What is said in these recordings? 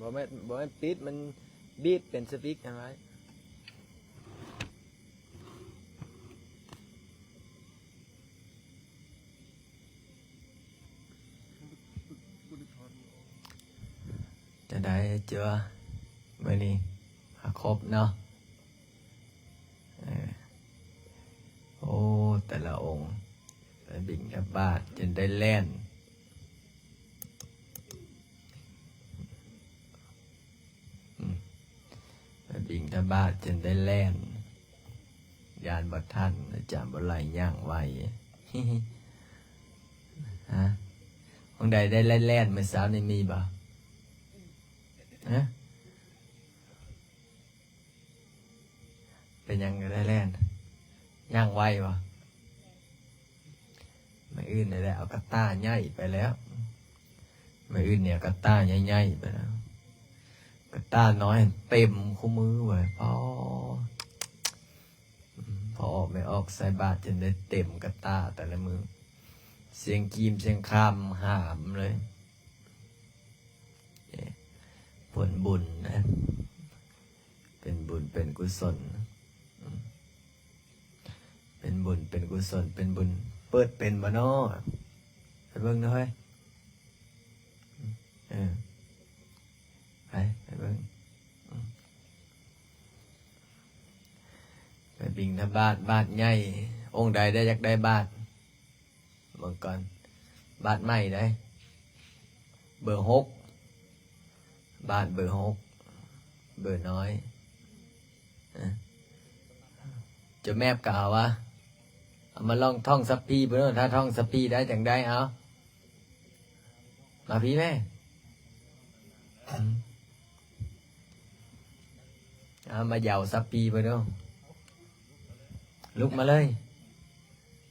ບໍ່ແມ່ນ ບໍ່ແມ່ນປິດ ມັນບີດເປັນສະວິກຫັ້ນໄວ້. ຈະໄດ້ເຈີ ມື້ນີ້ມາຄົບເນາະ. ເອີ ໂອ້ ແຕ່ລະອົງ ໄປບິນທະບາດຈົນໄດ້ແລ່ນ ອືມ ໄປບິນທະບາດຈົນໄດ້ແລ່ນ ຢ້ານບໍ່ທັນ ອາຈານບໍ່ໄຫຼຍ່າງໄວ. ຮະ ຂອງໃດໄດ້ແລ່ນໆ ມື້ເຊົ້ານີ້ມີບໍ່? ຮະ ເປັນຫຍັງກໍໄດ້ແລ່ນ ຍ່າງໄວບໍ່? ມື້ອື່ນນີ້ແຫຼະ ເອົາກະຕ່າໃຫຍ່ໄປແລ້ວ ມື້ອື່ນນີ້ເອົາກະຕ່າໃຫຍ່ໆໄປແລ້ວ ກະຕ່ານ້ອຍເຕັມຄູ່ມືເວີຍ. ພໍ ອືມ ພໍອອກແມ່ອອກໃສ່ບາດຈົນໄດ້ເຕັມກະຕ່າແຕ່ລະມື້ ສຽງກີມສຽງຄຳຫາມເລີຍ. ເອີ ຜົນບຸນນະ ເປັນບຸນເປັນກຸສົນ ອືມ ເປັນບຸນເປັນກຸສົນ ເປັນບຸນ. ເປີດເປັນບໍ່ນໍ? ໄປເບິ່ງເດີ້ເຮີ້ຍ. ເອີ ໄປ ໄປເບິ່ງ ອືມ ໄປບິນທະບາດ ບາດໃຫຍ່. ອົງໃດໄດ້ ຢາກໄດ້ບາດ? ເບິ່ງກ່ອນ ບາດໃໝ່ໃດ ເບີຫົກ ບາດເບີຫົກ ເບີນ້ອຍ. ເອີ ເຈົ້າແມບກໍເອົາວະ ເອົາມາລອງທ່ອງສັບພີເບິ່ງເດີ້. ຖ້າທ່ອງສັບພີໄດ້ຈັ່ງໃດ ເອົາ ມາພີ້ແມ່. ອືມ ເອົາມາເຍົາສັບປີເບິ່ງເດີ້. ລຸກມາເລີຍ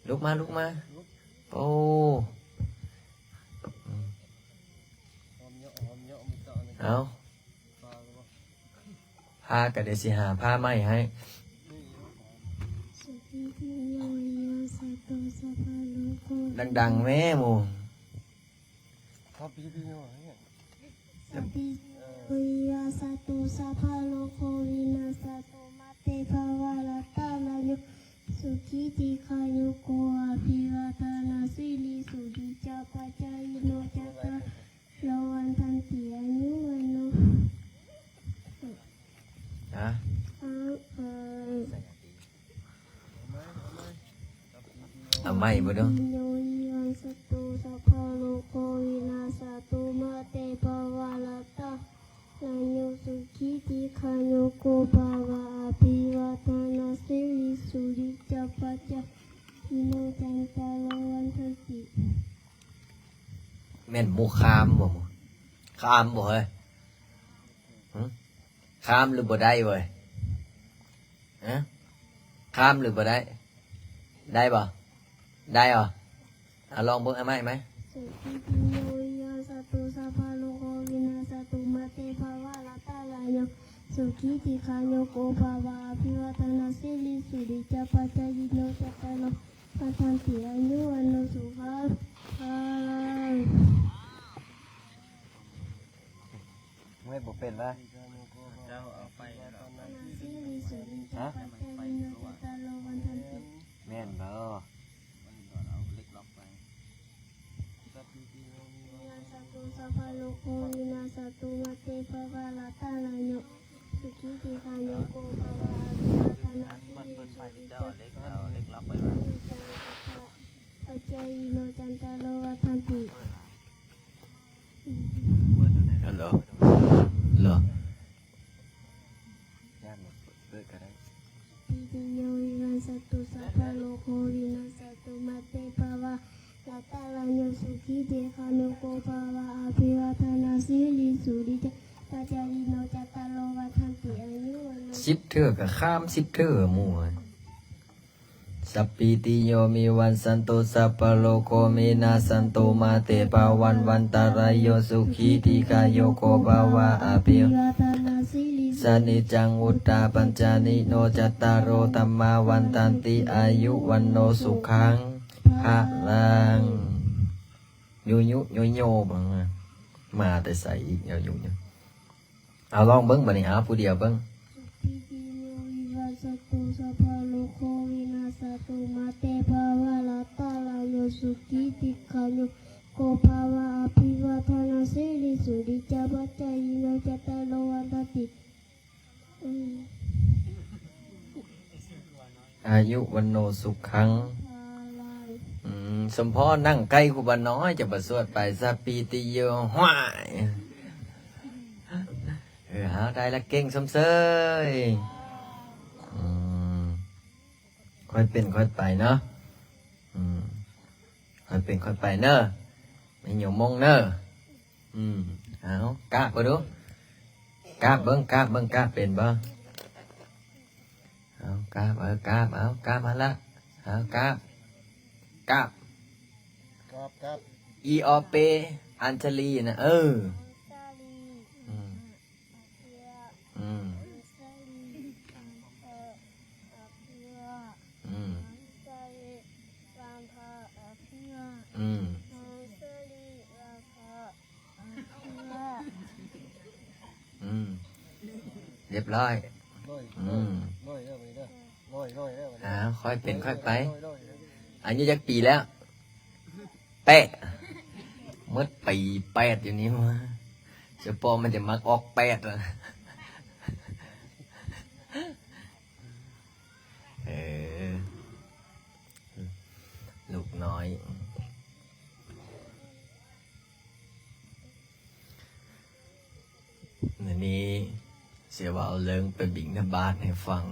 ລຸກມາ ລຸກມາ. ໂອ້ ເອົາ ຜ້າກໍດຽວຊິຫາຜ້າໃໝ່ໃຫ້. ດັງໆແມ່ໝູ່. ສັບພີຕິໂຍ ສັບພີຕິໂຍ ວິວັດສັນຕຸ ສັບພະໂລໂກ ວິນາສະຕຸ ມາເຕ ພະວະ ລັດຕະລາໂຍ ສຸຂີ ດີຄາຍຸໂກ ອະພິວາທະນະສີລິ ສຸນິດຈັງ ປັດຈາຍິໂນ ຈັດຕາໂລ ວັນທັນຕິ ອາຍຸ ວັນໂນ ຮະ? ເອົາໃໝ່ເບິ່ງເດີ້. ຕິໂຍ ວິວັດສັນຕຸ ສັບພະໂລໂກ ວິນາສະຕຸ ມາເຕ ພະວະ ລັດຕະລາໂຍ ສຸຂີ ດີຄາຍຸໂກ ພະວະ ອະພິວາທະນະສີລິ ສຸນິດຈັງ ປັດຈາຍິໂນ ຈັດຕາໂລ ວັນທັນຕິ. ແມ່ນໝູ່ຄາມບໍ່? ຄາມບໍ່ເຮີ້ຍ? ຫຶ? ຄາມຫຼືບໍ່ໄດ້ເວີຍ? ຮະ? ຄາມຫຼືບໍ່ໄດ້? ໄດ້ບໍ່? ໄດ້ບໍ່? ເອົາລອງເບິ່ງ ເອົາໃໝ່ ໃໝ່. ສຸຂີຕິໂຍ ວິວັດສັນຕຸ ສັບພະໂລໂກ ວິນາສະຕຸ ມາເຕ ພະວະ ລັດຕະລາໂຍ ສຸຂີ ດີຄາຍຸໂກ ພະວະ ອະພິວາທະນະສີລິ ສຸນິດຈັງ ປັດຈາຍິໂນ ຈັດຕາໂລ ວັນທັນຕິ ອາຍຸ ວັນໂນ ສຸຂັງ ພະລັງ. ເມື່ອຍບໍ່ເປັນລະ? ເຈົ້າເອົາໄປແລ້ວເນາະ. ແມ່ນບໍ່? ສັບພີຕິໂຍ ວິວັດສັນຕຸ ສັບພະໂລໂກ ວິນາສະຕຸ ມາເຕ ພະວະ ລັດຕະລາໂຍ ສຸຂີ ດີຄາຍຸໂກ ພະວະ ອະພິວາທະນະສີລິ ສຸນິດຈັງ ປັດຈາຍິໂນ ຈັດຕາໂລ ວັນທັນຕິ. ຮັນໂຫຼ ເລີ ຕິໂຍ ວິວັດສັນຕຸ ສັບພະໂລໂກ ວິນາສະຕຸ ມາເຕ ພະວະ ລັດຕະລາໂຍ ສຸຂີ ດີຄາຍຸໂກ ພະວະ ອະພິວາທະນະສີລິ ສຸນິດຈັງ ປັດຈາຍິໂນ ຈັດຕາໂລ ວັນທັນຕິ ອາຍຸ ວັນໂນ. ສິບເທື່ອກໍຄາມສິບເທື່ອໝູ່. ສັບພີຕິໂຍ ວິວັດສັນຕຸ ສັບພະໂລໂກ ວິນາສະຕຸ ມາເຕ ພະວັນວັນຕະລາໂຍ ສຸຂີ ດີຄາຍຸໂກ ພະວະ ອະພິວາທະນະສີລິ ສະນິດຈັງ ວຸດຕາ ປັດຈາຍິໂນ ຈັດຕາໂລ ທຳມາ ວັນທັນຕິ ອາຍຸ ວັນໂນ ສຸຂັງ ພະລັງ. ຍຸຍຸໂຍໂຍ ບັງ ມາແຕ່ໃສອີກ ຍຸຍຸໂຍ. ເອົາ ລອງເບິ່ງບາດນີ້ ເອົາ ຜູ້ດຽວເບິ່ງ. Sukhī dīghāyuvaḍḍhatu, sabbarogo vinassatu, mā te bhavatvantarāyo, sukhī dīghāyuko bhava. Abhivādanasīlissa niccaṃ vuḍḍhāpacāyino, cattāro dhammā vaḍḍhanti, ອາຍຸ ວັນໂນ ສຸຂັງ ພະລັງ. ອືມ ສົມພໍນັ່ງໃກ້ຄູບານ້ອຍ ຈະບໍ່ສວດໄປ ສາປີຕິໂຍ ຫ້ວຍ. ເອີ ເອົາ ໄດ້ລະ ເກັ່ງຊົມເຊີຍ. ອືມ ຄ່ອຍເປັນຄ່ອຍໄປເນາະ. ອືມ ຄ່ອຍເປັນຄ່ອຍໄປເນີ ແມ່ໂຍມມົງເນີ. ອືມ ເອົາ ກາບເບິ່ງດູ ກາບເບິ່ງ ກາບເບິ່ງ ກາບເປັນບໍ່? ເອົາ ກາບ ເອົາ ກາບ ເອົາ ກາບຫັ້ນລະ ເອົາ ກາບ ກາບ ກາບ ກາບ ອີ ອໍ ເປ ອັນຊະລີນະ ເອີ ອັນຊະລີ ອືມ ອືມ ອັນຊະລີ ອືມ ອັນຊະລີ ອືມ ອືມ ຮຽບຮ້ອຍ. ອືມ ອ່າ ຄ່ອຍເປັນຄ່ອຍໄປ. ອາຍຸຈັກປີແລ້ວ? ແປດ. ໝົດປີແປດຢູ່ນີ້ວະ ສະເພາະມັນຈະມັກອອກແປດ. ເອີ ລູກນ້ອຍ ມື້ນີ້ຊິເວົ້າເລື່ອງໄປບິນທະບາດໃຫ້ຟັງ.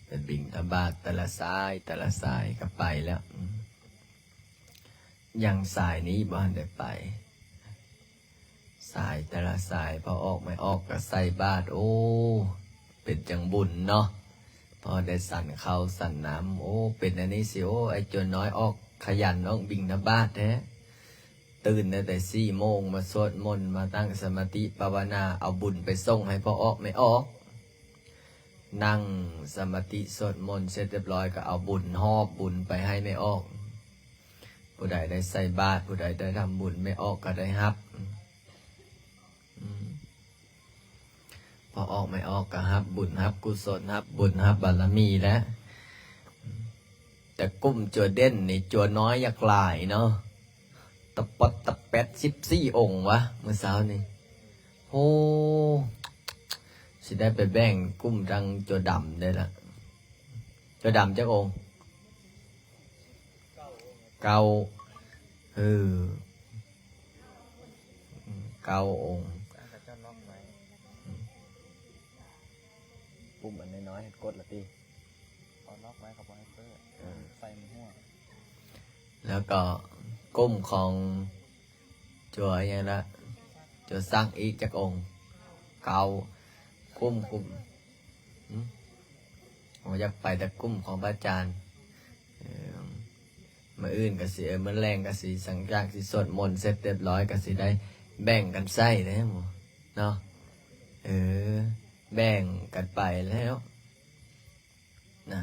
ໄປບິນທະບາດແຕ່ລະສາຍ ແຕ່ລະສາຍກໍໄປແລ້ວ. ຍັງສາຍນີ້ບໍ່ທັນໄດ້ໄປ. ສາຍແຕ່ລະສາຍ ພໍ່ອອກແມ່ອອກກໍໃສ່ບາດ ໂອ້ ເປັນຈັ່ງບຸນເນາະ ພໍໄດ້ສັນເຂົ້າສັນນ້ຳ. ໂອ້ ເປັນອັນນີ້ຊິ ໂອ້ ໄອ້ຈົວນ້ອຍອອກຂະຫຍັນອອກບິນທະບາດແທ້. ຕື່ນຕັ້ງແຕ່ສີ່ໂມງ ມາສວດມົນ ມານັ່ງສະມາທິພາວະນາ ເອົາບຸນໄປສົ່ງໃຫ້ພໍ່ອອກແມ່ອອກ. ນັ່ງສະມາທິສວດມົນເສັດຮຽບຮ້ອຍ ກໍເອົາບຸນ ຫອບບຸນໄປໃຫ້ແມ່ອອກ. ຜູ້ໃດໄດ້ໃສ່ບາດ ຜູ້ໃດໄດ້ທຳບຸນ ແມ່ອອກກໍໄດ້ຮັບ. ອືມ ພໍ່ອອກແມ່ອອກກໍຮັບບຸນ ຮັບກຸສົນ ຮັບບຸນ ຮັບບາລະມີແຫຼະ. ແຕ່ກຸ່ມຈົວເດັ່ນນີ້ ຈົວນ້ອຍຢາກຫຼາຍເນາະ. ຕະປັດຕະແປັດສິບສີ່ອົງວະ ມື້ເຊົ້ານີ້. ໂອ້ ຊິໄດ້ໄປແບ່ງກຸ່ມທາງຈົວດຳໄດ້ລະ. ຈົວດຳຈັກອົງ? ເກົ້າ. ເອີ ເກົ້າອົງ. ປຸ່ມອັນນ້ອຍໆ ໃຫ້ກົດລະຕິ. ເອົາລັອກໄວ້ ເຂົາບໍ່ໃຫ້ເປີດ. ເອີ ໃສ່ມັນຮົ່ວ. ແລ້ວກໍກຸ່ມຂອງຈົວຫຍັງລະ ຈົວສັກອີກຈັກອົງ? ເກົ້າ. ກຸ່ມ ກຸ່ມ ຫື? ໂອ້ ຢາກໄປແຕ່ກຸ່ມຂອງພະອາຈານ. ເອີ ມື້ອື່ນກໍຊິ ເອີ ມື້ແລງກໍຊິ ຫຼັງຈາກທີ່ສວດມົນເສັດຮຽບຮ້ອຍ ກໍຊິໄດ້ແບ່ງກັນໃຊ້ເດ້ເນາະ. ເອີ ແບ່ງກັນໄປແລ້ວ ນະ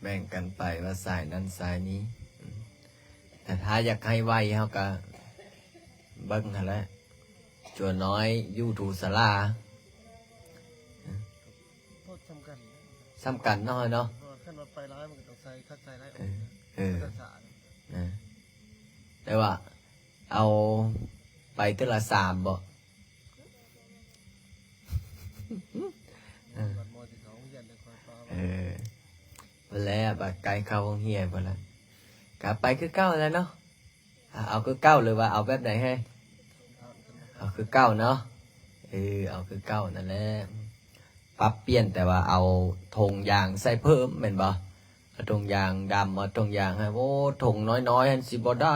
ແບ່ງກັນໄປວ່າສາຍນັ້ນສາຍນີ້. ອືມ ແຕ່ຖ້າຢາກໃຫ້ໄວ ເຮົາກະເບິ່ງຫັ້ນແຫຼະ ຈົວນ້ອຍຢູ່ທຸສາລາ. ໂພດສ່ຳກັນ ສ່ຳກັນເນາະ ເນາະ. ເພາະວ່າຄັນວ່າໄປຫຼາຍ ມັນກໍຕ້ອງໃສ່ ຄັກໃສ່ຫຼາຍ. ເອີ ເອີ ນະ ແຕ່ວ່າເອົາໄປເທື່ອລະສາມເບາະ. ເອີ ເອີ ພຸ້ນແຫຼະ ບາດໃກ້ເຂົ້າໂຮງຮຽນພຸ້ນລະ ກະໄປຄືເກົ່າແຫຼະເນາະ. ເອົາຄືເກົ່າ ຫຼືວ່າເອົາແບບໃດເຮີ້ຍ? ເອົາຄືເກົ່າເນາະ. ເອີ ເອົາຄືເກົ່ານັ້ນແຫຼະ ປັບປ່ຽນ ແຕ່ວ່າເອົາຖົງຢາງໃສ່ເພີ່ມແມ່ນບໍ່? ເອົາຖົງຢາງດຳ ເອົາຖົງຢາງໃຫ້ ໂອ້ ຖົງນ້ອຍໆຫັ້ນຊິບໍ່ໄດ້.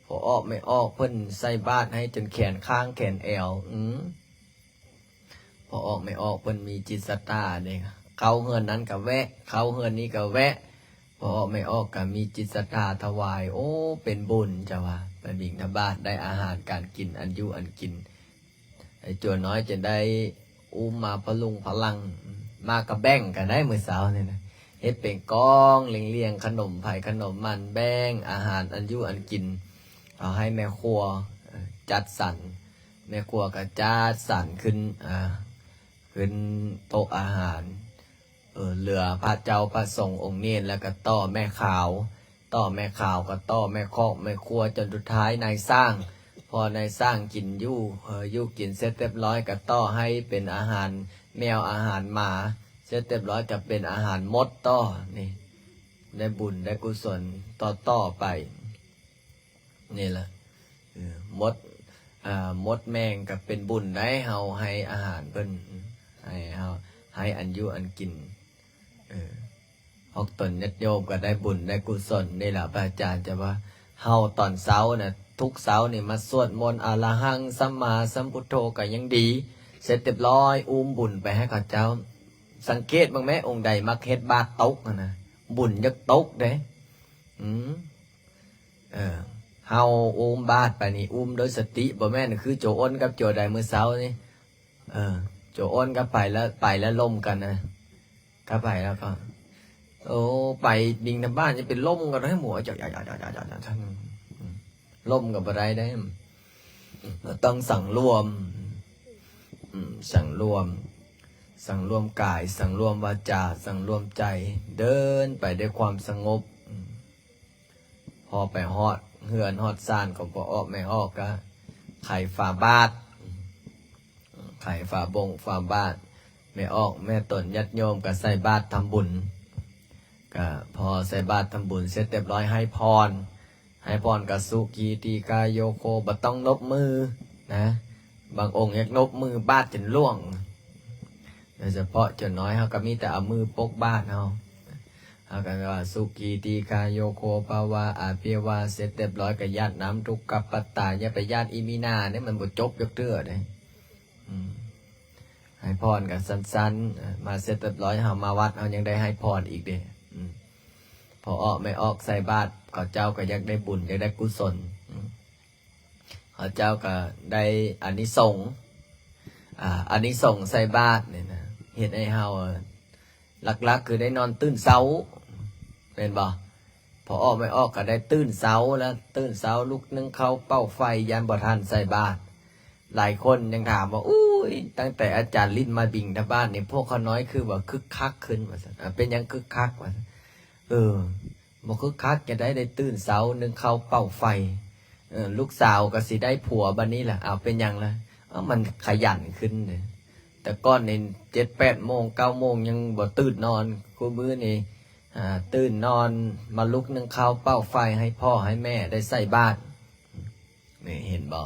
ພໍ່ອອກແມ່ອອກເພິ່ນໃສ່ບາດໃຫ້ຈົນແຂນຂ້າງແຂນແອວ. ອືມ ພໍ່ອອກແມ່ອອກເພິ່ນມີຈິດສັດທາເດ້ ເຂົ້າເຮືອນນັ້ນກໍແວະ ເຂົ້າເຮືອນນີ້ກໍແວະ. ພໍ່ອອກແມ່ອອກກໍມີຈິດສັດທາຖວາຍ. ໂອ້ ເປັນບຸນ ເຈົ້າວ່າ ໄປບິນທະບາດໄດ້ອາຫານການກິນ ອັນຢູ່ອັນກິນ. ໄອ້ຈົວນ້ອຍຈຶ່ງໄດ້ອຸ້ມມາພະລຸງພະລັງ ມາກະແບ່ງກັນໄດ້ມື້ເຊົ້ານີ້ນະ. ເ ເຮັດເປັນກ້ອງລຽງໆ ຂະໜົມໃຜຂະໜົມມັນ ແບ່ງອາຫານອັນຢູ່ອັນກິນ ເອົາໃຫ້ແມ່ຄົວ ເອີ ຈັດສັນ. ແມ່ຄົວກໍຈັດສັນຂຶ້ນ ອາ ຂຶ້ນໂຕະອາຫານ ເອີ ເຫຼືອພະເຈົ້າພະສົງອົງເນນ ແລ້ວກໍຕໍ່ແມ່ຂາວ ຕໍ່ແມ່ຂາວກໍຕໍ່ແມ່ຄອກແມ່ຄົວ ຈົນສຸດທ້າຍນາຍຊ່າງ. ພໍນາຍຊ່າງກິນຢູ່ ເອີ ຢູ່ກິນເສັດຮຽບຮ້ອຍ ກໍຕໍ່ໃຫ້ເປັນອາຫານແມວອາຫານໝາ ເສັດຮຽບຮ້ອຍກໍເປັນອາຫານມົດຕໍ່. ນີ້ ໄດ້ບຸນໄດ້ກຸສົນຕໍ່ໆໄປ. ນີ້ລະ ເອີ ມົດ ອ່າ ມົດແມງກໍເປັນບຸນໄດ໋ ເຮົາໃຫ້ອາຫານເພິ່ນ ໃຫ້ເຮົາ ໃຫ້ອັນຢູ່ອັນກິນ ເອີ ພວກຕົນຍາດໂຍມກໍໄດ້ບຸນໄດ້ກຸສົນ. ນີ້ລະ ພະອາຈານຈະວ່າ ເຮົາຕອນເຊົ້ານະ ທຸກເຊົ້ານີ້ມາສວດມົນ ອະລະຫັງ ສຳມາສຳພຸດໂທ ກໍຍັງດີ. ເສັດຮຽບຮ້ອຍ ອຸ້ມບຸນໄປໃຫ້ເຂົາເຈົ້າ. ສັງເກດເບິ່ງແມ້ ອົງໃດມັກເຮັດບາດຕົກຫັ້ນນະ ບຸນຢາກຕົກເດ້. ອືມ ເອີ ເຮົາອຸ້ມບາດໄປນີ້ ອຸ້ມໂດຍສະຕິ ບໍ່ແມ່ນຄືໂຈອ້ນກັບໂຈໃດມື້ເຊົ້ານີ້. ເອີ ໂຈອ້ນກໍໄປແລ້ວ ໄປແລ້ວລົມກັນນະ ກໍໄປແລ້ວກໍ ໂອ້ ໄປບິນທະບາດຍັງໄປລົມກັນໃຫ້ໝູ່ ລົມກໍບໍ່ໄດ້ເດ້. ເຮົາຕ້ອງສັງລວມ ອືມ ສັງລວມ ສັງລວມກາຍ ສັງລວມວາຈາ ສັງລວມໃຈ ເດີນໄປດ້ວຍຄວາມສະຫງົບ. ອືມ ພໍໄປຮອດເຮືອນຮອດຊານຂອງພໍ່ອອກແມ່ອອກ ກະໄຂຝາບາດ ໄຂຝາບົງຝາບາດ. ແມ່ອອກແມ່ຕົນຍາດໂຍມກະໃສ່ບາດທຳບຸນ. ກະພໍໃສ່ບາດທຳບຸນເສັດຮຽບຮ້ອຍ ໃຫ້ພອນ ໃຫ້ພອນກະ ສຸຂີ ຕີຄາໂຍໂຄ ບໍ່ຕ້ອງນົບມືນະ. ບາງອົງຍັງນົບມືບາດຈົນລ່ວງ. ໂດຍສະເພາະເຈົ້ານ້ອຍເຮົາກໍມີແຕ່ເອົາມືປົກບາດເຮົາ ເຮົາກໍວ່າ ສຸຂີ ຕີຄາໂຍໂຄ ພະວາ ອາພິວາ ເສັດຮຽບຮ້ອຍກໍຢາດນ້ຳທຸກກັບປັດຕາ. ຢ່າໄປຢາດອີ່ມີນາເດ້ ມັນບໍ່ຈົບຈັກເທື່ອເດ້. ອືມ ໃຫ້ພອນກໍສັ້ນໆ ເອີ ມາເສັດຮຽບຮ້ອຍ ເຮົາມາວັດ ເຮົາຍັງໄດ້ໃຫ້ພອນອີກເດ້. ອືມ ພໍ່ອອກແມ່ອອກໃສ່ບາດ ເຂົາເຈົ້າກໍຢາກໄດ້ບຸນ ຢາກໄດ້ກຸສົນ. ອືມ ເຂົາເຈົ້າກໍໄດ້ອານິສົງ ອາ ອານິສົງໃສ່ບາດນີ້ນະ ເຮັດໃຫ້ເຮົາ ຫຼັກໆຄືໄດ້ນອນຕື່ນເຊົ້າ ແມ່ນບໍ່? ພໍອອກໄມ່ອອກກໍໄດ້ຕື່ນເຊົ້າ ແລ້ວຕື່ນເຊົ້າລຸກໜຶ້ງເຂົ້າເປົ່າໄຟ ຢ້ານບໍ່ທັນໃສ່ບາດ. ຫຼາຍຄົນຍັງຖາມວ່າ ໂອ້ຍ ຕັ້ງແຕ່ອາຈານລິນມາບິນທະບາດນີ້ ພວກຂ້ານ້ອຍຄືວ່າຄຶກຄັກຂຶ້ນ ວ່າຊັ້ນ. ອາ ເປັນຫຍັງຄຶກຄັກ ວ່າຊັ້ນ. ເອີ ບໍ່ຄຶກຄັກຈະໄດ້ ໄດ້ຕື່ນເຊົ້າ ໜຶ້ງເຂົ້າເປົ່າໄຟ. ເອີ ລູກສາວກໍຊິໄດ້ຜົວບັດນີ້ລະ. ເອົາ ເປັນຫຍັງລະ? ເອົາ ມັນຂະຫຍັນຂຶ້ນເດ້. ແຕ່ກ່ອນນີ້ເຈັດແປດໂມງ ເກົ້າໂມງຍັງບໍ່ຕື່ນນອນ. ຄູ່ມື້ນີ້ ອາ ຕື່ນນອນ ມາລຸກໜຶ້ງເຂົ້າເປົ່າໄຟໃຫ້ພໍ່ໃຫ້ແມ່ໄດ້ໃສ່ບາດ. ນີ້ເຫັນບໍ່?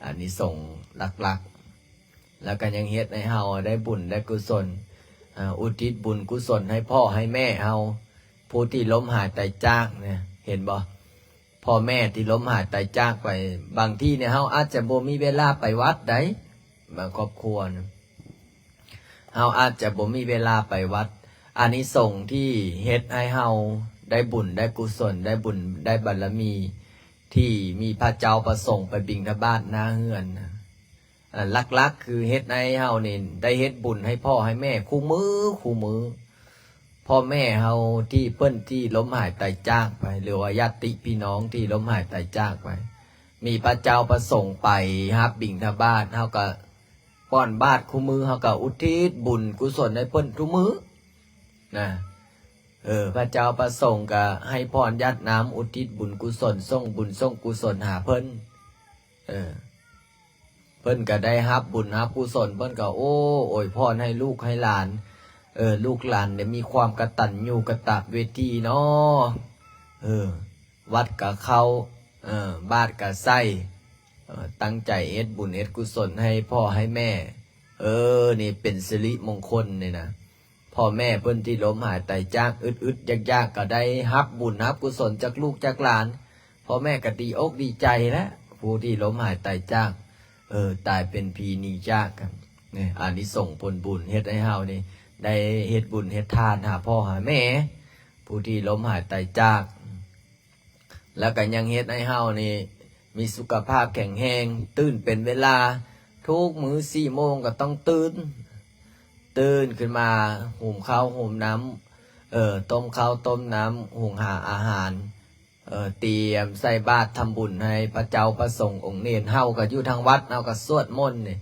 ອານິສົງຫຼັກໆ ແລ້ວກໍຍັງເຮັດໃຫ້ເຮົາໄດ້ບຸນໄດ້ກຸສົນ ອາ ອຸທິດບຸນກຸສົນໃຫ້ພໍ່ໃຫ້ແມ່ເຮົາ ຜູ້ທີ່ລົ້ມຫາຍຕາຍຈາກນະ. ເຫັນບໍ່? ພໍ່ແມ່ທີ່ລົ້ມຫາຍຕາຍຈາກໄປ ບາງທີນີ້ເຮົາອາດຈະບໍ່ມີເວລາໄປວັດໃດ໋. ບາງຄອບຄົວນະ ເຮົາອາດຈະບໍ່ມີເວລາໄປວັດ. ອານິສົງທີ່ເຮັດໃຫ້ເຮົາໄດ້ບຸນໄດ້ກຸສົນ ໄດ້ບຸນໄດ້ບາລະມີ ທີ່ມີພະເຈົ້າພະສົງໄປບິນທະບາດໜ້າເຮືອນນະ. ອາ ຫຼັກໆຄືເຮັດໃຫ້ເຮົານີ້ໄດ້ເຮັດບຸນໃຫ້ພໍ່ໃຫ້ແມ່ຄູ່ມື້ ຄູ່ມື້. ພໍ່ແມ່ເຮົາທີ່ເພິ່ນທີ່ລົ້ມຫາຍຕາຍຈາກໄປ ຫຼືວ່າຍາດຕິພີ່ນ້ອງທີ່ລົ້ມຫາຍຕາຍຈາກໄປ ມີພະເຈົ້າພະສົງໄປຮັບບິນທະບາດ ເຮົາກໍປ້ອນບາດຄູ່ມື້ ເຮົາກໍອຸທິດບຸນກຸສົນໃຫ້ເພິ່ນທຸກມື້ນະ. ເອີ ພະເຈົ້າພະສົງກໍໃຫ້ພອນຢາດນ້ຳ ອຸທິດບຸນກຸສົນ ສົ່ງບຸນສົ່ງກຸສົນຫາເພິ່ນ. ເອີ ເພິ່ນກໍໄດ້ຮັບບຸນຮັບກຸສົນ ເພິ່ນກໍ ໂອ້ ອວຍພອນໃຫ້ລູກໃຫ້ຫຼານ ເອີ ລູກຫຼານໄດ້ມີຄວາມກະຕັນຍູກະຕະເວທີເນາະ. ເອີ ວັດກະເຂົ້າ ເອີ ບາດກະໃສ່ ເອີ ຕັ້ງໃຈເຮັດບຸນເຮັດກຸສົນໃຫ້ພໍ່ໃຫ້ແມ່. ເອີ ນີ້ເປັນສິລິມົງຄົນນີ້ນະ. ພໍ່ແມ່ເພິ່ນທີ່ລົ້ມຫາຍຕາຍຈາກ ອຶດໆຢາກໆ ກໍໄດ້ຮັບບຸນຮັບກຸສົນຈາກລູກຈາກຫຼານ. ພໍ່ແມ່ກໍດີອົກດີໃຈແຫຼະ ຜູ້ທີ່ລົ້ມຫາຍຕາຍຈາກ ເອີ ຕາຍເປັນຜີໜີຈາກກັນ. ນີ້ ອານິສົງຜົນບຸນເຮັດໃຫ້ເຮົານີ້ໄດ້ເຮັດບຸນເຮັດທານຫາພໍ່ຫາແມ່ ຜູ້ທີ່ລົ້ມຫາຍຕາຍຈາກ. ແລ້ວກໍຍັງເຮັດໃຫ້ເຮົານີ້ມີສຸຂະພາບແຂງແຮງ ຕື່ນເປັນເວລາ ທຸກມື້ສີ່ໂມງກໍຕ້ອງຕື່ນ ຕື່ນຂຶ້ນມາຫຸມເຂົ້າຫຸມນ້ຳ ເອີ ຕົ້ມເຂົ້າຕົ້ມນ້ຳ ຫຸງຫາອາຫານ ເອີ ຕຽມໃສ່ບາດທຳບຸນໃຫ້ພະເຈົ້າພະສົງອົງເນນ. ເຮົາກໍຢູ່ທາງວັດ ເຮົາກໍສວດມົນນີ້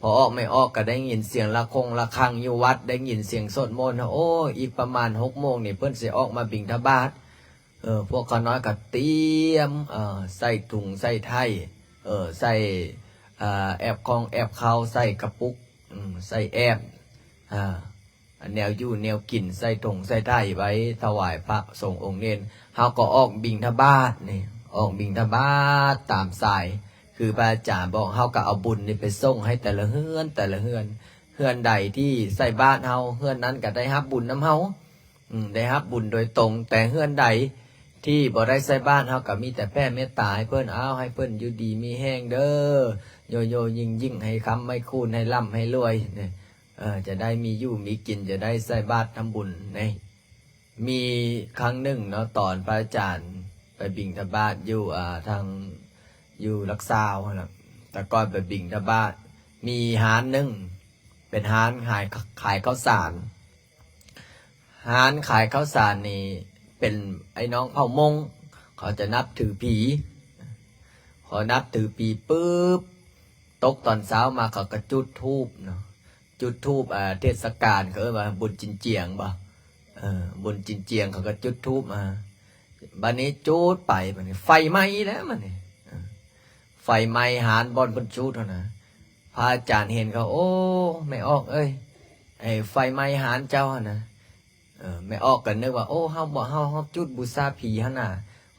ພໍ່ອອກແມ່ອອກກໍໄດ້ຍິນສຽງລະຄົງລະຄັງຢູ່ວັດ ໄດ້ຍິນສຽງສວດມົນ. ໂອ້ ອີກປະມານຫົກໂມງນີ້ເພິ່ນຊິອອກມາບິນທະບາດ. ເອີ ພວກຂ້ານ້ອຍກໍຕຽມ ເອີ ໃສ່ຖົງໃສ່ໄຖ ເອີ ໃສ່ ເອີ ແອບຂອງແອບເຂົ້າ ໃສ່ກະປຸກ ອືມ ໃສ່ແອບ ອາ ອັນແນວຢູ່ແນວກິນ ໃສ່ຖົງໃສ່ໄຖໄວ້ຖວາຍພະສົງອົງເນນ. ເຮົາກໍອອກບິນທະບາດນີ້ ອອກບິນທະບາດຕາມສາຍ ຄືພະອາຈານບອກ. ເຮົາກໍເອົາບຸນນີ້ໄປສົ່ງໃຫ້ແຕ່ລະເຮືອນ ແຕ່ລະເຮືອນ. ເຮືອນໃດທີ່ໃສ່ບາດເຮົາ ເຮືອນນັ້ນກໍໄດ້ຮັບບຸນນຳເຮົາ ອືມ ໄດ້ຮັບບຸນໂດຍຕົງ. ແຕ່ເຮືອນໃດທີ່ບໍ່ໄດ້ໃສ່ບາດ ເຮົາກໍມີແຕ່ແຜ່ເມດຕາໃຫ້ເພິ່ນ ອ້າວ ໃຫ້ເພິ່ນຢູ່ດີມີແຮງເດີ ໂຍໂຍຍິງຍິງ ໃຫ້ຄ້ຳໃຫ້ຄູນ ໃຫ້ລ່ຳໃຫ້ລວຍ ເອີ ຈະໄດ້ມີຢູ່ມີກິນ ຈະໄດ້ໃສ່ບາດທຳບຸນ. ນີ້ ມີຄັ້ງໜຶ່ງເນາະ ຕອນພະອາຈານໄປບິນທະບາດຢູ່ ອາ ທາງ ຢູ່ຫຼັກຊາວຫັ້ນນະ ແຕ່ກ່ອນໄປບິນທະບາດ ມີຮ້ານໜຶ່ງ ເປັນຮ້ານຂາຍ ຂາຍເຂົ້າສານ. ຮ້ານຂາຍເຂົ້າສານນີ້ເປັນໄອ້ນ້ອງເຜົ່າມົ້ງ ເຂົາຈະນັບຖືຜີ ເຂົານັບຖືຜີປຶບ ຕົກຕອນເຊົ້າມາເຂົາກໍຈຸດທູບເນາະ ຈຸດທູບ ອາ ເທດສະການ ເຂົາເອີ້ນວ່າບຸນຈິນຈຽງບໍ ເອີ ບຸນຈິນຈຽງ ເຂົາກໍຈຸດທູບມາ. ບາດນີ້ຈູດໄປ ບາດນີ້ໄຟໄໝ້ແລ້ວ ບາດນີ້ ເອີ ໄຟໄໝ້ຮ້ານບ່ອນເພິ່ນຈູດຫັ້ນນະ. ພະອາຈານເຫັນເຂົາ ໂອ້ ແມ່ອອກເອີຍ ໄອ້ໄຟໄໝ້ຮ້ານເຈົ້າຫັ້ນນະ. ເອີ ແມ່ອອກກໍນຶກວ່າ ໂອ້ ເຮົາບໍ່ ເຮົາ ເຮົາຈຸດບູຊາຜີຫັ້ນນະ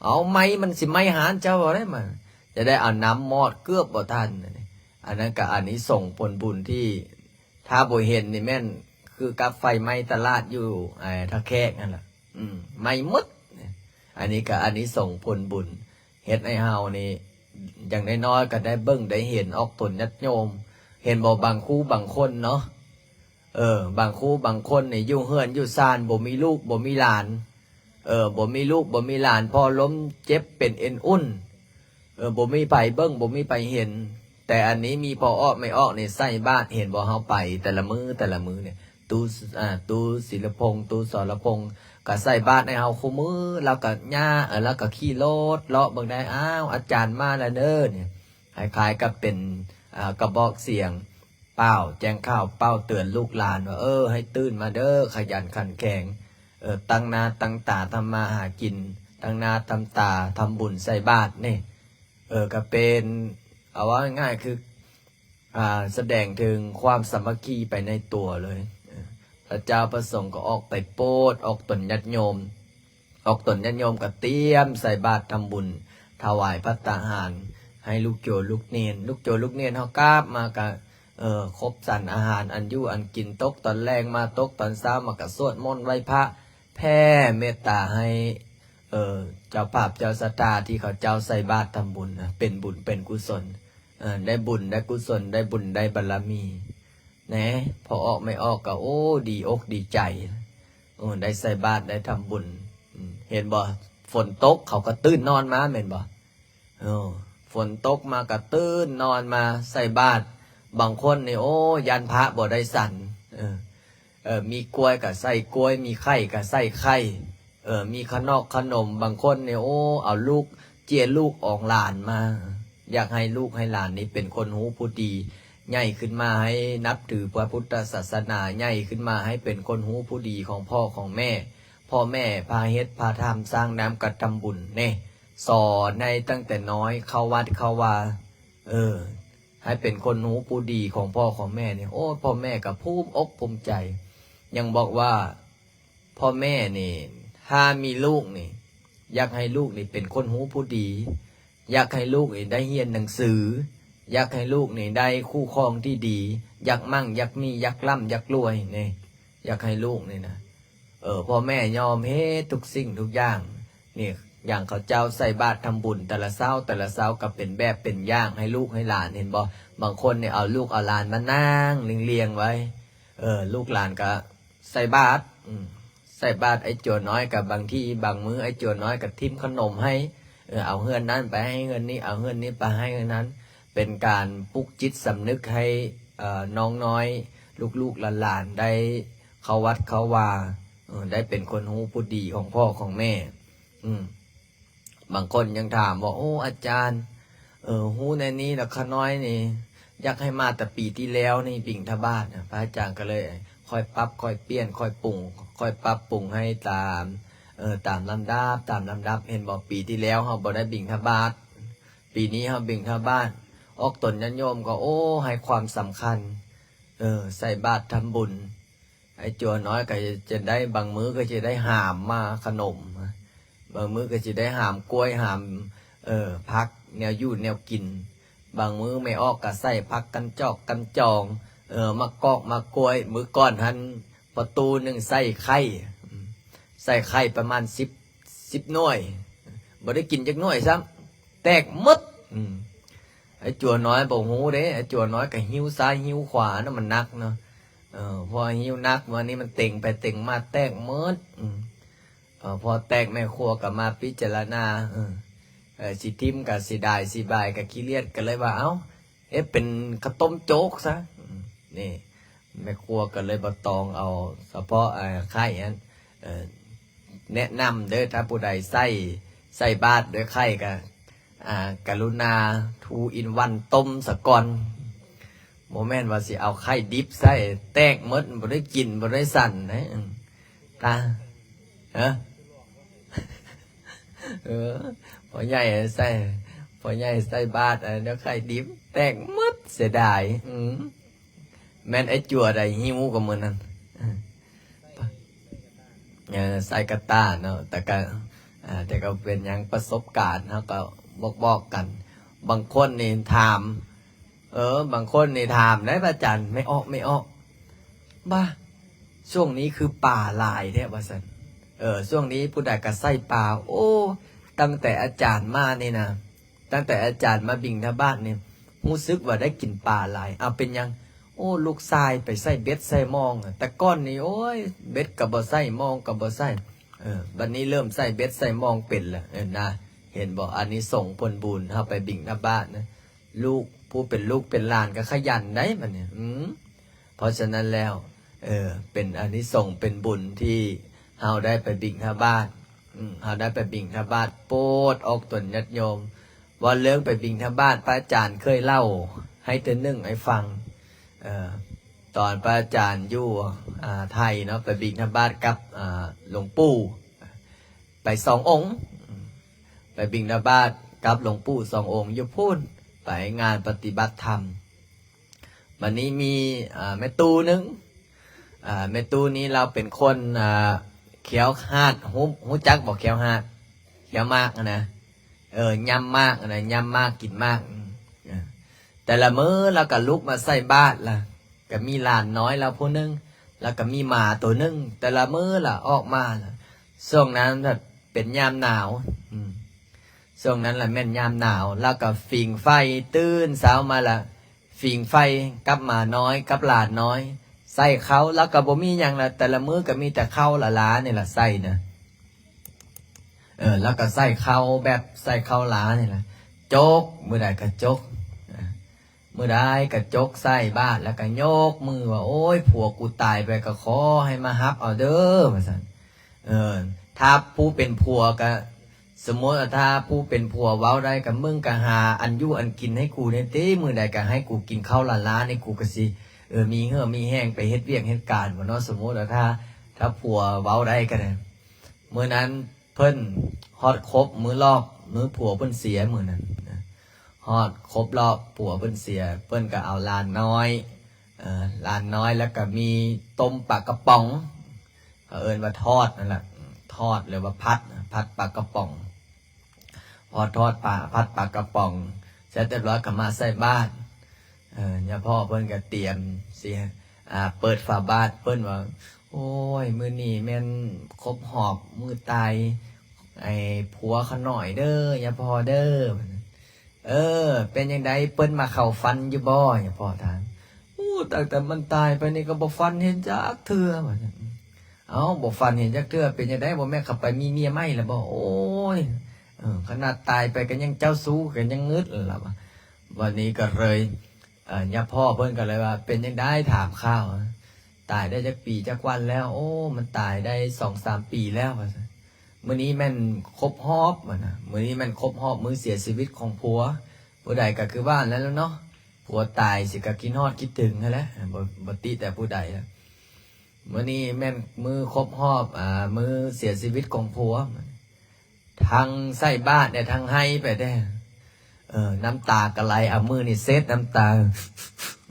ເອົາ ໄໝ້ມັນຊິໄໝ້ຮ້ານເຈົ້າເອົາໄດ້ ມັນຈະໄດ້ເອົານ້ຳມອດເກືອບບໍ່ທັນ. ອັນນັ້ນກໍອານິສົງຜົນບຸນທີ່ ຖ້າບໍ່ເຫັນນີ້ແມ່ນຄືກັບໄຟໄໝ້ຕະຫຼາດຢູ່ ອາ ທ່າແຂກຫັ້ນລະ ອືມ ໄໝ້ໝົດ. ອັນນີ້ກໍອານິສົງຜົນບຸນ ເຮັດໃຫ້ເຮົານີ້ ຢ່າງນ້ອຍໆກໍໄດ້ເບິ່ງໄດ້ເຫັນ ອອກຕົນຍາດໂຍມ. ເຫັນບໍ່ ບາງຄູ່ບາງຄົນເນາະ ເອີ ບາງຄູ່ບາງຄົນນີ້ຢູ່ເຮືອນຢູ່ຊານ ບໍ່ມີລູກບໍ່ມີຫຼານ ເອີ ບໍ່ມີລູກບໍ່ມີຫຼານ ພໍລົ້ມເຈັບເປັນເອັນອຸ່ນ ເອີ ບໍ່ມີໃຜເບິ່ງ ບໍ່ມີໃຜເຫັນ. ແຕ່ອັນນີ້ມີພໍ່ອອກແມ່ອອກນີ້ໃສ່ບາດ ເຫັນບໍ່ ເຮົາໄປແຕ່ລະມື້ແຕ່ລະມື້ນີ້ ຕູ້ ອາ ຕູ້ສີລະພົງ ຕູ້ສໍລະພົງ ກໍໃສ່ບາດໃຫ້ເຮົາຄູ່ມື້. ລາວກໍຍ່າ ເອີ ລາວກໍຂີ່ລົດເລາະເບິ່ງໄດ້ ອ້າວ ອາຈານມາແລ້ວເດີນີ້ ຄ້າຍໆກັບເປັນ ອາ ກະບອກສຽງປ່າວແຈ້ງຂ່າວ ປ່າວເຕືອນລູກຫຼານວ່າ ເອີ ໃຫ້ຕື່ນມາເດີ ຂະຫຍັນຂັນແຂງ ເອີ ຕັ້ງໜ້າຕັ້ງຕາທຳມາຫາກິນ ຕັ້ງໜ້າຕັ້ງຕາທຳບຸນໃສ່ບາດນີ້. ເອີ ກໍເປັນ ເອົາເວົ້າງ່າຍໆ ຄື ອາ ສະແດງເຖິງຄວາມສາມັກຄີໄປໃນຕົວເລີຍ. ເອີ ພະເຈົ້າພະສົງກໍອອກໄປໂປດ ອອກຕົນຍາດໂຍມ ອອກຕົນຍາດໂຍມກໍຕຽມໃສ່ບາດທຳບຸນ ຖວາຍພັດຕາຫານໃຫ້ລູກໂຈລູກເນນ. ລູກໂຈລູກເນນເຮົາກັບມາກໍ ເອີ ຄົບສັນອາຫານອັນຢູ່ອັນກິນ ຕົກຕອນແລງມາ ຕົກຕອນເຊົ້າມາກໍສວດມົນໄຫວ້ພະ ແຜ່ເມດຕາໃຫ້ ເອີ ເຈົ້າພາບເຈົ້າສັດທາທີ່ເຂົາເຈົ້າໃສ່ບາດທຳບຸນນະ ເປັນບຸນເປັນກຸສົນ ເອີ ໄດ້ບຸນໄດ້ກຸສົນ ໄດ້ບຸນໄດ້ບາລະມີ. ແນ່ ພໍອອກແມ່ອອກກໍ ໂອ້ ດີອົກດີໃຈ ໂອ້ ໄດ້ໃສ່ບາດໄດ້ທຳບຸນ. ເຫັນບໍ່ ຝົນຕົກເຂົາກໍຕື່ນນອນມາແມ່ນບໍ່? ເອີ ຝົນຕົກມາກໍຕື່ນນອນມາໃສ່ບາດ. ບາງຄົນນີ້ ໂອ້ ຢ້ານພະບໍ່ໄດ້ສັນ ເອີ ເອີ ມີກ້ວຍກໍໃສ່ກ້ວຍ ມີໄຂ່ກໍໃສ່ໄຂ່ ເອີ ມີຂະໜອກຂະໜົມ. ບາງຄົນນີ້ ໂອ້ ເອົາລູກ ເຈຍລູກອອງຫຼານມາ ຢາກໃຫ້ລູກໃຫ້ຫຼານນີ້ເປັນຄົນຮູ້ຜູ້ດີ ໃຫຍ່ຂຶ້ນມາໃຫ້ນັບຖືພະພຸດທະສາສະໜາ ໃຫຍ່ຂຶ້ນມາໃຫ້ເປັນຄົນຮູ້ຜູ້ດີຂອງພໍ່ຂອງແມ່ ພໍ່ແມ່ພາເຮັດພາທຳ ສ້າງນ້ຳກະທຳບຸນແນ່ ສອນໃຫ້ຕັ້ງແຕ່ນ້ອຍເຂົ້າວັດເຂົ້າວາ ເອີ ໃຫ້ເປັນຄົນຮູ້ຜູ້ດີຂອງພໍ່ຂອງແມ່ນີ້ ໂອ້ ພໍ່ແມ່ກໍພູມອົກພູມໃຈ. ຍັງບອກວ່າ ພໍ່ແມ່ນີ້ ຖ້າມີລູກນີ້ ຢາກໃຫ້ລູກນີ້ເປັນຄົນຮູ້ຜູ້ດີ ຢາກໃຫ້ລູກນີ້ໄດ້ຮຽນໜັງສື ຢາກໃຫ້ລູກນີ້ໄດ້ຄູ່ຄອງທີ່ດີ ຢາກໝັ້ງຢາກມີ ຢາກລ່ຳຢາກລວຍນີ້ ຢາກໃຫ້ລູກນີ້ນະ ເອີ ພໍ່ແມ່ຍອມເຮັດທຸກສິ່ງທຸກຢ່າງນີ້. ຢ່າງເຂົາເຈົ້າໃສ່ບາດທຳບຸນແຕ່ລະເຊົ້າ ແຕ່ລະເຊົ້າກໍເປັນແບບເປັນຢ່າງໃຫ້ລູກໃຫ້ຫຼານ ເຫັນບໍ່? ບາງຄົນນີ້ເອົາລູກເອົາຫຼານມານັ່ງລຽງໆໄວ້ ເອີ ລູກຫຼານກໍໃສ່ບາດ ອືມ ໃສ່ບາດ. ໄອ້ຈົວນ້ອຍກໍບາງທີບາງມື້ ໄອ້ຈົວນ້ອຍກໍຖິ້ມຂະໜົມໃຫ້ ເອີ ເອົາເຮືອນນັ້ນໄປໃຫ້ເຮືອນນີ້ ເອົາເຮືອນນີ້ໄປໃຫ້ເຮືອນນັ້ນ. ເປັນການປຸກຈິດສຳນຶກໃຫ້ ເອີ ນ້ອງນ້ອຍ ລູກໆຫຼານໆໄດ້ເຂົ້າວັດເຂົ້າວາ ເອີ ໄດ້ເປັນຄົນຮູ້ຜູ້ດີຂອງພໍ່ຂອງແມ່. ອືມ ບາງຄົນຍັງຖາມວ່າ ໂອ້ ອາຈານ ເອີ ຮູ້ແນວນີ້ລະ ຂ້ານ້ອຍນີ້ຢາກໃຫ້ມາແຕ່ປີທີ່ແລ້ວນີ້ບິນທະບາດ. ພະອາຈານກໍເລີຍຄ່ອຍປັບຄ່ອຍປ່ຽນຄ່ອຍປຸງ ຄ່ອຍປັບປຸງໃຫ້ຕາມ ເອີ ຕາມລຳດັບ ຕາມລຳດັບ. ເຫັນບໍ່ ປີທີ່ແລ້ວເຮົາບໍ່ໄດ້ບິນທະບາດ ປີນີ້ເຮົາບິນທະບາດ. ອອກຕົນຍາດໂຍມກໍ ໂອ້ ໃຫ້ຄວາມສຳຄັນ ເອີ ໃສ່ບາດທຳບຸນ. ໄອ້ຈົວນ້ອຍກໍຈະໄດ້ ບາງມື້ກໍຈະໄດ້ຫາມມາຂະໜົມ ບາງມື້ກໍຈະໄດ້ຫາມກ້ວຍ ຫາມ ເອີ ຜັກແນວຢູ່ແນວກິນ. ບາງມື້ແມ່ອອກກໍໃສ່ຜັກກັນຈອກກັນຈອງ ເອີ ໝາກກອກໝາກກ້ວຍ. ມື້ກ່ອນຫັ້ນ ປະຕູໜຶ່ງໃສ່ໄຂ່ ໃສ່ໄຂ່ປະມານສິບ ສິບໜ່ວຍ ບໍ່ໄດ້ກິນຈັກໜ່ວຍຊ້ຳ ແຕກໝົດ. ອືມ ໄອ້ຈົວນ້ອຍບໍ່ຮູ້ເດ້ ໄອ້ຈົວນ້ອຍກໍຫິ້ວຊ້າຍຫິ້ວຂວານະ ມັນໜັກເນາະ. ເອີ ພໍຫິ້ວໜັກ ບາດນີ້ມັນເຕັງໄປເຕັງມາແຕກໝົດ. ອືມ ເອີ ພໍແຕກແມ່ຄົວກໍມາພິຈາລະນາ ເອີ ເອີ ຊິຖິ້ມກໍເສຍດາຍ ຊິບາຍກໍຂີ້ລຽດ ກໍເລີຍວ່າ ເອົ້າ ເຮັດເປັນເຂົ້າຕົ້ມໂຈກຊະ. ອືມ ນີ້ ແມ່ຄົວກໍເລີຍບໍ່ຕ້ອງເອົາສະເພາະ ເອີ ໄຂ່ຫັ້ນ. ເອີ ແນະນຳເດີ້ ຖ້າຜູ້ໃດໃສ່ ໃສ່ບາດດ້ວຍໄຂ່ກໍ ອາ ກະລຸນາທູອິນວັນຕົ້ມສາກ່ອນ. ບໍ່ແມ່ນວ່າຊິເອົາໄຂ່ດິບໃສ່ ແຕກໝົດ ບໍ່ໄດ້ກິນ ບໍ່ໄດ້ສັນເດ້. ອືມ ຕາ ຮະ ເອີ ພໍ່ໃຫຍ່ໃສ່ ພໍ່ໃຫຍ່ໃສ່ບາດ ອາ ແນວໄຂ່ດິບ ແຕກໝົດ ເສຍດາຍ. ອືມ ແມ່ນໄອ້ຈົວໃດຫິ້ວກະມື້ນັ້ນ ເອີ ໃສ່ກະຕ່າເນາະ. ແຕ່ກະ ອາ ແຕ່ກໍເປັນຫຍັງ ປະສົບການເຮົາກໍບອກໆກັນ. ບາງຄົນນີ້ຖາມ ເອີ ບາງຄົນນີ້ຖາມໄດ໋ ພະອາຈານ ແມ່ອອກ ແມ່ອອກ ບາ ຊ່ວງນີ້ຄືປາຫຼາຍແທ້ ວ່າຊັ້ນ. ເອີ ຊ່ວງນີ້ຜູ້ໃດກໍໃສ່ປາ. ໂອ້ ຕັ້ງແຕ່ອາຈານມານີ້ນະ ຕັ້ງແຕ່ອາຈານມາບິນທະບາດນີ້ ຮູ້ສຶກວ່າໄດ້ກິນປາຫຼາຍ. ເອົາ ເປັນຫຍັງ? ໂອ້ ລູກຊາຍໄປໃສ່ເບັດໃສ່ມອງ. ແຕ່ກ່ອນນີ້ ໂອ້ຍ ເບັດກໍບໍ່ໃສ່ ມອງກໍບໍ່ໃສ່. ເອີ ບັດນີ້ເລີ່ມໃສ່ເບັດໃສ່ມອງເປັນແລ້ວ ເອີ ນະ. ເຫັນບໍ່ ອານິສົງຜົນບຸນ ເຮົາໄປບິນທະບາດນະ ລູກ ຜູ້ເປັນລູກເປັນຫຼານກໍຂະຫຍັນໄດ໋ບັດນີ້. ອືມ ເພາະສະນັ້ນແລ້ວ ເອີ ເປັນອານິສົງເປັນບຸນທີ່ເຮົາໄດ້ໄປບິນທະບາດ. ອືມ ເຮົາໄດ້ໄປບິນທະບາດ ໂປດອອກຕົນຍາດໂຍມ. ເວົ້າເລື່ອງໄປບິນທະບາດ ພະອາຈານເຄີຍເລົ່າໃຫ້ເທື່ອໜຶ່ງໃຫ້ຟັງ. ເອີ ຕອນພະອາຈານຢູ່ ອາ ໄທເນາະ ໄປບິນທະບາດກັບ ອາ ຫຼວງປູ່ ໄປສອງອົງ ໄປບິນທະບາດກັບຫຼວງປູ່ສອງອົງຢູ່ພຸ້ນ ໄປງານປະຕິບັດທຳ. ບັດນີ້ມີ ອາ ແມ່ຕູ້ໜຶ່ງ ອາ ແມ່ຕູ້ນີ້ລາວເປັນຄົນ ອາ ແຂ້ວຫາດ ຮູ້ ຮູ້ຈັກບໍ່ແຂ້ວຫາດ? ແຂ້ວໝາກຫັ້ນນະ ເອີ ຫຍ້ຳໝາກຫັ້ນນະ ຫຍ້ຳໝາກກິນໝາກ. ເອີ ແຕ່ລະມື້ລາວກໍລຸກມາໃສ່ບາດລະ ກໍມີຫຼານນ້ອຍລາວຜູ້ໜຶ່ງ ແລ້ວກໍມີໝາໂຕໜຶ່ງ. ແຕ່ລະມື້ລະອອກມາລະ ຊ່ວງນັ້ນແບບເປັນຍາມໜາວ ອືມ ຊ່ວງນັ້ນລະແມ່ນຍາມໜາວ ລາວກໍຝີງໄຟ ຕື່ນເຊົ້າມາລະ ຝີງໄຟກັບໝານ້ອຍ ກັບຫຼານນ້ອຍ ໃສ່ເຂົ້າ ລາວກໍບໍ່ມີຫຍັງລະ ແຕ່ລະມື້ກໍມີແຕ່ເຂົ້າຫຼາໆນີ້ລະໃສ່ນະ. ເອີ ລາວກໍໃສ່ເຂົ້າແບບໃສ່ເຂົ້າຫຼານີ້ລະ ຈົກ ມື້ໃດກໍຈົກ ເອີ ມື້ໃດກໍຈົກໃສ່ບາດ ແລ້ວກໍຍົກມືວ່າ ໂອ້ຍ ຜົວກູຕາຍໄປກໍຂໍໃຫ້ມາຮັບເອົາເດີ້ ວ່າຊັ້ນ. ເອີ ຖ້າຜູ້ເປັນຜົວກໍ ສົມມຸດວ່າຖ້າຜູ້ເປັນຜົວເວົ້າໄດ້ກໍ ມຶງກໍຫາອັນຢູ່ອັນກິນໃຫ້ກູແດ່ຕິ ມື້ໃດກໍໃຫ້ກູກິນເຂົ້າຫຼາໆນີ້ ກູກໍຊິ ເອີ ມີເຫື່ອມີແຮງໄປເຮັດວຽກເຮັດການບໍເນາະ. ສົມມຸດວ່າຖ້າ ຖ້າຜົວເວົ້າໄດ້ກໍໄດ້. ມື້ນັ້ນເພິ່ນຮອດຄົບມື້ລອບ ມື້ຜົວເພິ່ນເສຍ ມື້ນັ້ນນະ ຮອດຄົບລອບຜົວເພິ່ນເສຍ ເພິ່ນກໍເອົາຫຼານນ້ອຍ ເອີ ຫຼານນ້ອຍ ແລ້ວກໍມີຕົ້ມປາກະປ໋ອງ ເຂົາເອີ້ນວ່າທອດນັ້ນລະ ທອດ ຫຼືວ່າຜັດ ຜັດປາກະປ໋ອງ. ພໍທອດປາ ຜັດປາກະປ໋ອງເສັດຮຽບຮ້ອຍກໍມາໃສ່ບາດ ເອີ ຍາພໍ່ເພິ່ນກໍຕຽມຊິ ອາ ເປີດຝາບາດ ເພິ່ນວ່າ ໂອ້ຍ ມື້ນີ້ແມ່ນຄົບຮອບມື້ຕາຍ ໄອ້ຜົວຂ້ານ້ອຍເດີ້ ຍາພໍ່ເດີ້. ເອີ ເປັນຈັ່ງໃດ ເພິ່ນມາເຂົ້າຝັນຢູ່ບໍ່? ຍາພໍ່ຖາມ. ໂອ້ ຕັ້ງແຕ່ມັນຕາຍໄປນີ້ກໍບໍ່ຝັນເຫັນຈັກເທື່ອ ວ່າຊັ້ນ. ເອົ້າ ບໍ່ຝັນເຫັນຈັກເທື່ອ ເປັນຈັ່ງໃດ ບໍ່ແມ່ນເຂົາໄປມີເມຍໃໝ່ແລ້ວບໍ່? ໂອ້ຍ ເອີ ຂະໜາດຕາຍໄປກໍຍັງເຈົ້າຊູ້ ກໍຍັງງຶດລະວ່າ. ບັດນີ້ກໍເລີຍ ຍາພໍ່ເພິ່ນກໍເລີຍວ່າ ເປັນຈັ່ງໃດ ຖາມຂ່າວ. ຕາຍໄດ້ຈັກປີຈັກວັນແລ້ວ? ໂອ້ ມັນຕາຍໄດ້ສອງສາມປີແລ້ວ ວ່າຊັ້ນ. ມື້ນີ້ແມ່ນຄົບຮອບ ວ່ານະ, ມື້ນີ້ແມ່ນຄົບຮອບມື້ເສຍຊີວິດຂອງຜົວ. ຜູ້ໃດກໍຄືວ່ານັ້ນແຫຼະເນາະ, ຜົວຕາຍຊິກໍຄິດຮອດຄິດເຖິງຫັ້ນແຫຼະ, ບໍ່ ບໍ່ຕິແຕ່ຜູ້ໃດ. ມື້ນີ້ແມ່ນມື້ຄົບຮອບ ອາ ມື້ເສຍຊີວິດຂອງຜົວ. ທັງໃສ່ບາດແດ່ ທັງໄຫ້ໄປແດ່ ເອີ ນ້ຳຕາກໍໄຫຼ. ເອົາມືນີ້ເຊັດນ້ຳຕາ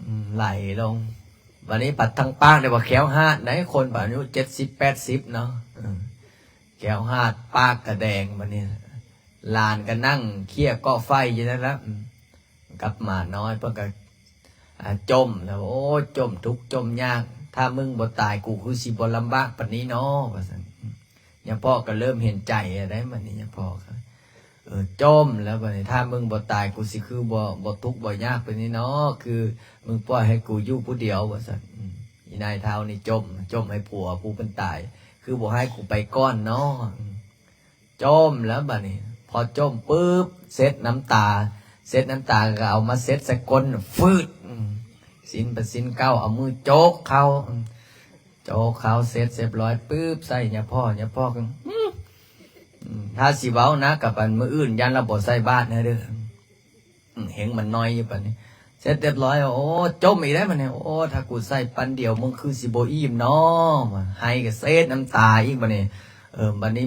ອືມ ໄຫຼລົງ. ບັດນີ້ພັດທາງປາກນີ້ບໍ່ແຄ້ວຫາດໃດ໋, ຄົນອາຍຸເຈັດສິບແປດສິບເນາະ ເອີ ແຂ້ວຫາດ ປາກກະແດງ. ບັດນີ້ຫຼານກໍນັ່ງເຄຍເກາະໄຟຢູ່ນັ້ນລະ ອືມ ກັບໝານ້ອຍ ເພິ່ນກໍ ອາ ຈົ່ມແລ້ວ. ໂອ້ ຈົ່ມທຸກຈົ່ມຍາກ, ຖ້າມຶງບໍ່ຕາຍ ກູຄືຊິບໍ່ລຳບາກປານນີ້ເນາະ ວ່າຊັ້ນ. ຍາພໍ່ກໍເລີ່ມເຫັນໃຈແລ້ວໄດ໋ ບັດນີ້ຍາພໍ່ກໍ ເອີ ຈົ່ມແລ້ວບັດນີ້, ຖ້າມຶງບໍ່ຕາຍ ກູຊິຄືບໍ່ ບໍ່ທຸກບໍ່ຍາກປານນີ້ເນາະ, ຄືມຶງປ່ອຍໃຫ້ກູຢູ່ຜູ້ດຽວ ວ່າຊັ້ນ. ອືມ ອີນາຍເຖົ້ານີ້ຈົ່ມ, ຈົ່ມໃຫ້ຜົວຜູ້ເພິ່ນຕາຍ, ຄືບໍ່ໃຫ້ກູໄປກ່ອນເນາະ. ອືມ ຈົ່ມແລ້ວບັດນີ້, ພໍຈົ່ມປຶບ ເຊັດນ້ຳຕາ, ເຊັດນ້ຳຕາກໍເອົາມາເຊັດໃສ່ກົ້ນ ຟືດ ອືມ ຊີ້ນໄປຊີ້ນເກົ່າ, ເອົາມືໂຈກເຂົ້າ ອືມ ໂຈກເຂົ້າເຊັດຮຽບຮ້ອຍປຶບ ໃສ່ຍາພໍ່, ຍາພໍ່ກໍ ອືມ ອືມ ຖ້າຊິເວົ້ານະ ກັບອັນມື້ອື່ນ ຢ້ານລາວບໍ່ໃສ່ບາດແນ່ເດີ. ອືມ ເຮັງມັນໜ້ອຍຢູ່ປານນີ້. ເສັດຮຽບຮ້ອຍ ໂອ້ ຈົ່ມອີກແລ້ວບັດນີ້. ໂອ້ ຖ້າກູໃສ່ປັ້ນດຽວ ມຶງຄືຊິບໍ່ອີ່ມເນາະ. ໄຫ້ກໍເສັດນ້ຳຕາອີກບັດນີ້. ເອີ ບັດນີ້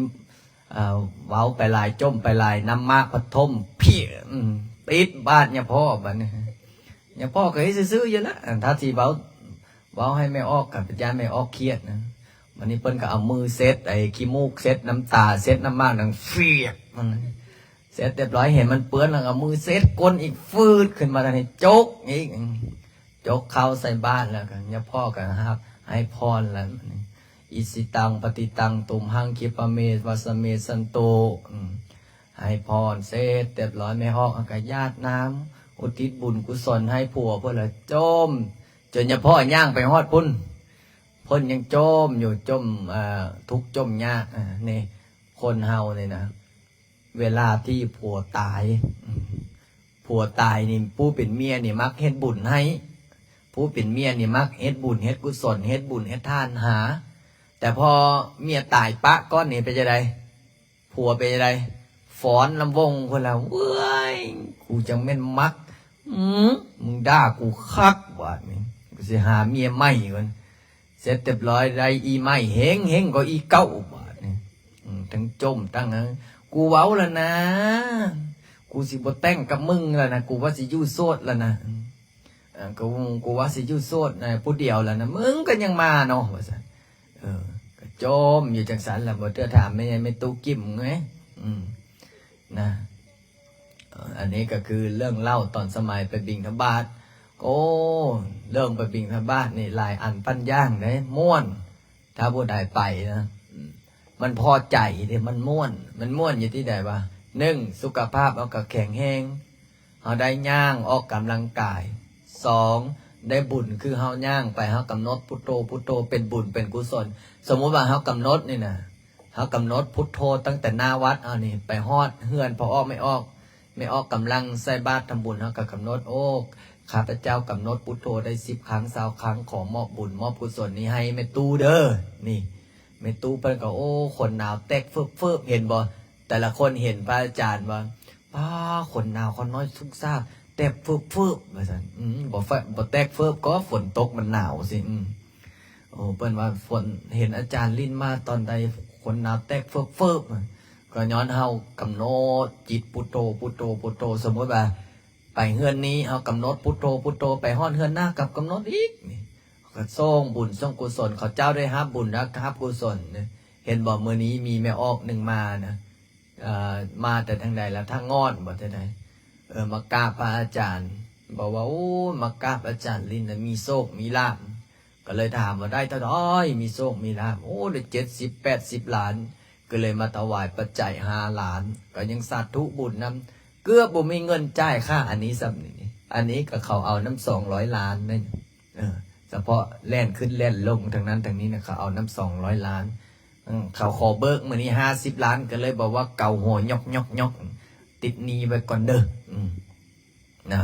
ເອີ ເວົ້າໄປຫຼາຍ ຈົ່ມໄປຫຼາຍ ນ້ຳໝາກພັດຖົມ ເພຍ ອືມ ຕິດບາດຍາພໍ່ບັດນີ້. ຍາພໍ່ກໍເຮັດຊື່ໆຢູ່ລະ ອັນ ຖ້າຊິເວົ້າ ເວົ້າໃຫ້ແມ່ອອກກໍຢ້ານແມ່ອອກຄຽດນະ. ບັດນີ້ເພິ່ນກໍເອົາມືເຊັດໄອ້ຂີ້ມູກ ເຊັດນ້ຳຕາ ເຊັດນ້ຳໝາກ ດັງຟຽກ ເສັດຮຽບຮ້ອຍ ເຫັນມັນເປື້ອນແລ້ວກໍເອົາມືເຊັດກົ້ນອີກ ຟືດ ຂຶ້ນມາທາງນີ້ ຈົກອີກ ຈົກເຂົ້າໃສ່ບາດ ແລ້ວກໍຍາພໍ່ກໍຮັບໃຫ້ພອນແລ້ວ. ອິຊິຕັງ ປະຕິຕັງ ຕຸມຫັງ ຄີປະເມ ວັດສະເມ ສັນຕຸ ອືມ ໃຫ້ພອນເສັດຮຽບຮ້ອຍ ແມ່ອອກ ແລ້ວກໍຢາດນ້ຳ ອຸທິດບຸນກຸສົນໃຫ້ຜົວເພິ່ນ ແລ້ວຈົ່ມ ຈົນຍາພໍ່ຍ່າງໄປຮອດພຸ້ນ ເພິ່ນຍັງຈົ່ມຢູ່ ຈົ່ມ ເອີ ທຸກຈົ່ມຍາກ. ອາ ນີ້ ຄົນເຮົານີ້ນະ ເວລາທີ່ຜົວຕາຍ ອາ ຜົວຕາຍນີ້ ຜູ້ເປັນເມຍນີ້ມັກເຮັດບຸນໃຫ້ ຜູ້ເປັນເມຍນີ້ມັກເຮັດບຸນ ເຮັດກຸສົນ ເຮັດບຸນ ເຮັດທານຫາ. ແຕ່ພໍເມຍຕາຍປະກ່ອນນີ້ ເປັນຈັ່ງໃດ? ຜົວເປັນຈັ່ງໃດ? ຟ້ອນລຳວົງພຸ້ນລະ ເວີ້ຍ ກູຈັ່ງແມ່ນມັກ ອືມ ມຶງດ່າກູຄັກ ບາດນີ້ ກູຊິຫາເມຍໃໝ່ກ່ອນ. ເສັດຮຽບຮ້ອຍ ໄດ້ອີ່ໃໝ່ເຮັງໆກວ່າອີ່ເກົ່າ ບາດນີ້ ອືມ ທັງຈົ່ມ ທັງ ເອີ ກູເວົ້າແລ້ວນະ ກູຊິບໍ່ແຕ່ງກັບມຶງແລ້ວນະ ກູວ່າຊິຢູ່ໂສດແລ້ວນະ ເອີ ກູ ກູວ່າຊິຢູ່ໂສດນະ ຜູ້ດຽວແລ້ວນະ ມຶງກໍຍັງມາເນາະ ວ່າຊັ້ນ. ເອີ ກໍຈົ່ມຢູ່ຈັ່ງຊັ້ນລະ ບໍ່ເທື່ອຖາມແມ່ໃຫຍ່ແມ່ຕູ້ກິມໄງ ອືມ ນະ. ເອີ ອັນນີ້ກໍຄືເລື່ອງເລົ່າຕອນສະໄໝໄປບິນທະບາດ. ໂອ້ ເລື່ອງໄປບິນທະບາດນີ້ຫຼາຍອັນປັນຢ່າງເດ້ ມ່ວນ ຖ້າຜູ້ໃດໄປນະ ອືມ ມັນພໍໃຈເດ້ ມັນມ່ວນ ມັນມ່ວນຢູ່ທີ່ໃດວະ? ໜຶ່ງ ສຸຂະພາບເຮົາກໍແຂງແຮງ ເຮົາໄດ້ຍ່າງອອກກຳລັງກາຍ. ສອງ ໄດ້ບຸນ ຄືເຮົາຍ່າງໄປ ເຮົາກຳນົດພຸດໂທ ພຸດໂທ ເປັນບຸນເປັນກຸສົນ. ສົມມຸດວ່າເຮົາກຳນົດນີ້ນະ ເຮົາກຳນົດພຸດໂທຕັ້ງແຕ່ໜ້າວັດເຮົານີ້ ໄປຮອດເຮືອນພໍ່ອອກແມ່ອອກ ແມ່ອອກກຳລັງໃສ່ບາດທຳບຸນ ເຮົາກໍກຳນົດ ໂອ້ ຂ້າພະເຈົ້າກຳນົດພຸດໂທໄດ້ສິບຄັ້ງ ຊາວຄັ້ງ ຂໍມອບບຸນມອບກຸສົນນີ້ໃຫ້ແມ່ຕູ້ເດີ. ນີ້ ແມ່ຕູ້ເພິ່ນກໍ ໂອ້ ຂົນໜາວແຕກເຟີບໆ ເຫັນບໍ່? ແຕ່ລະຄົນເຫັນພະອາຈານວ່າ ປ້າ ຂົນໜາວຂ້ານ້ອຍສຸກຊາກແຕກເຟີບໆ ວ່າຊັ້ນ. ອືມ ບໍ່ ບໍ່ແຕກເຟີບກໍຝົນຕົກມັນໜາວຊີ້. ອືມ ໂອ້ ເພິ່ນວ່າຝົນ ເຫັນອາຈານຫຼິ້ນມາຕອນໃດ ຂົນໜາວແຕກເຟີບໆ ກໍຍ້ອນເຮົາກຳນົດຈິດ ພຸດໂທ ພຸດໂທ ພຸດໂທ. ສົມມຸດວ່າ ໄປເຮືອນນີ້ເຮົາກຳນົດພຸດໂທ ພຸດໂທ ໄປຮອດເຮືອນໜ້າກັບກຳນົດອີກ ນີ້ ກໍສົ່ງບຸນສົ່ງກຸສົນ ເຂົາເຈົ້າໄດ້ຮັບບຸນ ຮັບ ຮັບກຸສົນ. ເຫັນບໍ່ ມື້ນີ້ມີແມ່ອອກໜຶ່ງມານະ ເອີ ມາແຕ່ທາງໃດລະ ທ່າງອດບໍ່ ແຕ່ໃດ ເອີ ມາກາບພະອາຈານ ບອກວ່າ ໂອ້ ມາກາບອາຈານລິນນະ ມີໂຊກມີລາບ. ກໍເລີຍຖາມວ່າ ໄດ້ເທົ່າໃດ ມີໂຊກມີລາບ? ໂອ້ ໄດ້ເຈັດສິບແປດສິບລ້ານ. ກໍເລີຍມາຖວາຍປັດໄຈຫ້າລ້ານ ກໍຍັງສາທຸບຸນນຳ ເກືອບບໍ່ມີເງິນຈ່າຍຄ່າອັນນີ້ຊ້ຳນີ້. ອັນນີ້ກໍເຂົາເອົານຳສອງຮ້ອຍລ້ານເດ້. ເອີ ສະເພາະແລ່ນຂຶ້ນແລ່ນລົງທາງນັ້ນທາງນີ້ນະ ເຂົາເອົານຳສອງຮ້ອຍລ້ານ. ເອີ ເຂົາຂໍເບີກມື້ນີ້ຫ້າສິບລ້ານ ກໍເລີຍບອກວ່າເກົາຫົວຫຍອກໆໆ ຕິດໜີ້ໄວ້ກ່ອນເດີ. ອືມ ນະ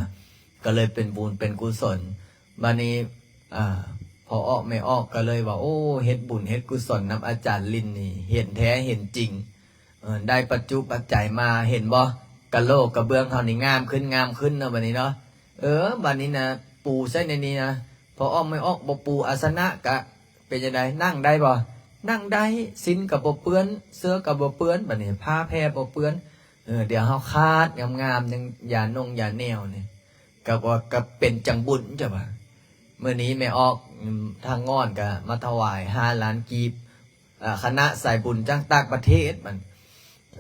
ກໍເລີຍເປັນບຸນເປັນກຸສົນ. ບາດນີ້ ອ່າ ພໍ່ອອກແມ່ອອກກໍເລີຍວ່າ ໂອ້ ເຮັດບຸນເຮັດກຸສົນນຳອາຈານລິນນີ້ ເຫັນແທ້ເຫັນຈິງ. ເອີ ໄດ້ປັດຈຸປັດໄຈມາ ເຫັນບໍ່? ກະໂຫຼກະເບື້ອງເຮົານີ້ງາມຂຶ້ນ ງາມຂຶ້ນເນາະ ບັດນີ້ເນາະ. ເອີ ບັດນີ້ນະ ປູໃສ່ໃນນີ້ນະ ພໍ່ອອກແມ່ອອກບໍ່ປູອາສະນະກະເປັນຈັ່ງໃດ? ນັ່ງໄດ້ບໍ່? ນັ່ງໄດ້. ສິ້ນກະບໍ່ເປື້ອນ ເສື້ອກະບໍ່ເປື້ອນ ບັດນີ້ ຜ້າແພບໍ່ເປື້ອນ. ເອີ ດຽວເຮົາຄາດງາມໆ ຍັງຢານົງຢາແນວນີ້ ກໍວ່າ ກໍເປັນຈັ່ງບຸນ ເຈົ້າວ່າ. ມື້ນີ້ແມ່ອອກ ອາ ທາງງອນກໍມາຖວາຍຫ້າລ້ານກີບ ເອີ ຄະນະສາຍບຸນຈາກຕ່າງປະເທດ ມັນ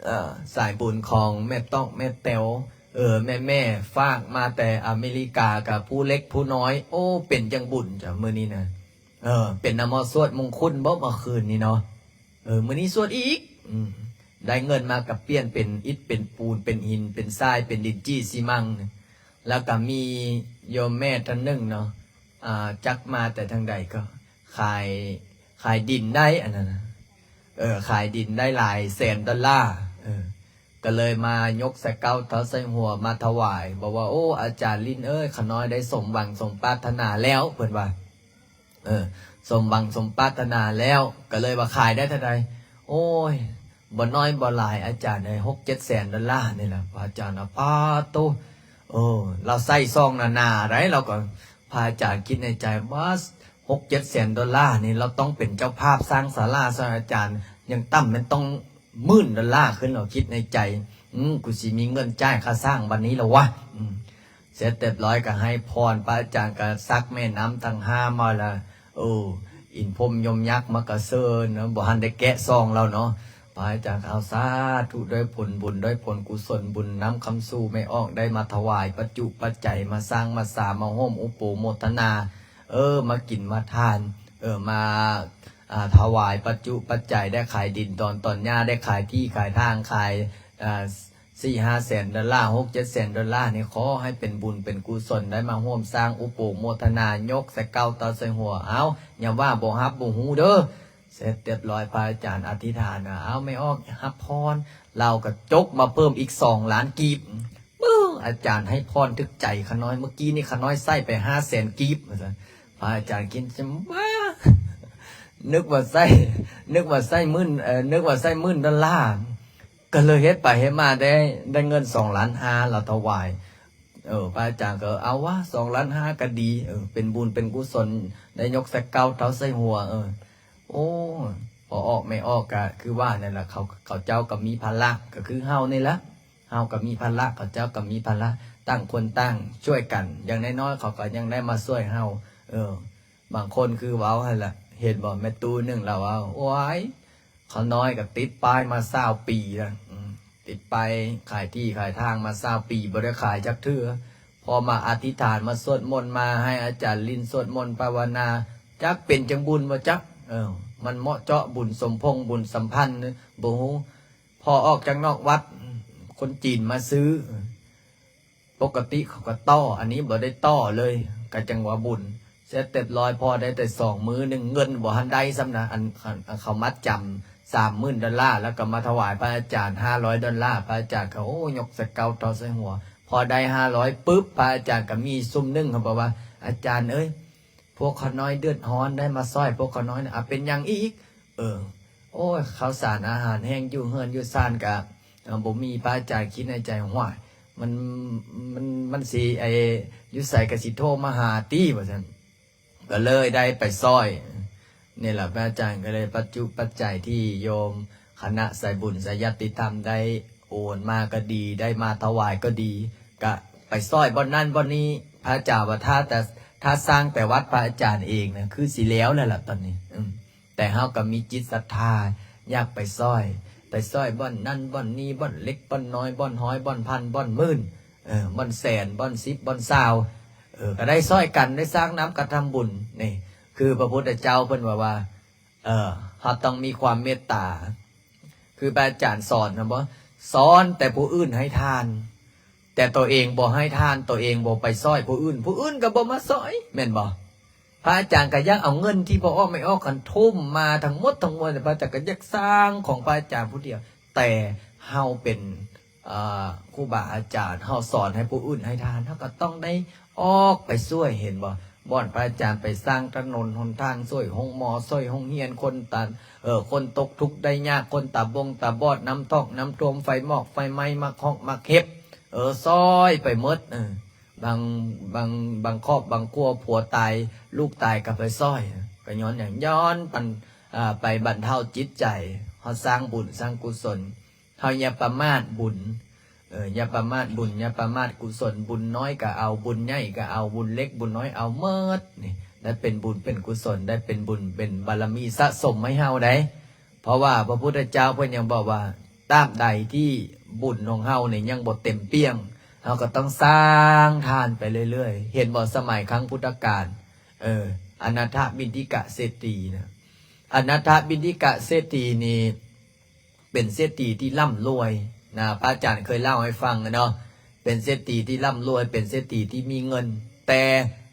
ເອີ ສາຍບຸນຂອງແມ່ຕອກແມ່ແຕວ ເອີ ແມ່ໆ ຝາກມາແຕ່ອາເມລິກາ ກັບຜູ້ເລັກຜູ້ນ້ອຍ. ໂອ້ ເປັນຈັ່ງບຸນເຈົ້າ ມື້ນີ້ນະ. ເອີ ເປັນນຳເຮົາສວດມົງຄຸນບໍ່ ເມື່ອຄືນນີ້ເນາະ? ເອີ ມື້ນີ້ສວດອີກ. ອືມ ໄດ້ເງິນມາກໍປ່ຽນເປັນອິດເປັນປູນ ເປັນຫີນເປັນຊາຍ ເປັນດິນຈີ່ຊີມັງ. ແລ້ວກໍມີໂຍມແມ່ທ່ານໜຶ່ງເນາະ ອ່າ ຈັກມາແຕ່ທາງໃດກໍ ຂາຍ ຂາຍດິນໄດ້ອັນນັ້ນນະ ເອີ ຂາຍດິນໄດ້ຫຼາຍແສນດອນລາ. ເອີ ກໍເລີຍມາຍົກໃສ່ເກົ້າເທົ້າໃສ່ຫົວມາຖວາຍ ບອກວ່າ ໂອ້ ອາຈານລິນເອີຍ ຂ້ານ້ອຍໄດ້ສົມຫວັງສົມປາດຖະໜາແລ້ວ ເພິ່ນວ່າ. ເອີ ສົມຫວັງສົມປາດຖະໜາແລ້ວ ກໍເລີຍວ່າຂາຍໄດ້ເທົ່າໃດ? ໂອ້ຍ ບໍ່ນ້ອຍບໍ່ຫຼາຍອາຈານເອີຍ ຫົກເຈັດແສນດອນລານີ້ລະ. ພະອາຈານວ່າ ປາດໂທ້ ເອີ ລາວໃຊ້ຊອງໜາໆໃດ໋ ລາວກໍ ພະອາຈານຄິດໃນໃຈວ່າ ຫົກເຈັດແສນດອນລານີ້ ລາວຕ້ອງເປັນເຈົ້າພາບສ້າງສາລາຊ່ອຍອາຈານ ຢ່າງຕ່ຳແມ່ນຕ້ອງໝື່ນດອນລາຂຶ້ນ. ລາວຄິດໃນໃຈ ອືມ ກູຊິມີເງິນຈ່າຍຄ່າສ້າງບັດນີ້ລະວະ. ອືມ ເສັດຮຽບຮ້ອຍກໍໃຫ້ພອນ ພະອາຈານກໍຊັກແມ່ນ້ຳທັງຫ້າມາລະ ໂອ້ ອິນພົມຍົມຍັກມາກະເຊີນເນາະ ບໍ່ທັນໄດ້ແກະຊອງລາວເນາະ. ພະອາຈານກໍເອົາ ສາທຸ ດ້ວຍຜົນບຸນ ດ້ວຍຜົນກຸສົນບຸນນຳຄຳສູ່ແມ່ອອກໄດ້ມາຖວາຍປັດຈຸປັດໄຈ ມາສ້າງມາສາ ມາຮ່ວມອຸໂປໂມທະນາ ເອີ ມາກິນມາທານ ເອີ ມາ ອ່າ ຖວາຍປັດຈຸປັດໄຈ ໄດ້ຂາຍດິນດອນຕອນຫຍ້າ ໄດ້ຂາຍທີ່ຂາຍທາງ ຂາຍ ອ່າ ສີ່ຫ້າແສນດອນລາ ຫົກເຈັດແສນດອນລານີ້ ຂໍໃຫ້ເປັນບຸນເປັນກຸສົນ ໄດ້ມາຮ່ວມສ້າງອຸໂປໂມທະນາ ຍົກໃສ່ເກົ້າເຕົ້າໃສ່ຫົວ. ເອົ້າ ຢ່າວ່າບໍ່ຮັບບໍ່ຮູ້ເດີ. ເສັດຮຽບຮ້ອຍ ພະອາຈານອະທິຖານວ່າ ເອົ້າ ແມ່ອອກຮັບພອນ. ລາວກໍຈົກມາເພີ່ມອີກສອງລ້ານກີບ. ປຶ້ ອາຈານໃຫ້ພອນຖືກໃຈຂ້ານ້ອຍ ເມື່ອກີ້ນີ້ຂ້ານ້ອຍໃຊ້ໄປຫ້າແສນກີບ ວ່າຊັ້ນ. ພະອາຈານຄິດ ຈຳວ່າ ນຶກວ່າໃຊ້ ນຶກວ່າໃຊ້ໝື່ນ ເອີ ນຶກວ່າໃຊ້ໝື່ນດອນລາ ກໍເລີຍເຮັດໄປເຮັດມາໄດ້ ໄດ້ເງິນສອງລ້ານຫ້າ ລາວຖວາຍ. ເອີ ພະອາຈານກໍເອົາວະ ສອງລ້ານຫ້າກໍດີ ເອີ ເປັນບຸນເປັນກຸສົນ ໄດ້ຍົກໃສ່ເກົ້າເທົ້າໃສ່ຫົວ. ເອີ ໂອ້ ພໍ່ອອກແມ່ອອກກໍຄືວ່ານັ້ນລະ ເຂົາ ເຂົາເຈົ້າກໍມີພາລະ ກໍຄືເຮົານີ້ລະ ເຮົາກໍມີພາລະ ເຂົາເຈົ້າກໍມີພາລະ ຕ່າງຄົນຕ່າງຊ່ວຍກັນ ຢ່າງນ້ອຍໆເຂົາກໍຍັງໄດ້ມາຊ່ວຍເຮົາ. ເອີ ບາງຄົນຄືເວົ້າຫັ້ນລະ ເຫັນບໍ່ ແມ່ຕູ້ໜຶ່ງລາວເວົ້າ ໂອ້ຍ ຂ້ານ້ອຍກໍຕິດປ້າຍມາຊາວປີລະ ອືມ ຕິດປ້າຍຂາຍທີ່ຂາຍທາງມາຊາວປີ ບໍ່ໄດ້ຂາຍຈັກເທື່ອ. ພໍມາອະທິຖານ ມາສວດມົນ ມາໃຫ້ອາຈານລິນສວດມົນພາວະນາ ຈັກເປັນຈັ່ງບຸນບໍ່ຈັກ ເອີ ມັນເໝາະເຈາະບຸນສົມພົງ ບຸນສຳພັນ ບໍ່ຮູ້. ພໍອອກຈາກນອກວັດ ຄົນຈີນມາຊື້ ປົກກະຕິເຂົາກໍຕໍ່ ອັນນີ້ບໍ່ໄດ້ຕໍ່ເລີຍ ກໍຈັ່ງວ່າບຸນ. ເສັດຮຽບຮ້ອຍ ພໍໄດ້ແຕ່ສອງມື້ໜຶ່ງ ເງິນບໍ່ທັນໄດ້ຊ້ຳນະ ອັນ ອັນ ອັນເຂົາມັດຈຳສາມໝື່ນດອນລາ ແລ້ວກໍມາຖວາຍພະອາຈານຫ້າຮ້ອຍດອນລາ ພະອາຈານກໍ ໂອ້ ຍົກໃສ່ເກົ້າເທົ້າໃສ່ຫົວ. ພໍໄດ້ຫ້າຮ້ອຍປຶບ ພະອາຈານກໍມີຊຸມໜຶ່ງ ເຂົາບອກວ່າ ອາຈານເອີຍ ພວກຂ້ານ້ອຍເດືອດຮ້ອນ ໄດ້ມາຊ່ອຍພວກຂ້ານ້ອຍນະ. ອາ ເປັນຫຍັງອີກ? ເອີ ໂອ້ຍ ເຂົ້າສານອາຫານແຫ້ງ ຢູ່ເຮືອນຢູ່ຊານກະ ເອີ ບໍ່ມີ. ພະອາຈານຄິດໃນໃຈ ຫ້ວຍ ມັນ ມັນ ມັນຊິ ໄອ້ ຢູ່ໃສກະຊິໂທມາຫາຕິ ວ່າຊັ້ນ. ກໍເລີຍໄດ້ໄປຊ່ອຍນີ້ລະ ພະອາຈານກໍເລີຍປັດຈຸປັດໄຈທີ່ໂຍມຄະນະສາຍບຸນສາຍຍາດຕິທຳໄດ້ໂອນມາກໍດີ ໄດ້ມາຖວາຍກໍດີ ກະໄປຊ່ອຍບ່ອນນັ້ນບ່ອນນີ້. ພະອາຈານວ່າ ຖ້າແຕ່ ຖ້າສ້າງແຕ່ວັດພະອາຈານເອງນະ ຄືຊິແລ້ວແລ້ວລະຕອນນີ້ ອືມ ແຕ່ເຮົາກໍມີຈິດສັດທາ ຢາກໄປຊ່ອຍ ໄປຊ່ອຍບ່ອນນັ້ນບ່ອນນີ້ ບ່ອນເລັກບ່ອນນ້ອຍ ບ່ອນຮ້ອຍ ບ່ອນພັນ ບ່ອນໝື່ນ ເອີ ບ່ອນແສນ ບ່ອນສິບ ບ່ອນຊາວ ເອີ ກໍໄດ້ຊ່ອຍກັນ ໄດ້ສ້າງນ້ຳກະທຳບຸນ. ນີ້ຄືພະພຸດທະເຈົ້າເພິ່ນວ່າ ວ່າ ເອີ ເຮົາຕ້ອງມີຄວາມເມດຕາ. ຄືພະອາຈານສອນນະບໍ ສອນແຕ່ຜູ້ອື່ນໃຫ້ທານ ແຕ່ຕົວເອງບໍ່ໃຫ້ທານ ຕົວເອງບໍ່ໄປຊ່ອຍຜູ້ອື່ນ ຜູ້ອື່ນກໍບໍ່ມາຊ່ອຍ ແມ່ນບໍ່? ພະອາຈານກໍຢາກເອົາເງິນທີ່ພໍ່ອອກແມ່ອອກຫັ້ນ ທຸ່ມມາທັງໝົດທັງມວນ ແຕ່ພະອາຈານກໍຢາກສ້າງຂອງພະອາຈານຜູ້ດຽວ. ແຕ່ເຮົາເປັນ ເອີ ຄູບາອາຈານ ເຮົາສອນໃຫ້ຜູ້ອື່ນໃຫ້ທານ ເຮົາກໍຕ້ອງໄດ້ອອກໄປຊ່ວຍ ເຫັນບໍ່? ບ່ອນພະອາຈານໄປສ້າງຖະໜົນຫົນທາງ, ຊ່ວຍໂຮງໝໍ, ຊ່ວຍໂຮງຮຽນ, ຄົນຕາ, ເອີ, ຄົນຕົກທຸກໄດ້ຍາກ, ຄົນຕາບົງຕາບອດ, ນ້ຳຖອກນ້ຳຖ້ວມ, ໄຟໝອກໄຟໄໝ້, ໝາກຮອກໝາກເຫັບ, ເອີ, ຊ່ອຍໄປໝົດ, ເອີ. ບາງ, ບາງ, ບາງຄອບບາງຄົວ ຜົວຕາຍ ລູກຕາຍກໍໄປຊ່ອຍ, ກໍຍ້ອນຫຍັງ? ຍ້ອນປັນ, ອ່າ, ໄປບັນເທົາຈິດໃຈ, ເຮົາສ້າງບຸນສ້າງກຸສົນ, ເຮົາຢ່າປະໝາດບຸນ, ເອີ, ຢ່າປະໝາດບຸນ, ຢ່າປະໝາດກຸສົນ, ບຸນນ້ອຍກໍເອົາ, ບຸນໃຫຍ່ກໍເອົາ, ບຸນເລັກບຸນນ້ອຍເອົາໝົດ, ນີ້ ໄດ້ເປັນບຸນເປັນກຸສົນ, ໄດ້ເປັນບຸນເປັນບາລະມີສະສົມໃຫ້ເຮົາໄດ໋. ເພາະວ່າພະພຸດທະເຈົ້າເພິ່ນຍັງບອກວ່າ ຕາບໃດທີ່ບຸນຂອງເຮົານີ້ຍັງບໍ່ເຕັມປ່ຽງ, ເຮົາກໍຕ້ອງສ້າງທານໄປເລື້ອຍໆ. ເຫັນບໍ່ ສະໄໝຄັ້ງພຸດທະການ, ເອີ, ອະນາຖະບິນທິກະເສດຖີນະ, ອະນາຖະບິນທິກະເສດຖີນີ້ເປັນເສດຖີທີ່ລ່ຳລວຍນະ, ພະອາຈານເຄີຍເລົ່າໃຫ້ຟັງເນາະ, ເປັນເສດຖີທີ່ລ່ຳລວຍ, ເປັນເສດຖີທີ່ມີເງິນ, ແຕ່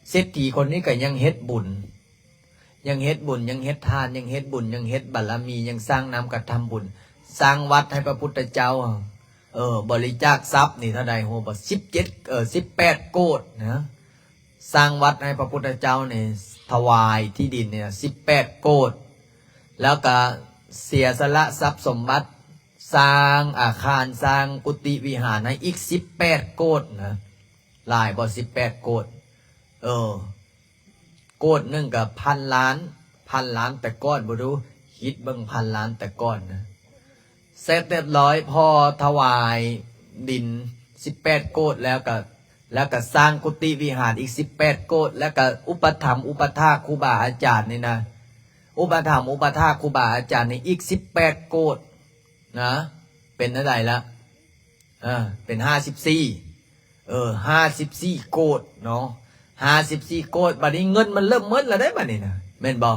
ເສດຖີຄົນນີ້ກໍຍັງເຮັດບຸນ ຍັງເຮັດບຸນ, ຍັງເຮັດທານ, ຍັງເຮັດບຸນ, ຍັງເຮັດບາລະມີ, ຍັງສ້າງນ້ຳກະທຳບຸນ, ສ້າງວັດໃຫ້ພະພຸດທະເຈົ້າ, ເອີ, ບໍລິຈາກຊັບນີ້ເທົ່າໃດ ຮູ້ບໍ່? ສິບເຈັດ, ເອີ, ສິບແປດໂກດນະ, ສ້າງວັດໃຫ້ພະພຸດທະເຈົ້ານີ້, ຖວາຍທີ່ດິນນີ້ສິບແປດໂກດ, ແລ້ວກະເສຍສະຫຼະຊັບສົມບັດ, ສ້າງອາຄານ, ສ້າງກຸຕິວິຫານໃຫ້ອີກສິບແປດໂກດນະ, ຫຼາຍບໍ່? ສິບແປດໂກດ, ເອີ. ໂກດໜຶ່ງກໍພັນລ້ານ, ພັນລ້ານແຕ່ກ່ອນບໍ່ດູ, ຄິດເບິ່ງ ພັນລ້ານແຕ່ກ່ອນນະ. ເສັດຮຽບຮ້ອຍ, ພໍຖວາຍດິນສິບແປດໂກດແລ້ວກໍ, ແລ້ວກໍສ້າງກຸຕິວິຫານອີກສິບແປດໂກດ, ແລ້ວກໍອຸປະຖຳອຸປະຖາກຄູບາອາຈານນີ້ນະ, ອຸປະຖຳອຸປະຖາກຄູບາອາຈານນີ້ອີກສິບແປດໂກດນະ, ເປັນເທົ່າໃດລະ? ເອີ, ເປັນຫ້າສິບສີ່, ເອີ, ຫ້າສິບສີ່ໂກດເນາະ, ຫ້າສິບສີ່ໂກດ, ບັດນີ້ເງິນມັນເລີ່ມໝົດແລ້ວເດ້ບັດນີ້ນະ, ແມ່ນບໍ່?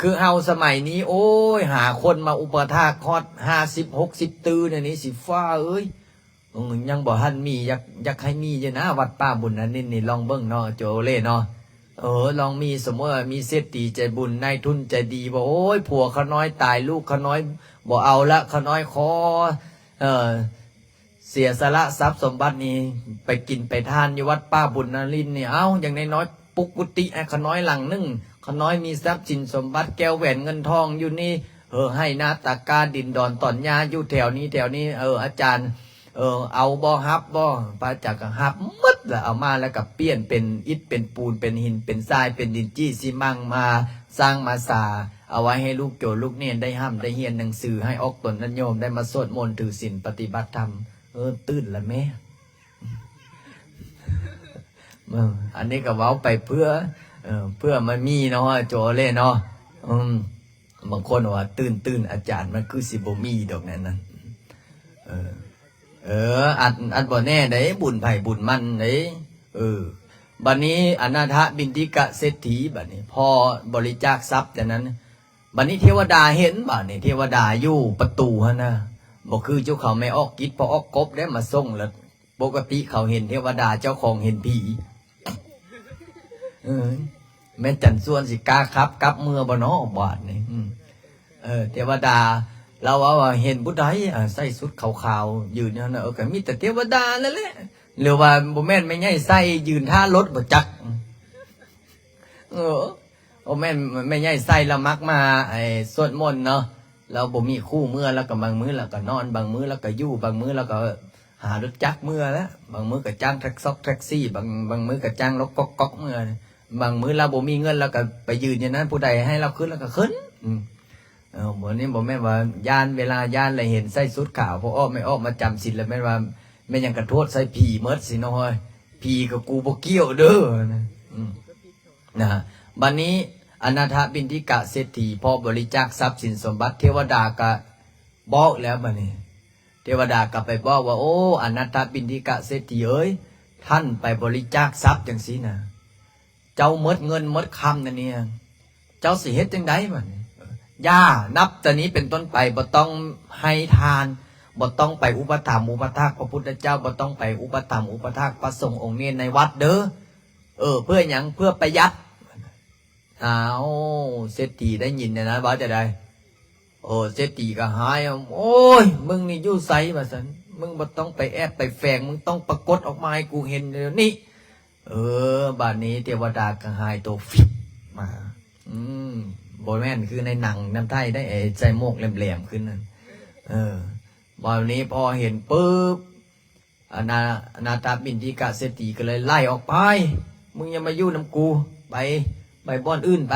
ຄືເຮົາສະໄໝນີ້, ໂອ້ຍ, ຫາຄົນມາອຸປະຖາກຮອດຫ້າສິບ ຫົກສິບຕື້ແນວນີ້ຊິ ຟ້າເອີຍ, ເອີ, ຍັງບໍ່ທັນມີ, ຢາກ, ຢາກໃຫ້ມີຢູ່ນະ, ວັດປ່າບຸນນະນິນນີ້, ລອງເບິ່ງເນາະ, ໂຈເລເນາະ. ເອີ, ລອງມີ, ສົມມຸດວ່າມີເສດຖີໃຈບຸນ, ນາຍທຶນໃຈດີ, ວ່າ, ໂອ້ຍ, ຜົວຂ້ານ້ອຍຕາຍ, ລູກຂ້ານ້ອຍບໍ່ເອົາລະ, ຂ້ານ້ອຍຂໍ, ເອີ, ເສຍສະຫຼະຊັບສົມບັດນີ້ ໄປກິນໄປທານຢູ່ວັດປ່າບຸນນະລິນນີ້. ເອົ້າ, ຢ່າງນ້ອຍໆ ປຸກກຸຕິໃຫ້ຂ້ານ້ອຍຫຼັງໜຶ່ງ, ຂ້ານ້ອຍມີຊັບສິນສົມບັດ, ແກ້ວແຫວນເງິນທອງຢູ່ນີ້, ເອີ, ໄຮ່ນາຕາກ້າດິນດອນຕອນຫຍ້າຢູ່ແຖວນີ້, ແຖວນີ້, ເອີ, ອາຈານ, ເອີ, ເອົາບໍ່? ຮັບບໍ່? ພະອາຈານກໍຮັບໝົດລະ, ເອົາມາແລ້ວກໍປ່ຽນເປັນອິດເປັນປູນ, ເປັນຫີນເປັນຊາຍ, ເປັນດິນຈີ່ຊີມັງ, ມາສ້າງມາສາ, ເອົາໄວ້ໃຫ້ລູກໂຈລູກເນນໄດ້ຮ່ຳໄດ້ຮຽນໜັງສື, ໃຫ້ອອກຕົນຍາດໂຍມໄດ້ມາສວດມົນຖືສິນປະຕິບັດທຳ. ເອີ, ຕື່ນລະແມ້. ເອີ, ອັນນີ້ກໍເວົ້າໄປເພື່ອ, ເອີ, ເພື່ອມັນມີເນາະ, ໂຈເລເນາະ. ອືມ, ບາງຄົນວ່າຕື່ນໆ ອາຈານ, ມັນຄືຊິບໍ່ມີດອກແນວນັ້ນ. ເອີ, ເອີ, ອັນ, ອັນບໍ່ແນ່ເດ້, ບຸນໃຜບຸນມັນເດ້. ເອີ, ບັດນີ້ອະນາຖະບິນທິກະເສດຖີ, ບັດນີ້ພໍບໍລິຈາກຊັບຈາກນັ້ນ, ບັດນີ້ເທວະດາເຫັນ, ບາດນີ້ເທວະດາຢູ່ປະຕູຫັ້ນນະ, ບໍ່ຄືຈຸເຂົາແມ່ອອກກິດ ພໍ່ອອກກົບໄດ້ມາສົ່ງລະ. ປົກກະຕິເຂົາເຫັນເທວະດາ, ເຈົ້າຂອງເຫັນຜີ. ເອີ, ແມ່ນຈັນຊວນຊິກ້າຂັບກັບເມືອບໍ່ເນາະບາດນີ້? ເອີ, ເທວະດາລາວເວົ້າວ່າເຫັນຜູ້ໃດ, ເອີ, ໃສ່ຊຸດຂາວໆ ຢືນຢູ່ຫັ້ນນະ, ເອີ, ກໍມີແຕ່ເທວະດານັ້ນແຫຼະ. ຫຼືວ່າບໍ່ແມ່ນແມ່ໃຫຍ່ໄຊຢືນຖ້າລົດບໍ່ຈັກ. ເອີ, ບໍ່ແມ່ນແມ່ໃຫຍ່ໄຊລາວມັກມາ, ໄອ້, ສວດມົນເນາະ, ລາວບໍ່ມີຄູ່ເມືອ, ລາວກໍບາງມື້ລາວກໍນອນ, ບາງມື້ລາວກໍຢູ່, ບາງມື້ລາວກໍຫາລົດຈັກເມືອແຫຼະ, ບາງມື້ກໍຈ້າງແທັກຊອກແທັກຊີ, ບາງ, ບາງມື້ກໍຈ້າງລົດກອກໆເມືອ, ບາງມື້ລາວບໍ່ມີເງິນ, ລາວກໍໄປຢືນຢູ່ນັ້ນ, ຜູ້ໃດໃຫ້ລາວຂຶ້ນ ລາວກໍຂຶ້ນ. ອືມ. ເອີ, ບໍ່, ນີ້ບໍ່ແມ່ນວ່າຢ້ານ, ເວລາຢ້ານລະເຫັນໃສ່ຊຸດຂາວ, ພໍອອກ, ແມ່ອອກມາຈຳສິນລະແມ່ນວ່າ ແມ່ນຫຍັງກະໂທດໃສ່ຜີໝົດຊິເນາະ, ຜີກັບກູບໍ່ກ່ຽວເດີ. ອືມ, ນະ, ບັດນີ້ອະນາຖະບິນທິກະເສດຖີ ພໍບໍລິຈາກຊັບສິນສົມບັດ, ເທວະດາກະບອກແລ້ວ, ບັດນີ້ເທວະດາກະໄປບອກວ່າ, ໂອ້, ອະນາຖະບິນທິກະເສດຖີເອີຍ, ທ່ານໄປບໍລິຈາກຊັບຈັ່ງຊີ້ນະ, ເຈົ້າໝົດເງິນໝົດຄຳແນວນີ້, ເຈົ້າຊິເຮັດຈັ່ງໃດບັດນີ້? ຢ່າ, ນັບແຕ່ນີ້ເປັນຕົ້ນໄປ ບໍ່ຕ້ອງໃຫ້ທານ, ບໍ່ຕ້ອງໄປອຸປະຖຳອຸປະຖາກພະພຸດທະເຈົ້າ, ບໍ່ຕ້ອງໄປອຸປະຖຳອຸປະຖາກພະສົງອົງເນນໃນວັດເດີ. ເອີ, ເພື່ອຫຍັງ? ເພື່ອປະຢັດ. ອ້າວ, ເສດຖີໄດ້ຍິນແນວນັ້ນ ເວົ້າຈັ່ງໃດ? ໂອ້, ເສດຖີກໍຮ້າຍ, ໂອ້ຍ, ມຶງນີ້ຢູ່ໃສ? ວ່າຊັ້ນ, ມຶງບໍ່ຕ້ອງໄປແອບໄປແຝງ, ມຶງຕ້ອງປາກົດອອກມາໃຫ້ກູເຫັນດຽວນີ້. ເອີ ບາດນີ້ເທວະດາກໍຫາຍໂຕຟິບມາ. ອືມ ບໍ່ແມ່ນຄືໃນໜັງນຳໄທໄດ໋ ໄອ້ໃສ່ໝວກແຫຼມໆຂຶ້ນນັ້ນ. ເອີ ບາດນີ້ພໍເຫັນປຶບ ອະນາ ອະນາຖະບິນທິກະເສດຖີກໍເລີຍໄລ່ອອກໄປ, ມຶງຢ່າມາຢູ່ນຳກູ ໄປ ໄປບ່ອນອື່ນໄປ.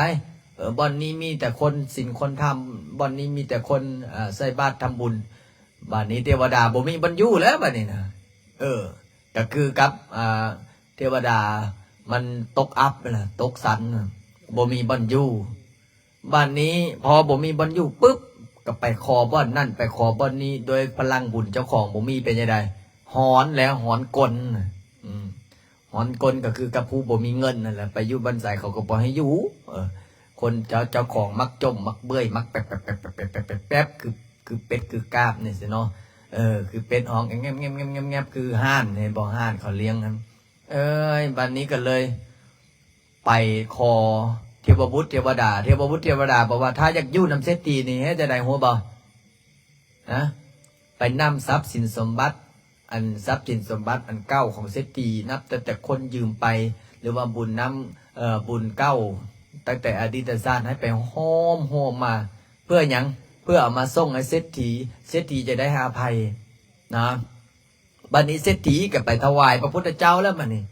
ເອີ ບ່ອນນີ້ມີແຕ່ຄົນສິນຄົນທຳ, ບ່ອນນີ້ມີແຕ່ຄົນ ເອີ ໃສ່ບາດທຳບຸນ. ບາດນີ້ເທວະດາບໍ່ມີບ່ອນຢູ່ແລ້ວບາດນີ້ນະ. ເອີ ກໍຄືກັບ ອ່າ ເທວະດາມັນຕົກອັບນະ ຕົກສັນນະ ບໍ່ມີບ່ອນຢູ່. ບາດນີ້ພໍບໍ່ມີບ່ອນຢູ່ປຶບ ກໍໄປຂໍບ່ອນນັ້ນ ໄປຂໍບ່ອນນີ້ ດ້ວຍພະລັງບຸນເຈົ້າຂອງບໍ່ມີ ເປັນຈັ່ງໃດ? ຮ້ອນແລ້ວ ຮ້ອນກົ້ນ. ອືມ ຮ້ອນກົ້ນກໍຄືກັບຜູ້ບໍ່ມີເງິນນັ້ນແຫຼະ, ໄປຢູ່ບ່ອນໃດເຂົາກໍບໍ່ໃຫ້ຢູ່. ເອີ ຄົນເຈົ້າ ເຈົ້າຂອງມັກຈົ່ມ ມັກເມື່ອຍ ມັກແປັບໆໆໆໆ ຄື ຄືເປັດຄືກາບນີ້ຊີ້ເນາະ. ເອີ ຄືເປັດຮ້ອງແງບໆໆໆ ຄືຫ່ານ ເຫັນບໍ່ ຫ່ານເຂົາລ້ຽງຫັ້ນ. ເອີຍ ບາດນີ້ກໍເລີຍໄປຂໍເທວະບຸດເທວະດາ, ເທວະບຸດເທວະດາບອກວ່າ ຖ້າຢາກຢູ່ນຳເສດຖີນີ້ ເຮັດຈັ່ງໃດຮູ້ບໍ່? ນະ ໄປນຳຊັບສິນສົມບັດ ອັນຊັບສິນສົມບັດອັນເກົ່າຂອງເສດຖີ ນັບຕັ້ງແຕ່ຄົນຢືມໄປ ຫຼືວ່າບຸນນຳ ເອີ ບຸນເກົ່າຕັ້ງແຕ່ອະດີດຕະຊາດ ໃຫ້ໄປໂຮມໂຮມມາ. ເພື່ອຫຍັງ? ເພື່ອເອົາມາສົ່ງໃຫ້ເສດຖີ, ເສດຖີຈະໄດ້ໃຫ້ອະໄພນະ. ບາດນີ້ເສດຖີກໍໄປຖວາຍພະພຸດທະເຈົ້າແລ້ວ ບາດນີ້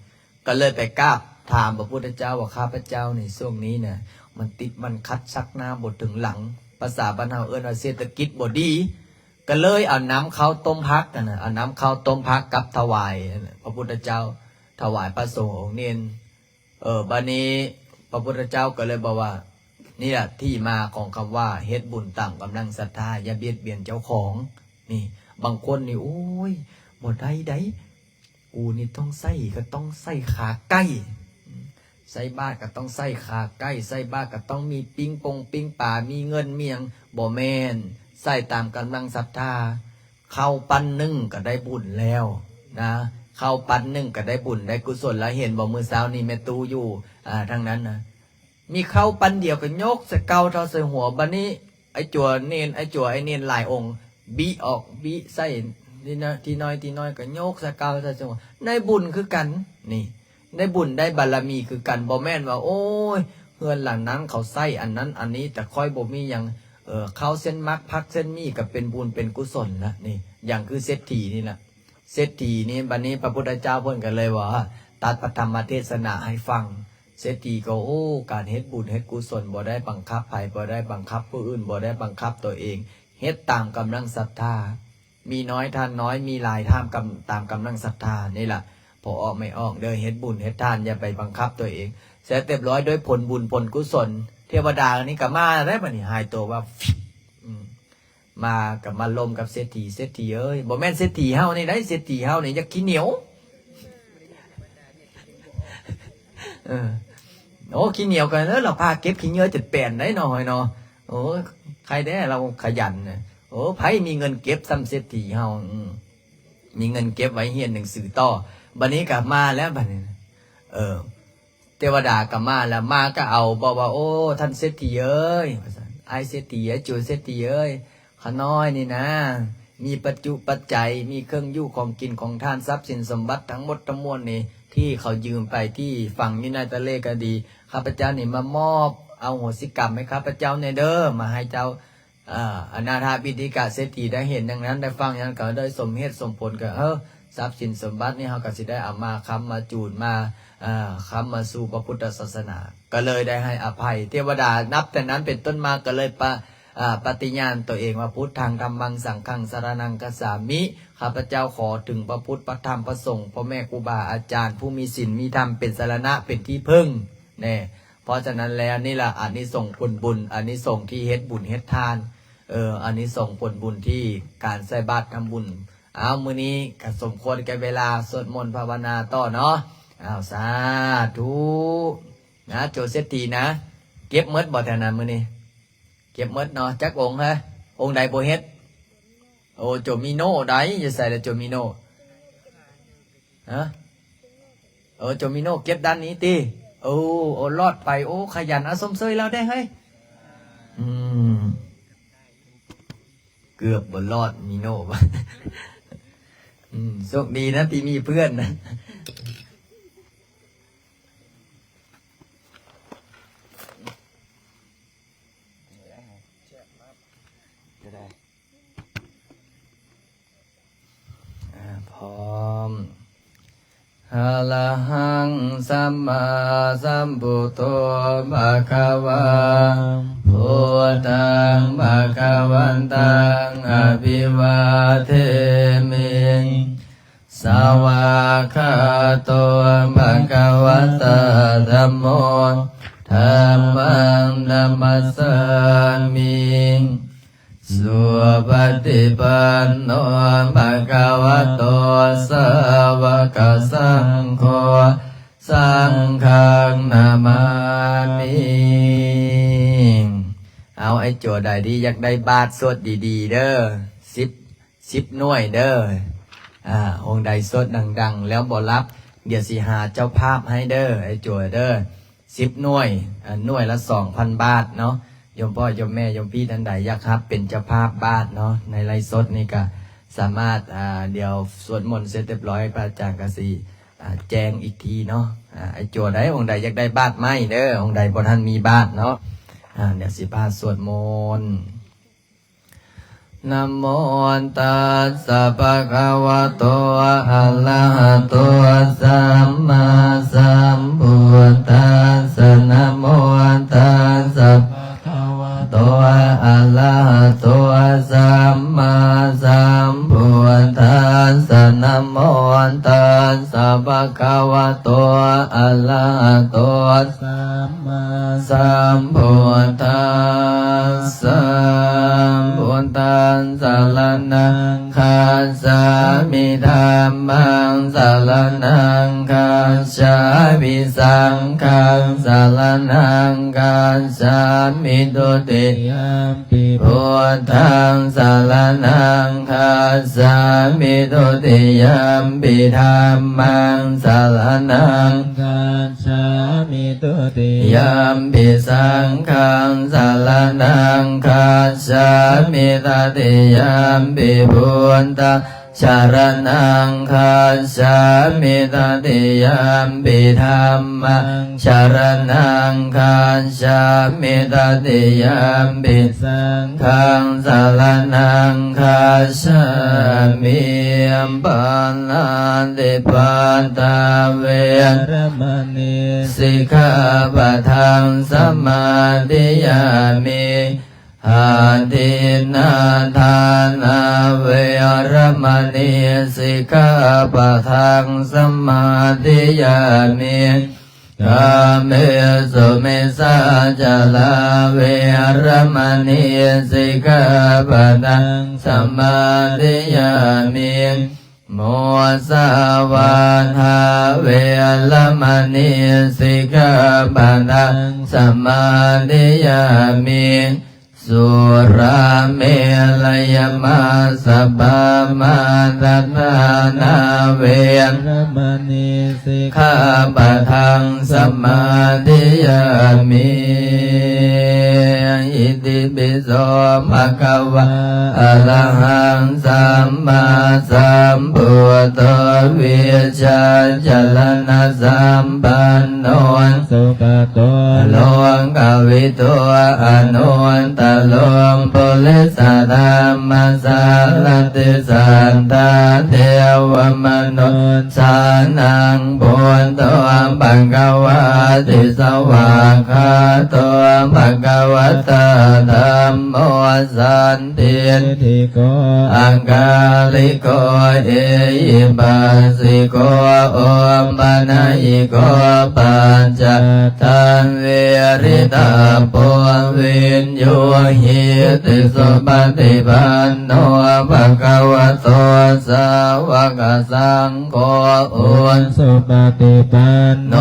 ກໍເລີຍໄປກາບຖາມພະພຸດທະເຈົ້າວ່າ ຂ້າພະເຈົ້າໃນຊ່ວງນີ້ນະ ມັນຕິດມັນຂັດ ຊັກໜ້າບໍ່ເຖິງຫຼັງ, ພາສາບ້ານເຮົາເອີ້ນວ່າເສດຖະກິດບໍ່ດີ. ກໍເລີຍເອົານ້ຳເຂົ້າຕົ້ມຜັກຫັ້ນນະ ເອົານ້ຳເຂົ້າຕົ້ມຜັກກັບຖວາຍພະພຸດທະເຈົ້າ ຖວາຍພະສົງອົງເນນ. ເອີ ບາດນີ້ພະພຸດທະເຈົ້າກໍເລີຍບອກວ່າ ນີ້ລະທີ່ມາຂອງຄຳວ່າ ເຮັດບຸນຕາມກຳລັງສັດທາ ຢ່າບຽດບຽນເຈົ້າຂອງ. ນີ້ ບາງຄົນນີ້ ໂອ້ຍ ບໍ່ໄດ້ໃດ໋ ກູນີ້ຕ້ອງໃສ່ ກໍຕ້ອງໃສ່ຂາໄກ່ ໃສ່ບາດກໍຕ້ອງໃສ່ຂາໄກ່ ໃສ່ບາດກໍຕ້ອງມີປີ້ງປົງປີ້ງປາ ມີເງິນມີຫຍັງ. ບໍ່ແມ່ນ, ໃສ່ຕາມກຳລັງສັດທາ. ເຂົ້າປັ້ນໜຶ່ງກໍໄດ້ບຸນແລ້ວນະ, ເຂົ້າປັ້ນໜຶ່ງກໍໄດ້ບຸນໄດ້ກຸສົນແລ້ວ. ເຫັນບໍ່ ມື້ເຊົ້ານີ້ແມ່ຕູ້ຢູ່ ອ່າ ທາງນັ້ນນະ ມີເຂົ້າປັ້ນດຽວກໍຍົກໃສ່ເກົ້າເທົ່າໃສ່ຫົວ. ບາດນີ້ໄອ້ຈົວເນນ ໄອ້ຈົວໄອ້ເນນຫຼາຍອົງ ບິອອກບິໃສ່ ທີນ້ອຍທີນ້ອຍກໍຍົກໃສ່ເກົ້າເທົ່າໃສ່ຫົວ. ໄດ້ບຸນຄືກັນ ນີ້ ໄດ້ບຸນໄດ້ບາລະມີຄືກັນ. ບໍ່ແມ່ນວ່າ ໂອ້ຍ ເຮືອນຫຼັງນັ້ນເຂົາໃຊ້ອັນນັ້ນອັນນີ້ ແຕ່ຂ້ອຍບໍ່ມີຫຍັງ. ເອີ ເຂົ້າເສັ້ນໝາກ ຜັກເສັ້ນໝີ່ກໍເປັນບຸນເປັນກຸສົນລະ. ນີ້ ຢ່າງຄືເສດຖີນີ້ລະ ເສດຖີນີ້ ບາດນີ້ພະພຸດທະເຈົ້າເພິ່ນກໍເລີຍວ່າ ຕັດພະທຳມະເທດສະໜາໃຫ້ຟັງ. ເສດຖີກໍ ໂອ້ ການເຮັດບຸນເຮັດກຸສົນບໍ່ໄດ້ບັງຄັບໃຜ ບໍ່ໄດ້ບັງຄັບຜູ້ອື່ນ ບໍ່ໄດ້ບັງຄັບຕົວເອງ, ເຮັດຕາມກຳລັງສັດທາ. ມີນ້ອຍທານນ້ອຍ ມີຫຼາຍທານກຳ ຕາມກຳລັງສັດທາ. ນີ້ລະ ພໍ່ອອກແມ່ອອກເດີ ເຮັດບຸນເຮັດທານ ຢ່າໄປບັງຄັບຕົວເອງ. ເສັດຮຽບຮ້ອຍດ້ວຍຜົນບຸນຜົນກຸສົນ ເທວະດານີ້ກໍມາແລ້ວ ບາດນີ້ຫາຍໂຕວ່າ ອືມ ມາກໍມາລົມກັບເສດຖີ. ເສດຖີເອີຍ ບໍ່ແມ່ນເສດຖີເຮົານີ້ໄດ໋ ເສດຖີເຮົານີ້ຢາກຂີ້ໜຽວ. ເອີ ໂອ້ ຂີ້ໜຽວກັນເດີ ລາວພາເກັບຂີ້ເຫຍື້ອຈົນແປນໄດ໋ເນາະ ເຮົາເນາະ. ໂອ້ ໃຄແດ່ລາວຂະຫຍັນນະ. ໂອ້ ໃຜມີເງິນເກັບສ່ຳເສດຖີເຮົາ ອືມ ມີເງິນເກັບໄວ້ຮຽນໜັງສືຕໍ່. ບາດນີ້ກໍມາແລ້ວ ບາດນີ້ ເອີ ເທວະດາກໍມາແລ້ວ ມາກໍເອົາ ບອກວ່າ ໂອ້ ທ່ານເສດຖີເອີຍ ວ່າຊັ້ນ ອ້າຍເສດຖີ ອ້າຍໂຈເສດຖີເອີຍ ຂ້ານ້ອຍນີ້ນະ ມີປັດຈຸປັດໄຈ ມີເຄື່ອງຢູ່ຂອງກິນຂອງທານ ຊັບສິນສົມບັດທັງໝົດທັງມວນນີ້ ທີ່ເຂົາຢືມໄປ ທີ່ຝັງຢູ່ໃນທະເລກໍດີ ຂ້າພະເຈົ້ານີ້ມາມອບອະໂຫສິກຳໃຫ້ຂ້າພະເຈົ້າແດ່ເດີ ມາໃຫ້ເຈົ້າ ອາ ອະນາຖະບິນທິກະເສດຖີໄດ້ເຫັນຢ່າງນັ້ນ ໄດ້ຟັງຢ່າງນັ້ນ ກໍໄດ້ສົມເຫດສົມຜົນ ກໍ ເອີ ຊັບສິນສົມບັດນີ້ ເຮົາກໍຊິໄດ້ເອົາມາຄ້ຳມາຈູນ ມາ ອາ ຄ້ຳມາສູ່ພະພຸດທະສາສະໜາ ກໍເລີຍໄດ້ໃຫ້ອະໄພ. ເທວະດານັບແຕ່ນັ້ນເປັນຕົ້ນມາ ກໍເລີຍປະ ອາ ປະຕິຍານຕົວເອງວ່າ ພຸດທັງ ທຳມັງ ສັງຄັງ ສະຣະນັງ ຄັດສາມິ ຂ້າພະເຈົ້າຂໍເຖິງພະພຸດ ພະທຳ ພະສົງ ພໍ່ແມ່ຄູບາອາຈານ ຜູ້ມີສິນມີທຳ ເປັນສະຣະນະ ເປັນທີ່ເພິ່ງແນ່. ເພາະສະນັ້ນແລ້ວ ນີ້ລະອານິສົງຜົນບຸນ ອານິສົງທີ່ເຮັດບຸນເຮັດທານ ເອີ ອານິສົງຜົນບຸນທີ່ການໃສ່ບາດທຳບຸນ. ເອົາ ມື້ນີ້ກໍສົມຄວນແກ່ເວລາ ສວດມົນພາວະນາຕໍ່ເນາະ. ເອົາ ສາທຸນະ ໂຈເສດຖີນະ. ເກັບໝົດບໍ່ແຖວນັ້ນມື້ນີ້? ເກັບໝົດເນາະ. ຈັກອົງເຮີ້ຍ? ອົງໃດບໍ່ເຮັດ? ໂອ ໂຈມິໂນໃດ ຢູ່ໃສລະໂຈມິໂນ? ຮະ? ໂອ ໂຈມິໂນເກັບດ້ານນີ້ຕິ? ໂອ ໂອ ລອດໄປ. ໂອ ຂະຫຍັນ ອາ ຊົມເຊີຍລາວແດ່ເຮີ້ຍ. ອືມ ເກືອບບໍ່ລອດມິໂນ. ອືມ ໂຊກດີນະທີ່ມີເພື່ອນນະ. ພ້ອມ. ອະລະຫັງ ສຳມາສຳພຸດໂທ ພະຄະວາ ພຸດທັງ ພະຄະວັນຕັງ ອະພິວາເທມິ ສະວາກຂາໂຕ ພະຄະວະຕາ ທຳໂມ ທຳມັງ ນະມັດສາມິ ສຸປະຕິປັນໂນ ພະຄະວະໂຕ ສາວະກະສັງໂຄ ສັງຄັງ ນະມາມິ. ເອົາ ໄອ້ໂຈໃດທີ່ຢາກໄດ້ບາດສວດດີໆເດີ ສິບ ສິບໜ່ວຍເດີ. ອາ ອົງໃດສວດດັງໆແລ້ວບໍ່ຫຼັບ ດຽວຊິຫາເຈົ້າພາບໃຫ້ເດີ ໄອ້ໂຈເດີ. ສິບໜ່ວຍ ອາ ໜ່ວຍລະສອງພັນບາດເນາະ. ໂຍມພໍ່ໂຍມແມ່ໂຍມພີ່ທ່ານໃດຢາກຮັບເປັນເຈົ້າພາບບາດເນາະ ໃນໄລຟ໌ສົດນີ້ກະສາມາດ ອາ ດຽວສວດມົນເສັດຮຽບຮ້ອຍ ພະອາຈານກະຊິ ອາ ແຈ້ງອີກທີເນາະ. ອາ ໄອ້ໂຈໃດ ອົງໃດຢາກໄດ້ບາດໃໝ່ເດີ ອົງໃດບໍ່ທັນມີບາດເນາະ. ອາ ດຽວຊິພາສວດມົນ. ນະໂມຕັດສະ ພະຄະວະໂຕ ອະລະຫະໂຕ ສຳມາສຳພຸດທັດສະ ນະໂມຕັດສະ ພະຄະວະໂຕ ອະລະຫະໂຕ ສຳມາສຳພຸດທັດສະ ນະໂມຕັດສະ ພະຄະວະໂຕ ອະລະຫະໂຕ ສຳມາສຳພຸດທັດສະ ພຸດທັງສະລະນັງຄັດສາມິ ທຳມັງສະລະນັງຄັດສາມິ ສັງຄັງສະລະນັງຄັດສາມິ ທຸຕິຍຳ ປິ ພຸດທັງສະລະນັງຄັດສາມິ ທຸຕິຍຳປິ ທຳມັງສະລະນັງຄັດສາມິ ທຸຕິຍຳປິ ສັງຄັງສະລະນັງຄັດສາມິ ຕະຕິຍຳປິ ພຸດທັງ ສະລະນັງຄັດສາມິ ຕະຕິຍຳປິ ທຳມັງສະລະນັງຄັດສາມິ ຕະຕິຍຳປິ ສັງຄັງສະລະນັງຄັດສາມິ ປານາຕິປາຕາ ເວລະມະນີ ສິກຂາປະທັງ ສະມາທິຍາມິ ອະທິນນາທານາ ເວລະມະນີ ສິກຂາປະທັງ ສະມາທິຍາມິ ກາເມສຸມິດສາຈາລາ ເວລະມະນີ ສິກຂາປະທັງ ສະມາທິຍາມິ ມຸສາວາທາ ເວລະມະນີ ສິກຂາປະທັງ ສະມາທິຍາມິ ສຸລາເມລະຍະມາສະບາມາດທະຖານາ ເວລະມະນີ ສິກຂາປະທັງ ສະມາທິຍາມິ ອິຕິປິໂສ ພະຄະວາ ອະລະຫັງ ສຳມາສຳພຸດໂທ ວິຊາຈາລະນະສຳປັນໂນ ສຸກະໂຕ ໂລກະວິທູ ອະນຸດຕະໂລ ປຸລິສະທຳມະສາລະຕິ ສັດຖາເທວະມະນຸດສານັງ ພຸດໂທ ພະຄະວາຕິ ສະວາກຂາໂຕ ພະຄະວະຕາ ທຳໂມ ສັນ ທິດຖິໂກ ອາກາລິໂກ ເອຫິປັດສິໂກ ໂອປະນະຍິໂກ ປັດຈັກຂັງ ວິລິຕາໂປ ວິນຢູຫິຕິ ສຸປະຕິປັນໂນ ພະຄະວະໂຕ ສາວະກະສັງ ໂຄ ອຸ ສຸປະຕິປັນໂນ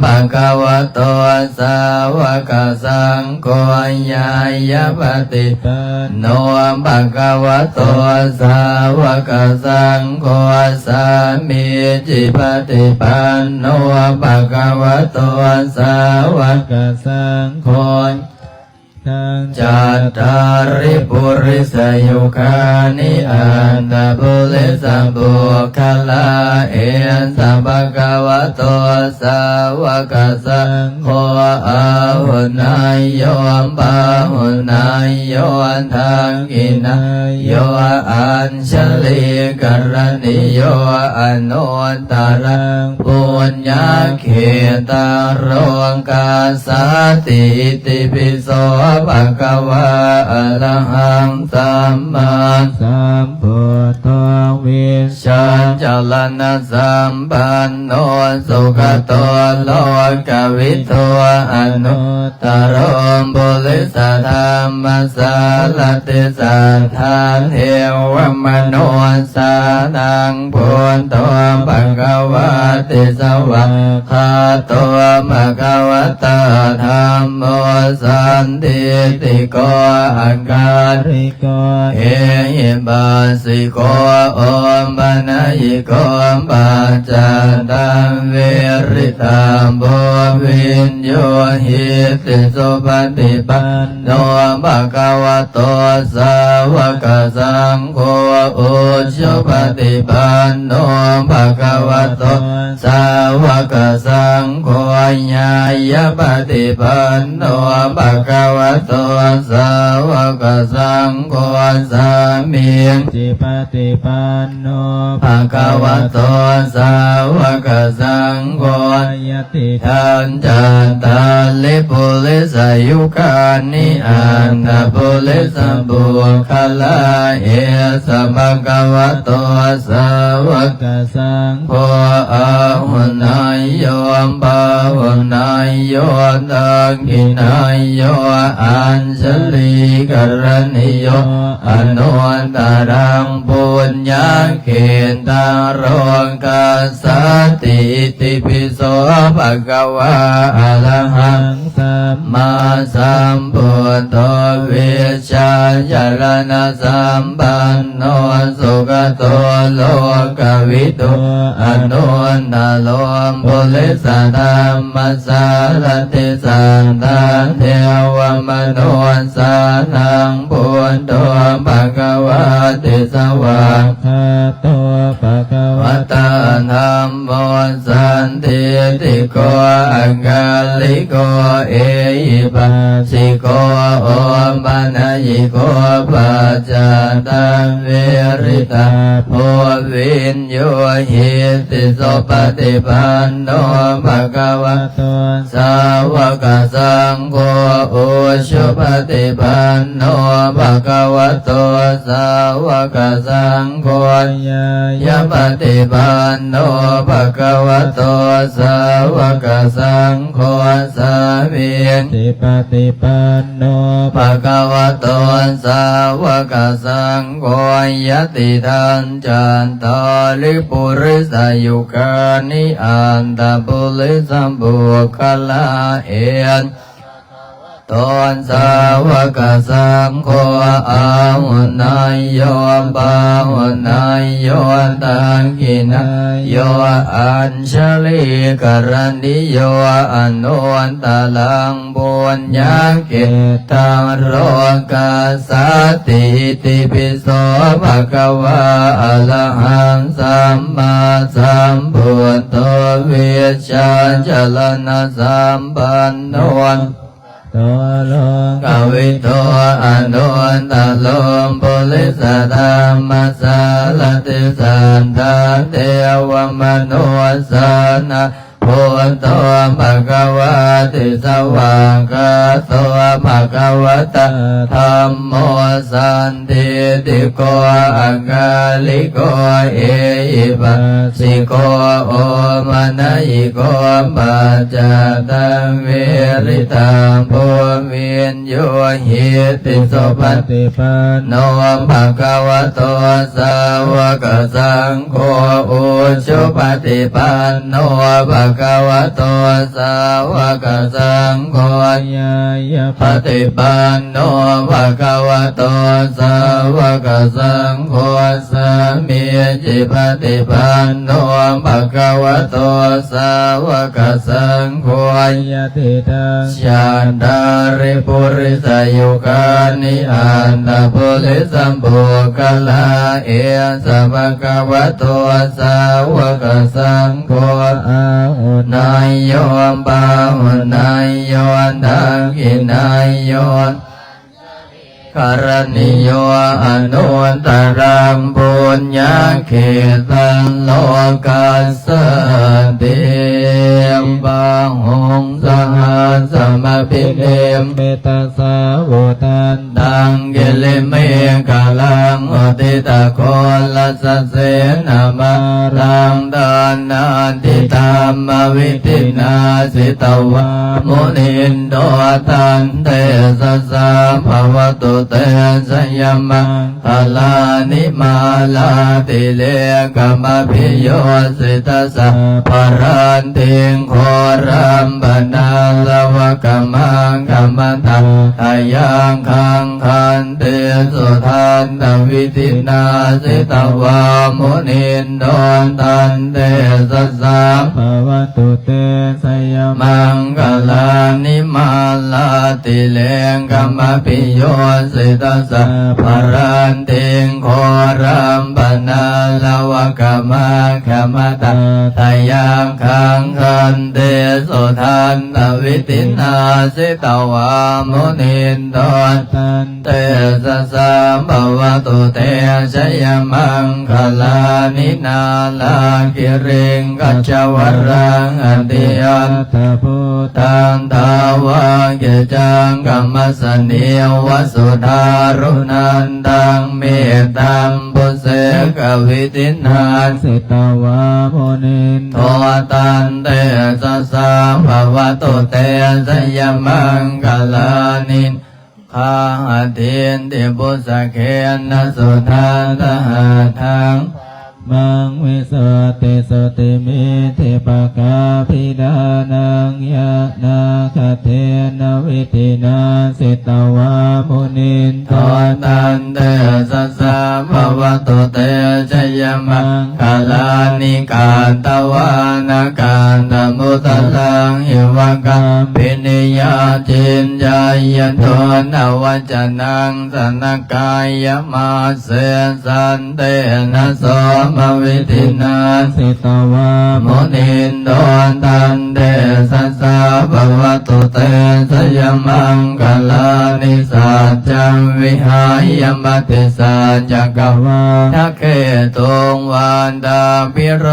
ພະຄະວະໂຕ ສາວະກະສັງໂຄ ຍາຍະປະຕິປັນໂນ ພະຄະວະໂຕ ສາວະກະສັງໂຄ ສາມີຈິປະຕິປັນໂນ ພະຄະວະໂຕ ສາວະກະສັງໂຄ ທັງຈັດຕາລິປຸລິສະຍຸຄານິ ອັດຕະປຸລິສະປຸກຄະລາ ເອສະ ພະຄະວະໂຕ ສາວະກະສັງໂຄ ອາຫຸ ນາຍົ ບາຫຸນາຍົ ດັກຂິນາຍຸ ອັນຊະລີກະລະນີໂຍ ອະນຸດຕະລັງ ປຸນຍະເຂຕັງ ໂລກັດສາຕິ ອິຕິປິໂສ ພະຄະວາ ອະລະຫັງ ສຳມາສຳພຸດໂທ ວິຊາຈະລະນະສຳປັນໂນ ສຸກະໂຕ ໂລກະວິທູ ອະນຸດຕະໂຣ ປຸລິສະທຳມະສາລະຕິ ສັດທາເທວະມະນຸດສານັງ ພຸດໂທ ພະຄະວາຕິ ສະຫວາກຂາໂຕ ພະຄະວະຕາ ທຳໂມ ສັນທິຕິໂກ ອາກາລິໂກ ເອຫິປັດສິໂກ ໂອປະນະຍິໂກ ປັດຈັດຕັງ ວິລິຕາໂພ ວິນໂຍຫິຕິ ສຸປະຕິປັນໂນ ພະຄະວະໂຕ ສາວະກະສັງໂຄ ອຸຈຸປະຕິປັນໂນ ພະຄະວະໂຕ ສາວະກະສັງໂຄ ຍາຍະປະຕິປັນໂນ ພະຄະວະໂຕ ສາວະກະສັງໂຄ ສາມີຈິປະຕິປັນໂນ ພະຄະວະໂຕ ສາວະກະສັງໂຄ ຍະຕິທັງ ຈັດຕາລິ ປຸລິສະຍຸການິ ອັດຖະປຸລິສະ ບຸກຄະລາ ເອສະ ພະຄະວະໂຕ ສາວະກະສັງໂຄ ອາຫຸນາໂຍ ບາຫຸນາໂຍ ດັກຂິນາໂຍ ອັນຊະລີກະລະນີໂຍ ອະນຸດຕະລັງ ປຸນຍະເຂຕັງ ໂລກັດສາຕິ ອິຕິປິໂສ ພະຄະວາ ອະລະຫັງ ສຳມາສຳພຸດໂທ ວິຊາຈາລະນະສຳປັນໂນ ສຸກະໂຕ ໂລກະວິທູ ອະນຸດຕະໂລ ປຸລິສະທຳມະສາລະຕິ ສັດທາເທວະມະນຸດສານັງ ພຸດໂທ ພະຄະວາຕິ ສະຫວາກຂາໂຕ ພະຄະວະຕາ ທຳໂມ ສັນທິຕິໂກ ອາກາລິໂກ ເອຫິປັດສິໂກ ໂອປະນະຍິໂກ ປັດຈັດຕັງ ວິລິຕາໂພ ວິນໂຍຫິຕິ ສຸປະຕິປັນໂນ ພະຄະວະໂຕ ສາວະກະສັງໂຄ ອຸຈຸປະຕິປັນໂນ ພະຄະວະໂຕ ສາວະກະສັງໂຄ ຍາຍະປະຕິປັນໂນ ພະຄະວະໂຕ ສາວະກະສັງໂຄ ສາມີຈິປະຕິປັນໂນ ພະຄະວະໂຕ ສາວະກະສັງໂຄ ຍະຕິທັງ ຈັດຕາລິ ປຸລິສະຍຸການິ ອັດຖະປຸລິສະ ບຸກຄະລາ ເອສະ ໂຕ ສາວະກະສັງໂຄ ອາຫຸນາໂຍ ບາຫຸນາໂຍ ດັກຂິນາໂຍ ອັນຊະລີກະລະນີໂຍ ອະນຸດຕະລັງ ປຸນຍະເຂຕັງ ໂລກັດສາຕິ ອິຕິປິໂສ ພະຄະວາ ອະລະຫັງ ສຳມາສຳພຸດໂທ ວິຊາຈາລະນະສຳປັນໂນ ໂຕ ໂລກະວິທູ ອະນຸດຕະໂລ ປຸລິສະທຳມະສາລະຕິ ສັດທາເທວະມະນຸດສານັງ ພຸດໂທ ພະຄະວາຕິ ສະຫວາກຂາໂຕ ພະຄະວະຕາ ທຳໂມ ສັນທິຕິໂກ ອາກາລິໂກ ເອຫິປັດສິໂກ ໂອປະນະຍິໂກ ປັດຈັດຕັງ ວິລິຕາໂພ ວິນໂຍຫິຕິ ສຸປະຕິປັນໂນ ພະຄະວະໂຕ ສາວະກະສັງໂຄ ອຸຈຸປະຕິປັນໂນ ພະຄະວະໂຕ ສາວະກະສັງໂຄ ຍາຍະປະຕິປັນໂນ ພະຄະວະໂຕ ສາວະກະສັງໂຄ ສາມີຈິປະຕິປັນໂນ ພະຄະວະໂຕ ສາວະກະສັງໂຄ ຍະຕິທັງ ຈັດຕາລິ ປຸລິສະຍຸການິ ອັດຖະປຸລິສະ ບຸກຄະລາ ເອສະ ພະຄະວະໂຕ ສາວະກະສັງໂຄ ອາ ນາຍໂຍ ປາຫຸນາຍໂຍ ທັກຂິນາຍໂຍ ກະລະນີໂຍ ອະນຸດຕະລັງ ປຸນຍະເຂຕັງ ໂລກັດສາຕິ ບາຫຸງ ສະຫັດສະມະພິນິມມິດຕະສາວຸທັນ ຕັງ ກິລິເມຂະລັງ ອຸທິຕະໂຄລະສະເສນະມາລັງ ດານາທິທຳມະວິທິນາ ສິຕະວາ ມຸນິນໂດ ຕັນເຕຊະສາ ພະວະຕຸເຕ ຊະຍະມັງຄະລານິ ມາລາຕິເລກະມະພິໂຍສິຕະສາພະລັດຖິງ ໂຄລັມພະນາລະວະກະມັງຄະມະຕາ ທະຍັງຄັງ ຂັນຕິ ສຸທັນຕະວິທິນາ ສິຕະວາ ມຸນິນໂດ ຕັນເຕຊະສາ ພະວະຕຸເຕ ຊະຍະມັງຄະລານິ ມາລາຕິເລກະມະພິໂຍສິຕະສາພະລັດຖິງ ໂຄລັມພະນາລະວະກະມັງຄະມະຕາ ທະຍັງຄັງ ຂັນຕິ ສຸທັນຕະວິທິນາ ສິຕະວາ ມຸນິນໂດ ຕັນ ເຕຊະສາ ພະວະຕຸເຕ ຊະຍະມັງຄະລານິ ນາລາກິລິງຄະຈະວະລັງ ອະຕິອັດຖະພູຕັງ ທາວະກິດຈັງກະມະສະນີວະ ສຸທາຣຸນັນຕັງ ເມຕຕຳປຸເສກະວິທິນາ ສິຕະວາ ມຸນິນໂດ ຕັນເຕຊະສາ ພະວະຕຸເຕ ຊະຍະມັງຄະລານິ ຄາອະທິນຕິປຸດສະເກນະ ສຸທັດທະຫັດຖັງ ມັງ ວິສຸດທິສຸດທິມິດທິປະກາພິທານັງ ຍະນາຄະເທນະ ວິທິນາ ສິຕະວາ ມຸນິນໂດ ຕັນເຕຊະສາ ພະວະຕຸເຕ ຊະຍະມັງຄະລານິ ກາຕະວານະ ກາຕະມຸດຕະລັງ ອິວະກຳປິນິຍາ ຈິນໄຈຍະໂທນະ ວັດຈະນັງ ສະນະກາຍະມະເສ ສັນເຕນະ ໂສມະວິທິນາ ສິຕະວາ ມຸນິນໂດ ຕັນເຕຊະສາ ພະວະຕຸເຕ ຊະຍະມັງຄະລານິ ສັດຈັງ ວິຫາຍະ ມະຕິສັດຈະກະວານະ ເຂຕຸງ ວັດຕາພິໂຣ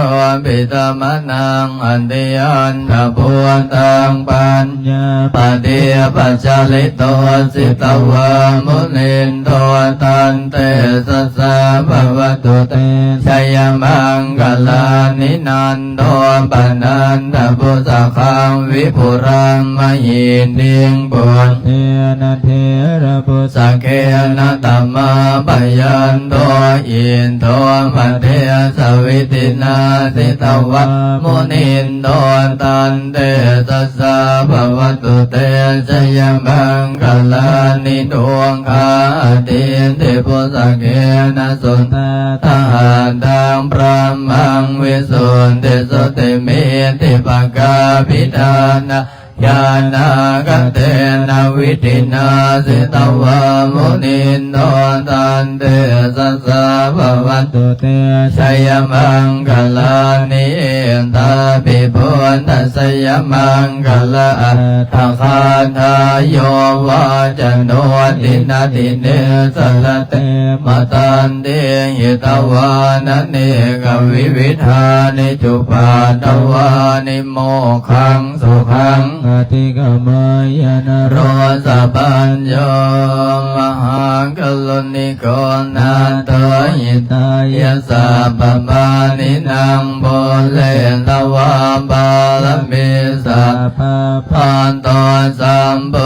ພິຕະມະນັງ ອະຕິອັດຖະພູຕັງ ປັນຍາປະດິປັດຈະລິໂຕ ສິຕະວາ ມຸນິນໂດ ຕັນເຕຊະສາ ພະວະຕຸເຕ ຊະຍະມັງຄະລານິ ນັນໂດປະນັນທະພຸດສະຄັງ ວິປຸລະມະຫິດຖິງ ປຸດເທນະເທລະບຸດສະເກນະ ຕະມາພະຍັນໂຕ ອິນໂດມະເທສະວິທິນາ ສິຕະວາ ມຸນິນໂດ ຕັນເຕຊະສາ ພະວະຕຸເຕ ຊະຍະມັງຄະລານິ ທຸງຄາອະທິນຕິປຸດສະເກນະ ສຸທັດທະຫັດຖັງ ບຣະມັງ ວິສຸດທິສຸດທິມິດທິປະກາພິທານະ ຍານາຄະເທນະ ວິທິນາ ສິຕະວາ ມຸນິນໂດ ຕັນເຕຊະສາ ພະວະຕຸເຕ ຊະຍະມັງຄະລານິ ເອຕາປິ ພຸດທະຊະຍະມັງຄະລະອັດຖະກາຖາ ໂຍວາຈະໂນ ດິນນະດິເນ ສະລະເຕ ມະຕັນຕິ ຫິຕະວານະເນກະວິວິທານິ ຈຸປັດຕະວານິ ໂມກຂັງສຸຂັງ ອະທິກຳມະຍະ ນະໂຣສະປັນໂຍ ມະຫາກະລຸນນິໂກ ນາໂຖ ຫິຕາຍະ ສັບພະປານິນັງ ປູເຣຕະວາ ປາລະມີ ສັບພະ ພັນໂຕ ສຳໂພ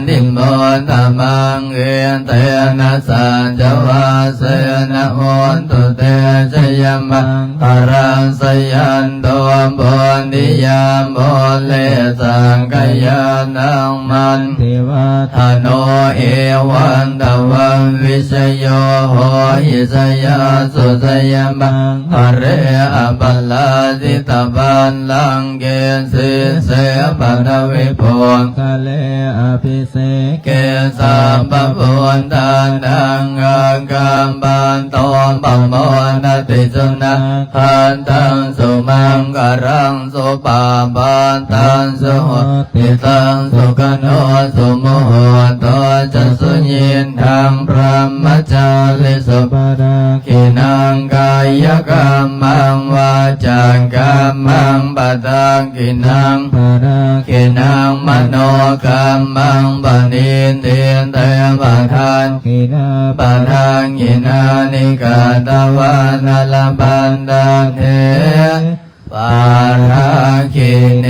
ທິ ມຸດຕະມັງ ເອເຕນະ ສັດຈະວາເສນະ ໂຫນຕຸເຕ ຊະຍະມັງຄະລັງ ຊະຍັນໂຕ ໂພທິຍາ ປູເຣ ສັກກະຍານັງ ມັນຕິວັດຖະໂນ ເອວັງ ຕະວັງ ວິຊະໂຍ ໂຫຕິ ສະຍາສຸ ສະຍະມັງຄະເລ ອະປະລາຈິຕະບັນລັງເກ ສີເສ ປະທະວິປຸງຄະເລ ອະພິເສເກ ສັບພະພຸດທານັງ ອາກຳພັນໂຕ ປະໂມທະຕິ ສຸນັກຂັດຕັງ ສຸມັງຄະລັງ ສຸປະພາຕັງ ສຸຫຸດທິຕັງ ສຸຂະໂນ ສຸມຸຫຸດໂຕ ຈະ ສຸຍິດທັງ ບຣະມະຈາຣິສຸ ປະດັກ ຂິນັງ ກາຍະກຳມັງ ວາຈາກຳມັງ ປະດັກຂິນັງ ປະດັກຂິນັງ ມະໂນກຳມັງ ປະນິດຖິ ເຕ ປະດັກຂິນາ ປະດັກຂິນານິ ກະຕະວານະ ລະພັນຕະເທ ປະດັກຂິເນ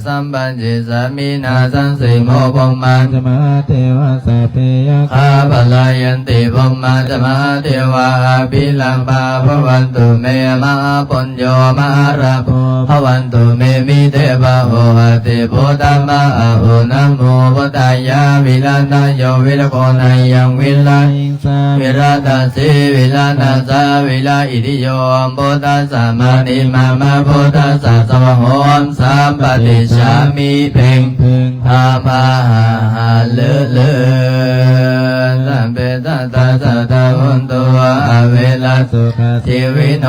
ສຳປະສິດສາມິນາ ສັງສີໂມ ພົມມາ ຈະ ມະຫາເທວາ ສັບເພ ຍັກຂາ ປະລາຍັນຕິ ພົມມາ ຈະ ມະຫາເທວາ ອະພິລາພາ ພະວັນຕຸເມ ມະຫາປຸນໂຍ ມະຫາລາໂພ ພະວັນຕຸເມ ມິເຕ ບາໂຫ ອະຕິ ພຸດທະ ມະຫາໂຫ ນະໂມ ພຸດທາຍາ ວິລະນະໂຍ ວິລະໂຄນາຍັງ ວິລະ ສາ ວິລະຕະສີ ວິລະນະສາ ວິລະອິດທິໂຍ ພຸດທັດສະ ມະະນິ ມະມະ ພຸດທັດສະ ສວາໂຫ ສັມປະຕິດສາມິ ເພັງ ເພິ່ງ ພາ ພາ ຫາ ຫາ ເລີ ເລີ ສັບເພ ສັດຕາ ສັດຖາ ໂຫນຕຸ ອະເວລະ ສຸຂະ ຊີວິໂນ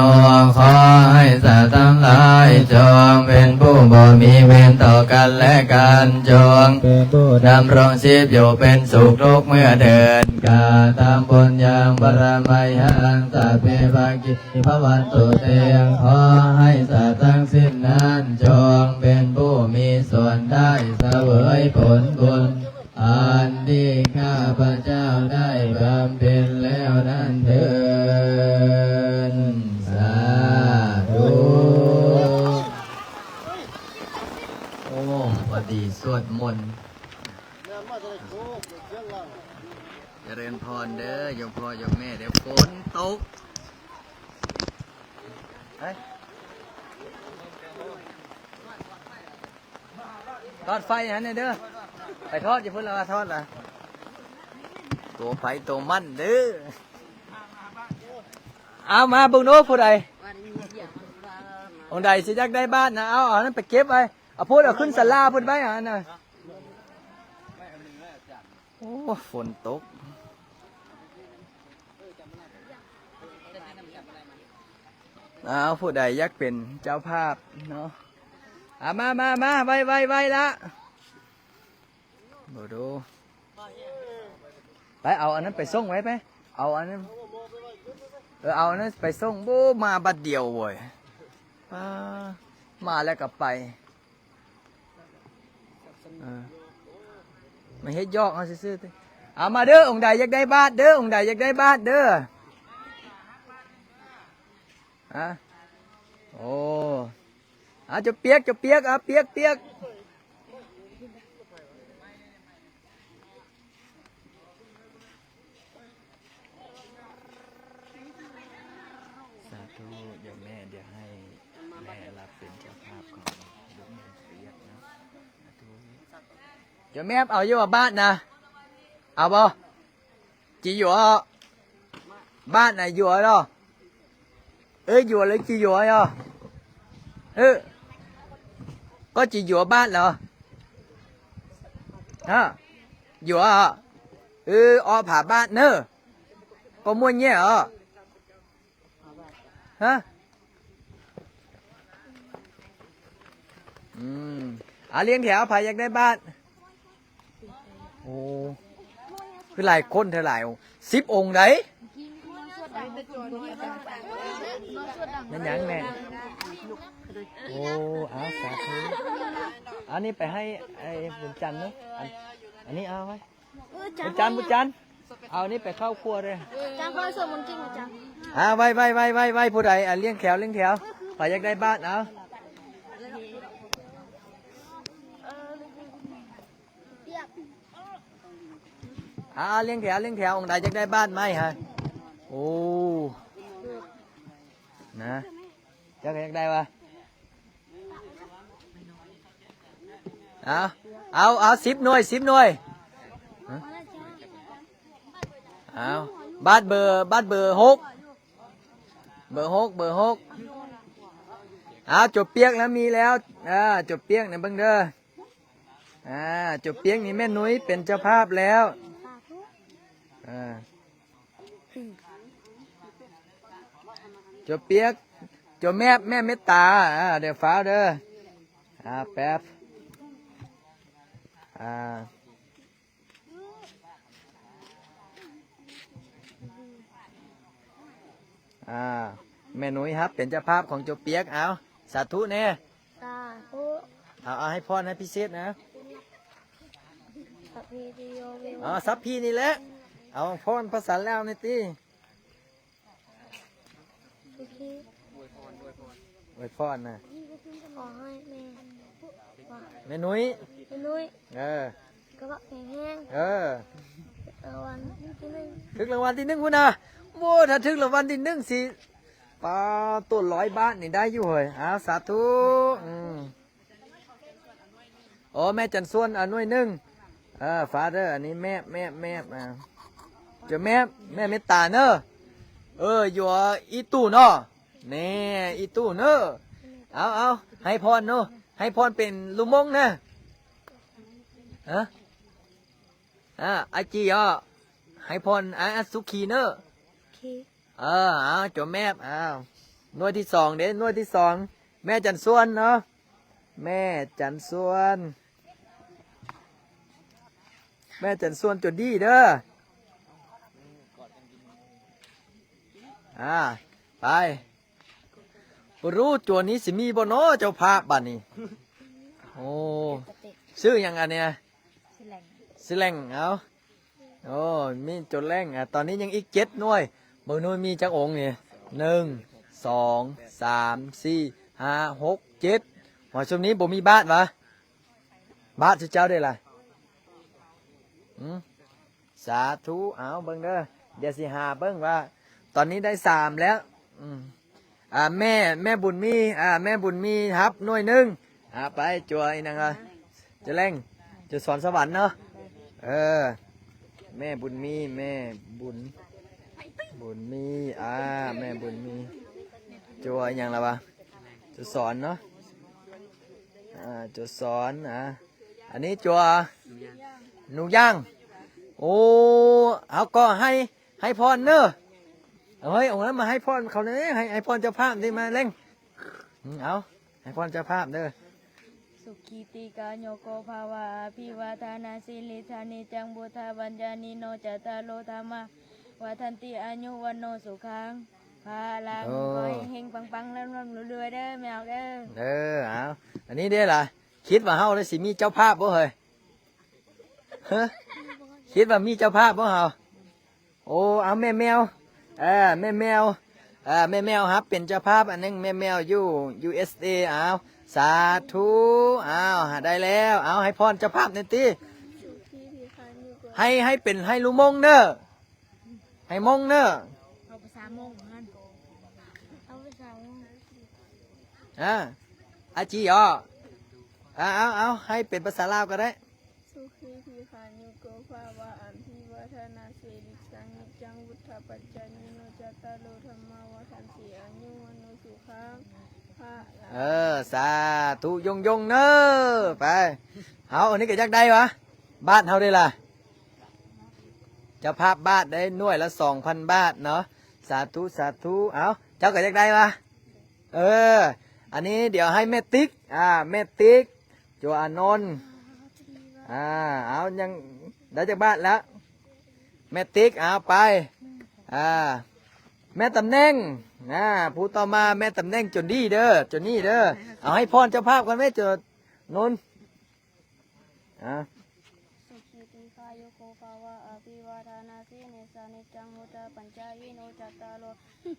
ຂໍໃຫ້ສັດທັງຫຼາຍ ຈົ່ງເປັນຜູ້ບໍ່ມີເວນຕໍ່ກັນແລະກັນ ຈົ່ງເປັນຜູ້ດຳລົງຊີບຢູ່ເປັນສຸກທຸກເມື່ອເທີນ ກະຕັງປຸນຍັງ ປະຣະມາຍັງ ສັບເພ ພາກີ ພະວັນຕຸເຕ ຂໍໃຫ້ສັດທັງສິ້ນນັ້ນ ຈົ່ງເປັນຜູ້ມີສ່ວນໄດ້ສະເຫວີຍຜົນບຸນ ອັນທີ່ຂ້າພະເຈົ້າໄດ້ບຳເພັນແລ້ວນັ້ນເທີນ ສາທຸ. ໂອ້ ພໍດີສວດມົນ ຈະເລີນພອນເດີ ໂຍມພໍ່ໂຍມແມ່ເດີ ຝົນຕົກ ເອີຍ ທອດໄຟຫັ້ນແດ່ເດີ ໄປທອດຢູ່ພຸ້ນລະວ່າທອດລະ ໂຕໃຜໂຕມັນເດີ ເອົາມາເບິ່ງດູຜູ້ໃດ ອົງໃດຊິຢາກໄດ້ບາດນະ ເອົາ ເອົານັ້ນໄປເກັບໄວ້ ເອົາພຸ້ນ ເອົາຂຶ້ນສາລາພຸ້ນໄວ້ ອັນນັ້ນນະ. ໂອ້ ຝົນຕົກ ອ້າວ ຜູ້ໃດຢາກເປັນເຈົ້າພາບເນາະ ອ່າ ມາ ມາ ມາ ໄວ ໄວ ໄວລະ ບໍ່ດູ ໄປເອົາອັນນັ້ນໄປສົ່ງໄວ້ໄປ ເອົາອັນນັ້ນ ເອີ ເອົາອັນນັ້ນໄປສົ່ງ ໂອ້ ມາບັດດຽວເວີຍ ປ້າ ມາແລ້ວກໍໄປ. ເອີ ມາເຮັດຢອກເຮົາຊື່ໆຕິ ເອົາມາເດີ ອົງໃດຢາກໄດ້ບາດເດີ ອົງໃດຢາກໄດ້ບາດເດີ ຮະ ໂອ້ ເອົາ ເຈົ້າປຽກ ເຈົ້າປຽກ ເອົາ ປຽກ ປຽກ. ສາທຸ ໂຍມແມ່ ດຽວໃຫ້ແມ່ຮັບເປັນເຈົ້າພາບຂອງລູກແມ່ນປຽກເນາະ ສາທຸ ໂຍມແມ່ ເອົາຢູ່ບໍ່ບາດນະ ເອົາບໍ່? ຈີຢູ່ບໍ່? ບາດນະ ຢູ່ບໍ່? ເອີ ຢູ່ແລ້ວ ຈີຢູ່ບໍ່? ເອີ ກໍຈີຢູ່ບໍ່? ບາດແລ້ວ ຮະ ຢູ່ບໍ່? ເອີ ອໍ ຜາບາດເນີ ກໍມ່ວນແຍ່ ຮະ ອືມ ອາ ລຽງແຖວ ໃຜຢາກໄດ້ບາດ? ໂອ້ ຄືຫຼາຍຄົນແທ້ ຫຼາຍອົງ ສິບອົງໃດ໋ ແມ່ນຫຍັງແມ່? ໂອ້ ເອົາ ສາທຸ ອັນນີ້ໄປໃຫ້ໄອ້ບຸນຈັນເນາະ ອັນ ອັນນີ້ເອົາໄວ້ ເອີ ອາຈານ ອາຈານ ອາຈານ ເອົານີ້ໄປເຂົ້າຄົວເດີ ອາຈານ ຂໍສວດມົນເກັ່ງ ອາຈານ ອ່າ ໄວໆ ຜູ້ໃດ ອ່າ ລຽງແຖວ ລຽງແຖວ ໃຜຢາກໄດ້ບາດ ເອົາ ອ່າ ລຽງແຖວ ລຽງແຖວ ອົງໃດຢາກໄດ້ບາດໄມ້ ຮະ ໂອ້ ນະ ເຈົ້າກໍຢາກໄດ້ວະ? ເອົາ ເອົາ ເອົາ ສິບໜ່ວຍ ສິບໜ່ວຍ. ເອົາ ບາດເບີ ບາດເບີຫົກ ເບີຫົກ ເບີຫົກ. ເອົາ ຈົວປຽກແລ້ວມີແລ້ວ ເອີ ຈົວປຽກນະເບິ່ງເດີ. ອ່າ ຈົວປຽກນີ້ແມ່ນຸ້ຍເປັນເຈົ້າພາບແລ້ວ. ອ່າ ຈົວປຽກ ຈົວແມບ ແມ່ເມດຕາ. ອ່າ ດຽວຟ້າວເດີ ອ່າ ແປັບ ອ່າ ອ່າ ແມ່ນຸ້ຍຮັບເປັນເຈົ້າພາບຂອງຈົວປຽກ. ເອົາ ສາທຸແດ່. ສາທຸ. ເອົາ ເອົາໃຫ້ພອນໃຫ້ພິເສດນະ. ສັບພີຕິໂຍ ເອ ອໍ ສັບພີນີ້ແຫຼະ. ເອົາພອນພາສາລາວແດ່ຕິ. ໂອເຄ ອວຍພອນນະ. ຂໍໃຫ້ແມ່ ແມ່ນຸ້ຍ ແມ່ນຸ້ຍ ເອີ ສຸຂະພາບແຂງແຮງ. ເອີ ລາງວັນທີໜຶ່ງ ຖືກລາງວັນທີໜຶ່ງພຸ້ນນະ. ໂອ້ ຖ້າຖືກລາງວັນທີໜຶ່ງຊິ ປາ ໂຕຮ້ອຍບາດນີ້ໄດ້ຢູ່ເຮີ້ຍ. ເອົາ ສາທຸ. ອືມ ໂອ້ ແມ່ຈັນສວນ ເອົາໜ່ວຍໜຶ່ງ. ເອີ ຟາເດີ ອັນນີ້ແມບ ແມບ ແມບ ອ່າ ເຈົ້າແມບ ແມ່ເມດຕາເນີ. ເອີ ຢູ່ອີຕູເນາະ ແນ່ ອີຕູເນີ. ເອົາ ເອົາ ໃຫ້ພອນເນາະ ໃຫ້ພອນເປັນລູກມົງນະ. ຮະ ອ່າ ອາຈີເນາະ ໃຫ້ພອນ ອ່າ ສຸຂີເນີ. ເອີ ເອົາ ຈົວແມບ ເອົາ ໜ່ວຍທີສອງເດ້ ໜ່ວຍທີສອງ ແມ່ຈັນສວນເນາະ ແມ່ຈັນສວນ ແມ່ຈັນສວນ ຈົວດີເດີ. ອ່າ ໄປ ບໍ່ຮູ້ຕົວນີ້ຊິມີບໍ່ເນາະ ເຈົ້າພາບບາດນີ້. ໂອ້ ຊື່ຫຍັງອັນເນີ້ຍ? ຊິແຫຼງ ຊິແຫຼງ ເອົາ. ໂອ້ ມີໂຈແລງ ອ່າ ຕອນນີ້ຍັງອີກເຈັດໜ່ວຍ. ເບິ່ງໜ່ວຍມີຈັກອົງນີ້ ໜຶ່ງ ສອງ ສາມ ສີ່ ຫ້າ ຫົກ ເຈັດ. ຫວຍ ຊຸມນີ້ບໍ່ມີບາດຫວາ? ບາດຊຸເຈົ້າເດ້ລະ? ຫືມ ສາທຸ. ເອົາ ເບິ່ງເດີ ດຽວຊິຫາເບິ່ງວ່າ ຕອນນີ້ໄດ້ສາມແລ້ວ. ອືມ ອ່າ ແມ່ ແມ່ບຸນມີ ອ່າ ແມ່ບຸນມີຮັບໜ່ວຍໜຶ່ງ. ອ່າ ໄປ ຈົວອີ່ຫຍັງວະ ຈະແລງ ຈະສອນສະຫວັນເນາະ. ເອີ ແມ່ບຸນມີ ແມ່ບຸນ ບຸນມີ ອ່າ ແມ່ບຸນມີ ຈົວອີ່ຫຍັງລະວະ ຈະສອນເນາະ. ອ່າ ຈະສອນ ອ່າ ອັນນີ້ຈົວໜູຍ່າງ. ໂອ້ ເຮົາກໍໃຫ້ ໃຫ້ພອນເດີ. ເອົາ ເຮີ້ຍ ເອົາມາໃຫ້ພອນເຂົາແດ່ ໃຫ້ ໃຫ້ພອນເຈົ້າພາບນີ້ ມາແລງ. ອືມ ເອົາ ໃຫ້ພອນເຈົ້າພາບເດີ. ສຸຂີຕິກາຍຸໂກພະວະ ອະພິວາທະນະສີລິດສະນິຈັງ ພຸດທະປັນຈາຍິໂນ ຈັດຕາໂລ ທຳມາວັດທັນຕິ ອາຍຸວັນໂນ ສຸຂັງ ພະລັງ. ໂອ້ ຂໍໃຫ້ເຮັງປັງໆ ລ່ຳໆລວຍໆເດີ ແມ່ອອກເດີ. ເອີ ເອົາ ອັນນີ້ເດ້ລະ ຄິດວ່າເຮົາລະຊິມີເຈົ້າພາບບໍ່ເຮີ້ຍ? ຮະ ຄິດວ່າມີເຈົ້າພາບບໍ່ເຮົາ? ໂອ້ ເອົາແມ່ແມວ ເອີ ແມ່ແມວ ເອີ ແມ່ແມວຮັບເປັນເຈົ້າພາບອັນໜຶ່ງ ແມ່ແມວຢູ່ ຢູເອສເອ. ເອົາ ສາທຸ. ເອົາ ຫາໄດ້ແລ້ວ. ເອົາ ໃຫ້ພອນເຈົ້າພາບແດ່ຕິ ໃຫ້ ໃຫ້ເປັນ ໃຫ້ລູກມົງເດີ ໃຫ້ມົງເດີ. ເອົາພາສາມົງຫັ້ນ ເອົາພາສາມົງ. ອ່າ ອາຈີເນາະ. ອ່າ ເອົາ ເອົາ ໃຫ້ເປັນພາສາລາວກໍໄດ້. ສຸຂີທີຄາຍຸໂກພະວະ ອະພິວາທະນະສີລິດສະນິຈັງ ວຸດທະປັດຈາຍິໂນ ຈັດຕາໂລ ທຳມາວັດທັນຕິ ອາຍຸວັນໂນ ສຸຂັງ ພະລັງ. ເອີ ສາທຸຍົງໆເນີ. ໄປ ເຮົາອັນນີ້ກໍຢາກໄດ້ຫວາ? ບາດເຮົາເດ້ລະ ເຈົ້າພາບບາດໄດ້ໜ່ວຍລະສອງພັນບາດເນາະ. ສາທຸ ສາທຸ. ເອົາ ເຈົ້າກໍຢາກໄດ້ຫວາ? ເອີ ອັນນີ້ດຽວໃຫ້ແມ່ຕິກ ອ່າ ແມ່ຕິກ ໂຈອານົນ. ອ່າ ເອົາ ຍັງໄດ້ຈັກບາດລະ ແມ່ຕິກ? ເອົາ ໄປ ອ່າ ແມ່ຕຳແໜ່ງ ອ່າ ຜູ້ຕໍ່ມາແມ່ຕຳແໜ່ງ ໂຈນີ້ເດີ ໂຈນີ້ເດີ. ເອົາ ໃຫ້ພອນເຈົ້າພາບກ່ອນແມ່ ໂຈນົນ. ອ່າ ສຸຂີຕິຄາຍຸໂກພະວະ ອະພິວາທະນະສີລິດສະນິຈັງ ວຸດທະປັດຈາຍິໂນ ຈັດຕາໂລ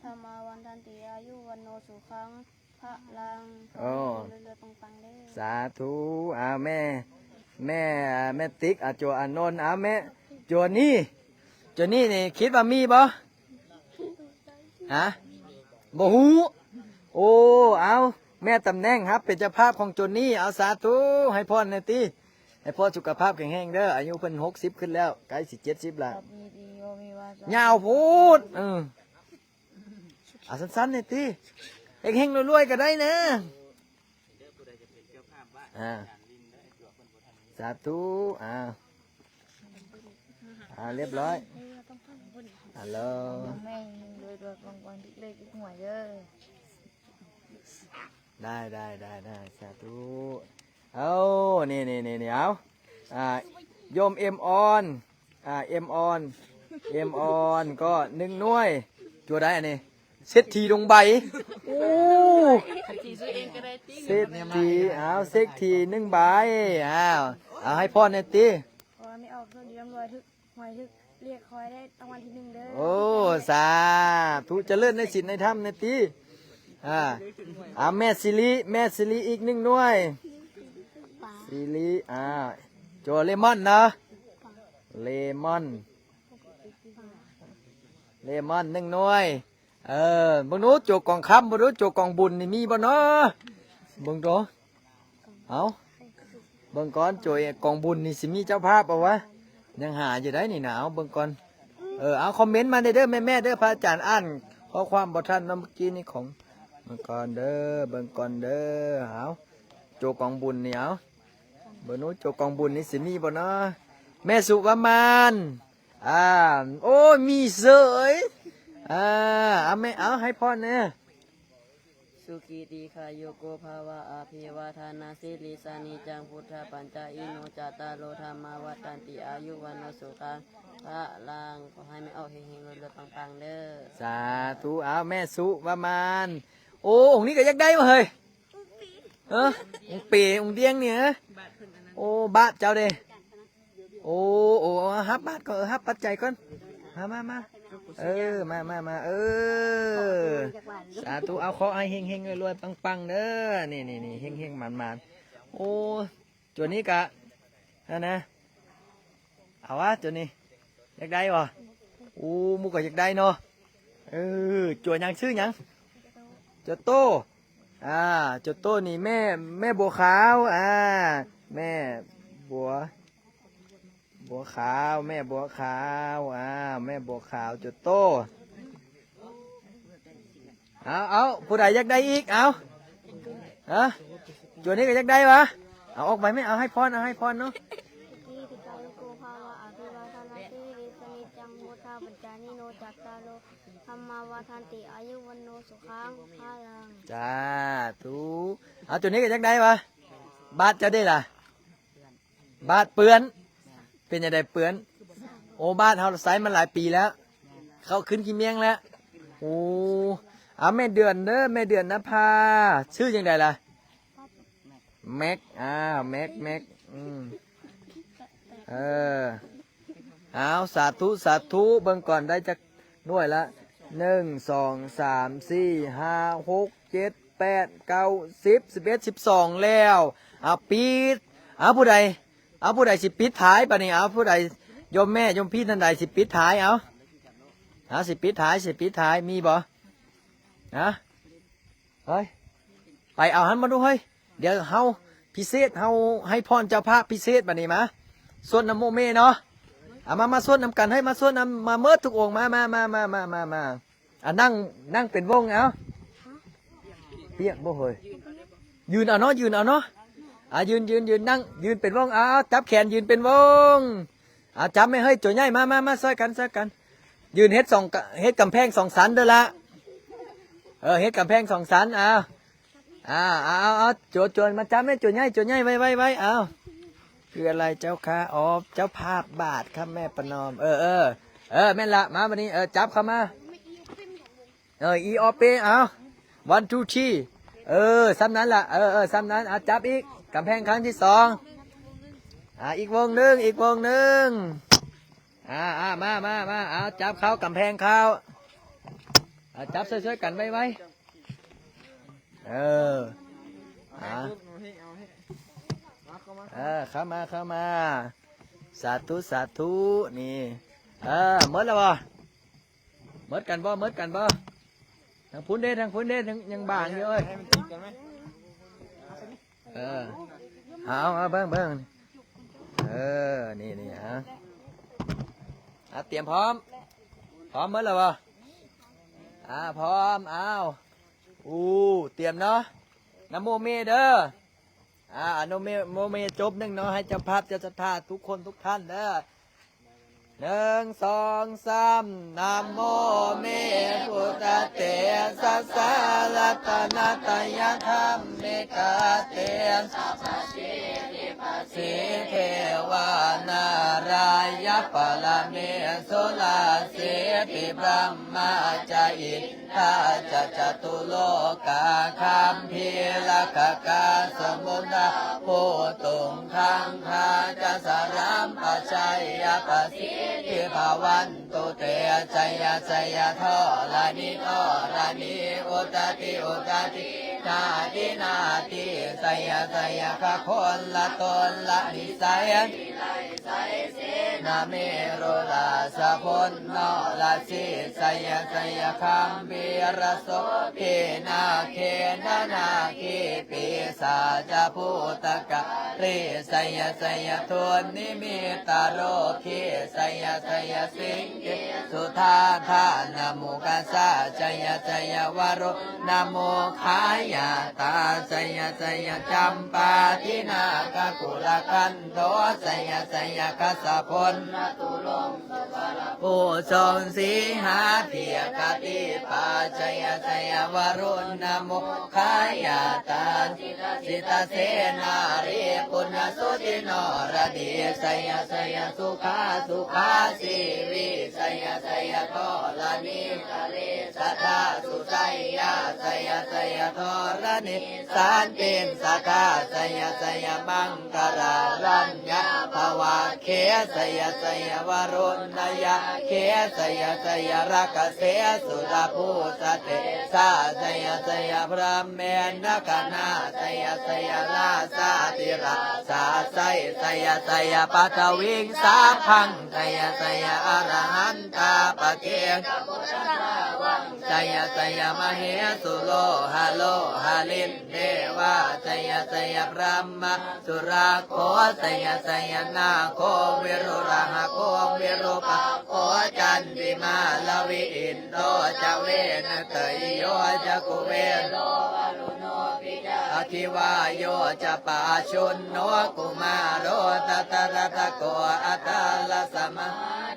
ທຳມາວັດທັນຕິ ອາຍຸວັນໂນ ສຸຂັງ ພະລັງ. ໂອ້ ເລື້ອຍໆປັງໆເດີ. ສາທຸ. ອ່າ ແມ່ ແມ່ ແມ່ຕິກ ອ່າ ໂຈອານົນ. ອ່າ ແມ່ ໂຈນີ້ ໂຈນີ້ນີ້ຄິດວ່າມີບໍ່? ຮະ ບໍ່ຮູ້. ໂອ້ ເອົາ ແມ່ຕຳແໜ່ງຮັບເປັນເຈົ້າພາບຂອງໂຈນນີ້. ເອົາ ສາທຸ ໃຫ້ພອນແດ່ຕິ ໃຫ້ພອນສຸຂະພາບແຂງແຮງເດີ. ອາຍຸເພິ່ນຫົກສິບຂຶ້ນແລ້ວ ໃກ້ຊິເຈັດສິບແລ້ວ. ຍາວໂພດ. ເອີ ເອົາສັ້ນໆແດ່ຕິ ເຮັງໆລວຍໆກໍໄດ້ນະ. ອ່າ ສາທຸ. ອ່າ ອ່າ ຮຽບຮ້ອຍ. ຮັລໂຫຼ ແມ່ງລວຍໆປັງໆ ຖືກເລກຖືກຫວຍເດີ. ໄດ້ ໄດ້ ໄດ້ ໄດ້ ສາທຸ. ເອົາ ນີ້ໆໆ ເອົາ ອ່າ ໂຍມເອັມອອນ ອ່າ ເອັມອອນ ເອັມອອນກໍໜຶ່ງໜ່ວຍ. ຕົວໃດອັນນີ້? ເສດຖີດົງໃບ. ໂອ້ ເສດຖີ ເອົາ ເສດຖີໜຶ່ງໃບ. ເອົາ ເອົາໃຫ້ພອນແດ່ຕິ. ຂໍໃຫ້ອອກເງິນດີລຳລວຍ ຖືກຫວຍ ຖືກລຽກ ຂໍໃຫ້ໄດ້ລາງວັນທີໜຶ່ງເດີ. ໂອ້ ສາທຸ ຈະເລີນໃນສິນໃນທຳແດ່ຕິ. ອ່າ ເອົາ ແມ່ສິລິ ແມ່ສິລິອີກໜຶ່ງໜ່ວຍ. ສິລິ ອ່າ ໂຈເລມອນເນາະ ເລມອນ ເລມອນໜຶ່ງໜ່ວຍ. ເອີ ເບິ່ງດູ ໂຈກອງຄຳ ເບິ່ງດູ ໂຈກອງບຸນນີ້ມີບໍ່ເນາະ? ເບິ່ງດູ ເອົາ ເບິ່ງກ່ອນ ໂຈກອງບຸນນີ້ຊິມີເຈົ້າພາບບໍ່ວະ? ຍັງຫາຢູ່ໄດ໋ນີ້ນະ. ເອົາ ເບິ່ງກ່ອນ. ເອີ ເອົາ ຄອມເມັນມາແດ່ເດີແມ່ໆເດີ ພະອາຈານອ່ານຂໍ້ຄວາມບໍ່ທັນເນາະ ເມື່ອກີ້ນີ້ຂອງ. ເບິ່ງກ່ອນເດີ ເບິ່ງກ່ອນເດີ. ເອົາ ໂຈກອງບຸນນີ້ ເອົາ ເບິ່ງດູ ໂຈກອງບຸນນີ້ຊິມີບໍ່ເນາະ? ແມ່ສຸວະມານ ອ່າ ໂອ້ ມີເສີຍ. ອ່າ ເອົາແມ່ ເອົາໃຫ້ພອນແດ່. ສຸຂີ ດີຄາຍຸໂກ ພະວະ ອະພິວາທະນະສີລິສະ ນິຈຈັງ ພຸດທະ ປັນຈາຍິໂນ ຈັດຕາໂລ ທຳມາ ວັດທັນຕິ ອາຍຸ ວັນໂນ ສຸຂັງ ພະລັງ. ຂໍໃຫ້ແມ່ອອກເຮັງໆລວຍໆປັງໆເດີ. ສາທຸ. ເອົາ ແມ່ສຸວະມານ. ໂອ້ ອົງນີ້ກໍຢາກໄດ້ວະເຮີ້ຍ. ເອີ ອົງເປ ອົງດຽງນີ້ເອີ. ໂອ້ ບາດເຈົ້າເດ້. ໂອ້ ໂອ້ ຮັບບາດກ່ອນ ເອີ ຮັບປັດໄຈກ່ອນ. ມາ ມາ ມາ ເອີ ມາ ມາ ມາ ເອີ ສາທຸ. ເອົາ ຂໍໃຫ້ເຮັງໆລວຍໆປັງໆເດີ. ນີ້ໆໆ ເຮັງໆໝານໆ. ໂອ້ ຕົວນີ້ກະຫັ້ນນະ ເອົາວະ ຕົວນີ້ ຢາກໄດ້ບໍ່? ໂອ້ ໝູ່ກໍຢາກໄດ້ເນາະ. ເອີ ຕົວຫຍັງ ຊື່ຫຍັງ? ຕົວໂຕ. ອ່າ ຕົວໂຕນີ້ແມ່ ແມ່ບົວຂາວ. ອ່າ ແມ່ບົວ ບົວຂາວ ແມ່ບົວຂາວ. ອ່າ ແມ່ບົວຂາວ ຕົວໂຕ. ເອົາ ເອົາ ຜູ້ໃດຢາກໄດ້ອີກ? ເອົາ ຮະ ຕົວນີ້ກໍຢາກໄດ້ວະ? ເອົາອອກໄປແມ່ ເອົາໃຫ້ພອນ ເອົາໃຫ້ພອນເນາະ. ສາທຸ. ເອົາ ຕົວນີ້ກໍຢາກໄດ້ວະ? ບາດເຈົ້າເດ້ລະ? ບາດເປື້ອນ. ເປັນຈັ່ງໃດເປື້ອນ? ໂອ້ ບາດເຮົາໃຊ້ມາຫຼາຍປີແລ້ວ ເຂົ້າຂຶ້ນຂີ້ມ້ຽງແລ້ວ. ໂອ້ ເອົາແມ່ເດືອນເດີ ແມ່ເດືອນນະພາ. ຊື່ຈັ່ງໃດລະ? ແມັກ. ອ້າວ ແມັກ ແມັກ. ອືມ ເອີ ເອົາ ສາທຸ ສາທຸ. ເບິ່ງກ່ອນ ໄດ້ຈັກໜ່ວຍລະ? ໜຶ່ງ ສອງ ສາມ ສີ່ ຫ້າ ຫົກ ເຈັດ ແປດ ເກົ້າ ສິບ ສິບເອັດ ສິບສອງແລ້ວ. ເອົາ ປິດ. ເອົາ ຜູ້ໃດ ເອົາ ຜູ້ໃດຊິປິດທ້າຍບາດນີ້? ເອົາ ຜູ້ໃດ ໂຍມແມ່ ໂຍມພີ່ ທ່ານໃດຊິປິດທ້າຍ? ເອົາ ເອົາ ຊິປິດທ້າຍ ຊິປິດທ້າຍ ມີບໍ່? ຮະ ເຮີ້ຍ ໄປເອົາຫັ້ນມາດູເຮີ້ຍ. ດຽວເຮົາພິເສດ ເຮົາໃຫ້ພອນເຈົ້າພາບພິເສດບາດນີ້. ມາ ສວດນຳໂມເມເນາະ. ເອົາ ມາ ມາສວດນຳກັນເຮີ້ຍ ມາສວດນຳ ມາເໝິດທຸກອົງ. ມາ ມາ ມາ. ອ່າ ນັ່ງ ນັ່ງເປັນວົງ. ເອົາ ປຽກບໍ່ເຮີ້ຍ? ຢືນເອົາເນາະ ຢືນເອົາເນາະ. ອ່າ ຢືນ ຢືນ ຢືນ ນັ່ງ ຢືນເປັນວົງ. ເອົາ ຈັບແຂນ ຢືນເປັນວົງ. ອ່າ ຈັບແມ່ເຮີ້ຍ ຕົວໃຫຍ່. ມາ ມາ ມາ ຊ່ອຍກັນ ຊ່ອຍກັນ. ຢືນເຮັດສອງ ເຮັດກຳແພງສອງຊັ້ນເດີລະ. ເອີ ເຮັດກຳແພງສອງຊັ້ນ. ເອົາ ອ່າ ເອົາ ເອົາ ເອົາ ໂຈນ ໂຈນ ມາຈັບແມ່ ຕົວໃຫຍ່ ຕົວໃຫຍ່ ໄວໆ ເອົາ ຄືອະໄລເຈົ້າຄະ? ອໍ ເຈົ້າພາບບາດຄະແມ່ປະນອມ. ເອີ ເອີ ເອີ ແມ່ນລະ. ມາບາດນີ້ ເອີ ຈັບເຂົ້າມາ. ເອີ ອີອອເປ. ເອົາ ວັນ ທູ ທຣີ. ເອີ ຊ່ຳນັ້ນລະ. ເອີ ເອີ ຊ່ຳນັ້ນ. ເອົາ ຈັບອີກ ກຳແພງຄັ້ງທີສອງ. ອ່າ ອີກວົງໜຶ່ງ ອີກວົງໜຶ່ງ. ອ່າ ອ່າ ມາ ມາ ມາ. ເອົາ ຈັບເຂົ້າ ກຳແພງເຂົ້າ. ອ່າ ຈັບຊ່ວຍໆກັນໄວໆ. ເອີ ອ່າ ເອີ ເຂົ້າມາ ເຂົ້າມາ. ສາທຸ ສາທຸ. ນີ້ ເອີ ໝົດແລ້ວບໍ່? ໝົດກັນບໍ່? ໝົດກັນບໍ່? ທາງພຸ້ນເດ້ ທາງພຸ້ນເດ້ ຍັງ ຍັງບາງຢູ່ເອີຍ. ເອີ ເອົາ ເອົາ ເບິ່ງ ເບິ່ງ ເອີ ນີ້ ນີ້ ເອົາ ເອົາ ຕຽມພ້ອມ ພ້ອມໝົດແລ້ວບໍ່? ອ່າ ພ້ອມ ອ້າວ ອູ້ ຕຽມເນາະ ນະໂມເມເດີ ອ່າ ອະນຸເມ ໂມເມຈົບໜຶ່ງເນາະ ໃຫ້ເຈົ້າພາບເຈົ້າສັດທາທຸກຄົນທຸກທ່ານເດີ ໜຶ່ງ ສອງ ສາມ ນະໂມເມ ພຸດທະເຕຊະສາ ລັດຕະນະຕະຍະທຳມິກາເຕຊະ ພະສິດທິປະສີເທວານາລາຍະປະລະເມສຸລາສິດທິບຣຳມາຈະອິນ ທາຈະຈະຕຸໂລກາຄັມພີລັກຂະກາ ສະມຸດດາພູຕຸງຄັງຄາຈະສະລຳປະໄຊຍະປະສິດທິພະວັນຕຸເຕ ໄຊຍະໄຊຍະທໍລະນີທໍລະນີ ອຸດຕະຕິອຸດຕະຕິນາທິນາທິ ໄຊຍະໄຊຍະຄະຄົນລະຕົນລະນິໄສ ນະເມໂຣລາສະພົນນໍລະສີ ໄຊຍະໄຊຍະຄັມພີລະໂສພີນາເຄນະນາຄີປີສາຈະພູຕະກະລີ ໄຊຍະໄຊຍະທຸນນິມິດຕະໂລຄີ ໄຊຍະໄຊຍະສິງເກສຸທາທານະມຸກະສາ ໄຊຍະໄຊຍະວະລຸນນະໂມຄາຍາຕາ ໄຊຍະໄຊຍະຈຳປາທິນາກະກຸລະຄັນ ໂຕ ໄຊຍະໄຊຍະຄັດສະພົນນະຕຸລົງສຸປະລະພູຊົງສີຫາເພກະຕິປາ ໄຊຍະໄຊຍະວະລຸນນະໂມຄາຍາຕາ ສິຕະເສນາລີປຸນນະສຸທິນໍລະດີ ໄຊຍະໄຊຍະສຸຂາສຸຂາຊີວິ ໄຊຍະໄຊຍະທໍລະນີ ສະຖາສຸໄຊຍາ ໄຊຍະໄຊຍະທໍລະນີ ສັນຕິນສະຖາ ໄຊຍະໄຊຍະມັງກະລາລັນຍາພະວາເຄ ໄຊຍະໄຊຍະວະລຸນນະຍາເຄ ໄຊຍະໄຊຍະລະກະເສສຸລະພູສະເຕສາ ໄຊຍະໄຊຍະພຣາເມນນະຄະນາ ໄຊຍະໄຊຍະລາຊາທິລາຊາໄຊ ໄຊຍະໄຊຍະປັດທະວິງສາພັງ ໄຊຍະໄຊຍະອະລະຫັນຕາປະເຈກະພຸດທະທາວັງ ໄຊຍະໄຊຍະມະເຫສຸໂລຫະໂລຫະລິນເທວາ ໄຊຍະໄຊຍະພຣາມມາສຸລາໂຄ ໄຊຍະໄຊຍະນາໂຄວິລຸລະຫະໂຄວິຣູປາໂຄຈັນຕິມາລະວິອິນໂດຈະເວນະໄຕໂຍຈະກຸເວໂລອະລຸໂນປິ ອະຄີວາໂຍຈະປາຊຸນໂນກຸມາໂຣ ຕະຕະລະຕະໂກ ອັດຕາລະສະມາ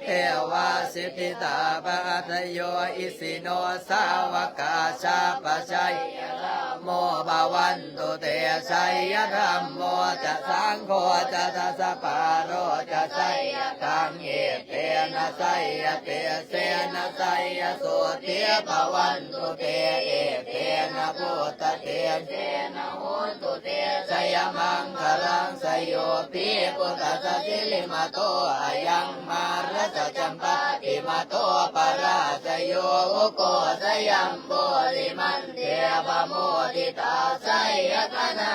ເທວາ ສິດທິຕາປະອັດຕະໂຍ ອິສິໂນສາວະກາ ຊາປະໄຊຍະລາໂມ ພະວັນຕຸເຕ ໄຊຍະທຳໂມຈະ ສັງໂຄຈະ ທະສະປາໂຣຈະ ໄຊຍະຕັງ ເອເຕນະໄຊຍະເຕເສນະໄຊຍະໂສຕິພະວັນຕຸເຕ ເອເຕນະພຸດທະເຕເສນະໂຫຕຸເຕ ໄຊຍະມັງຄະລັງ ໄຊໂຍ ປີ ພຸດທະສະສິລິມະໂຕ ອະຍັງມາລະສະຈຳປາຕິມະໂຕ ປະລາຊະໂຍ ອຸໂກສະຍັມໂບລິມັນເຕ ປະໂມທິຕາ ໄຊຍະຄະນາ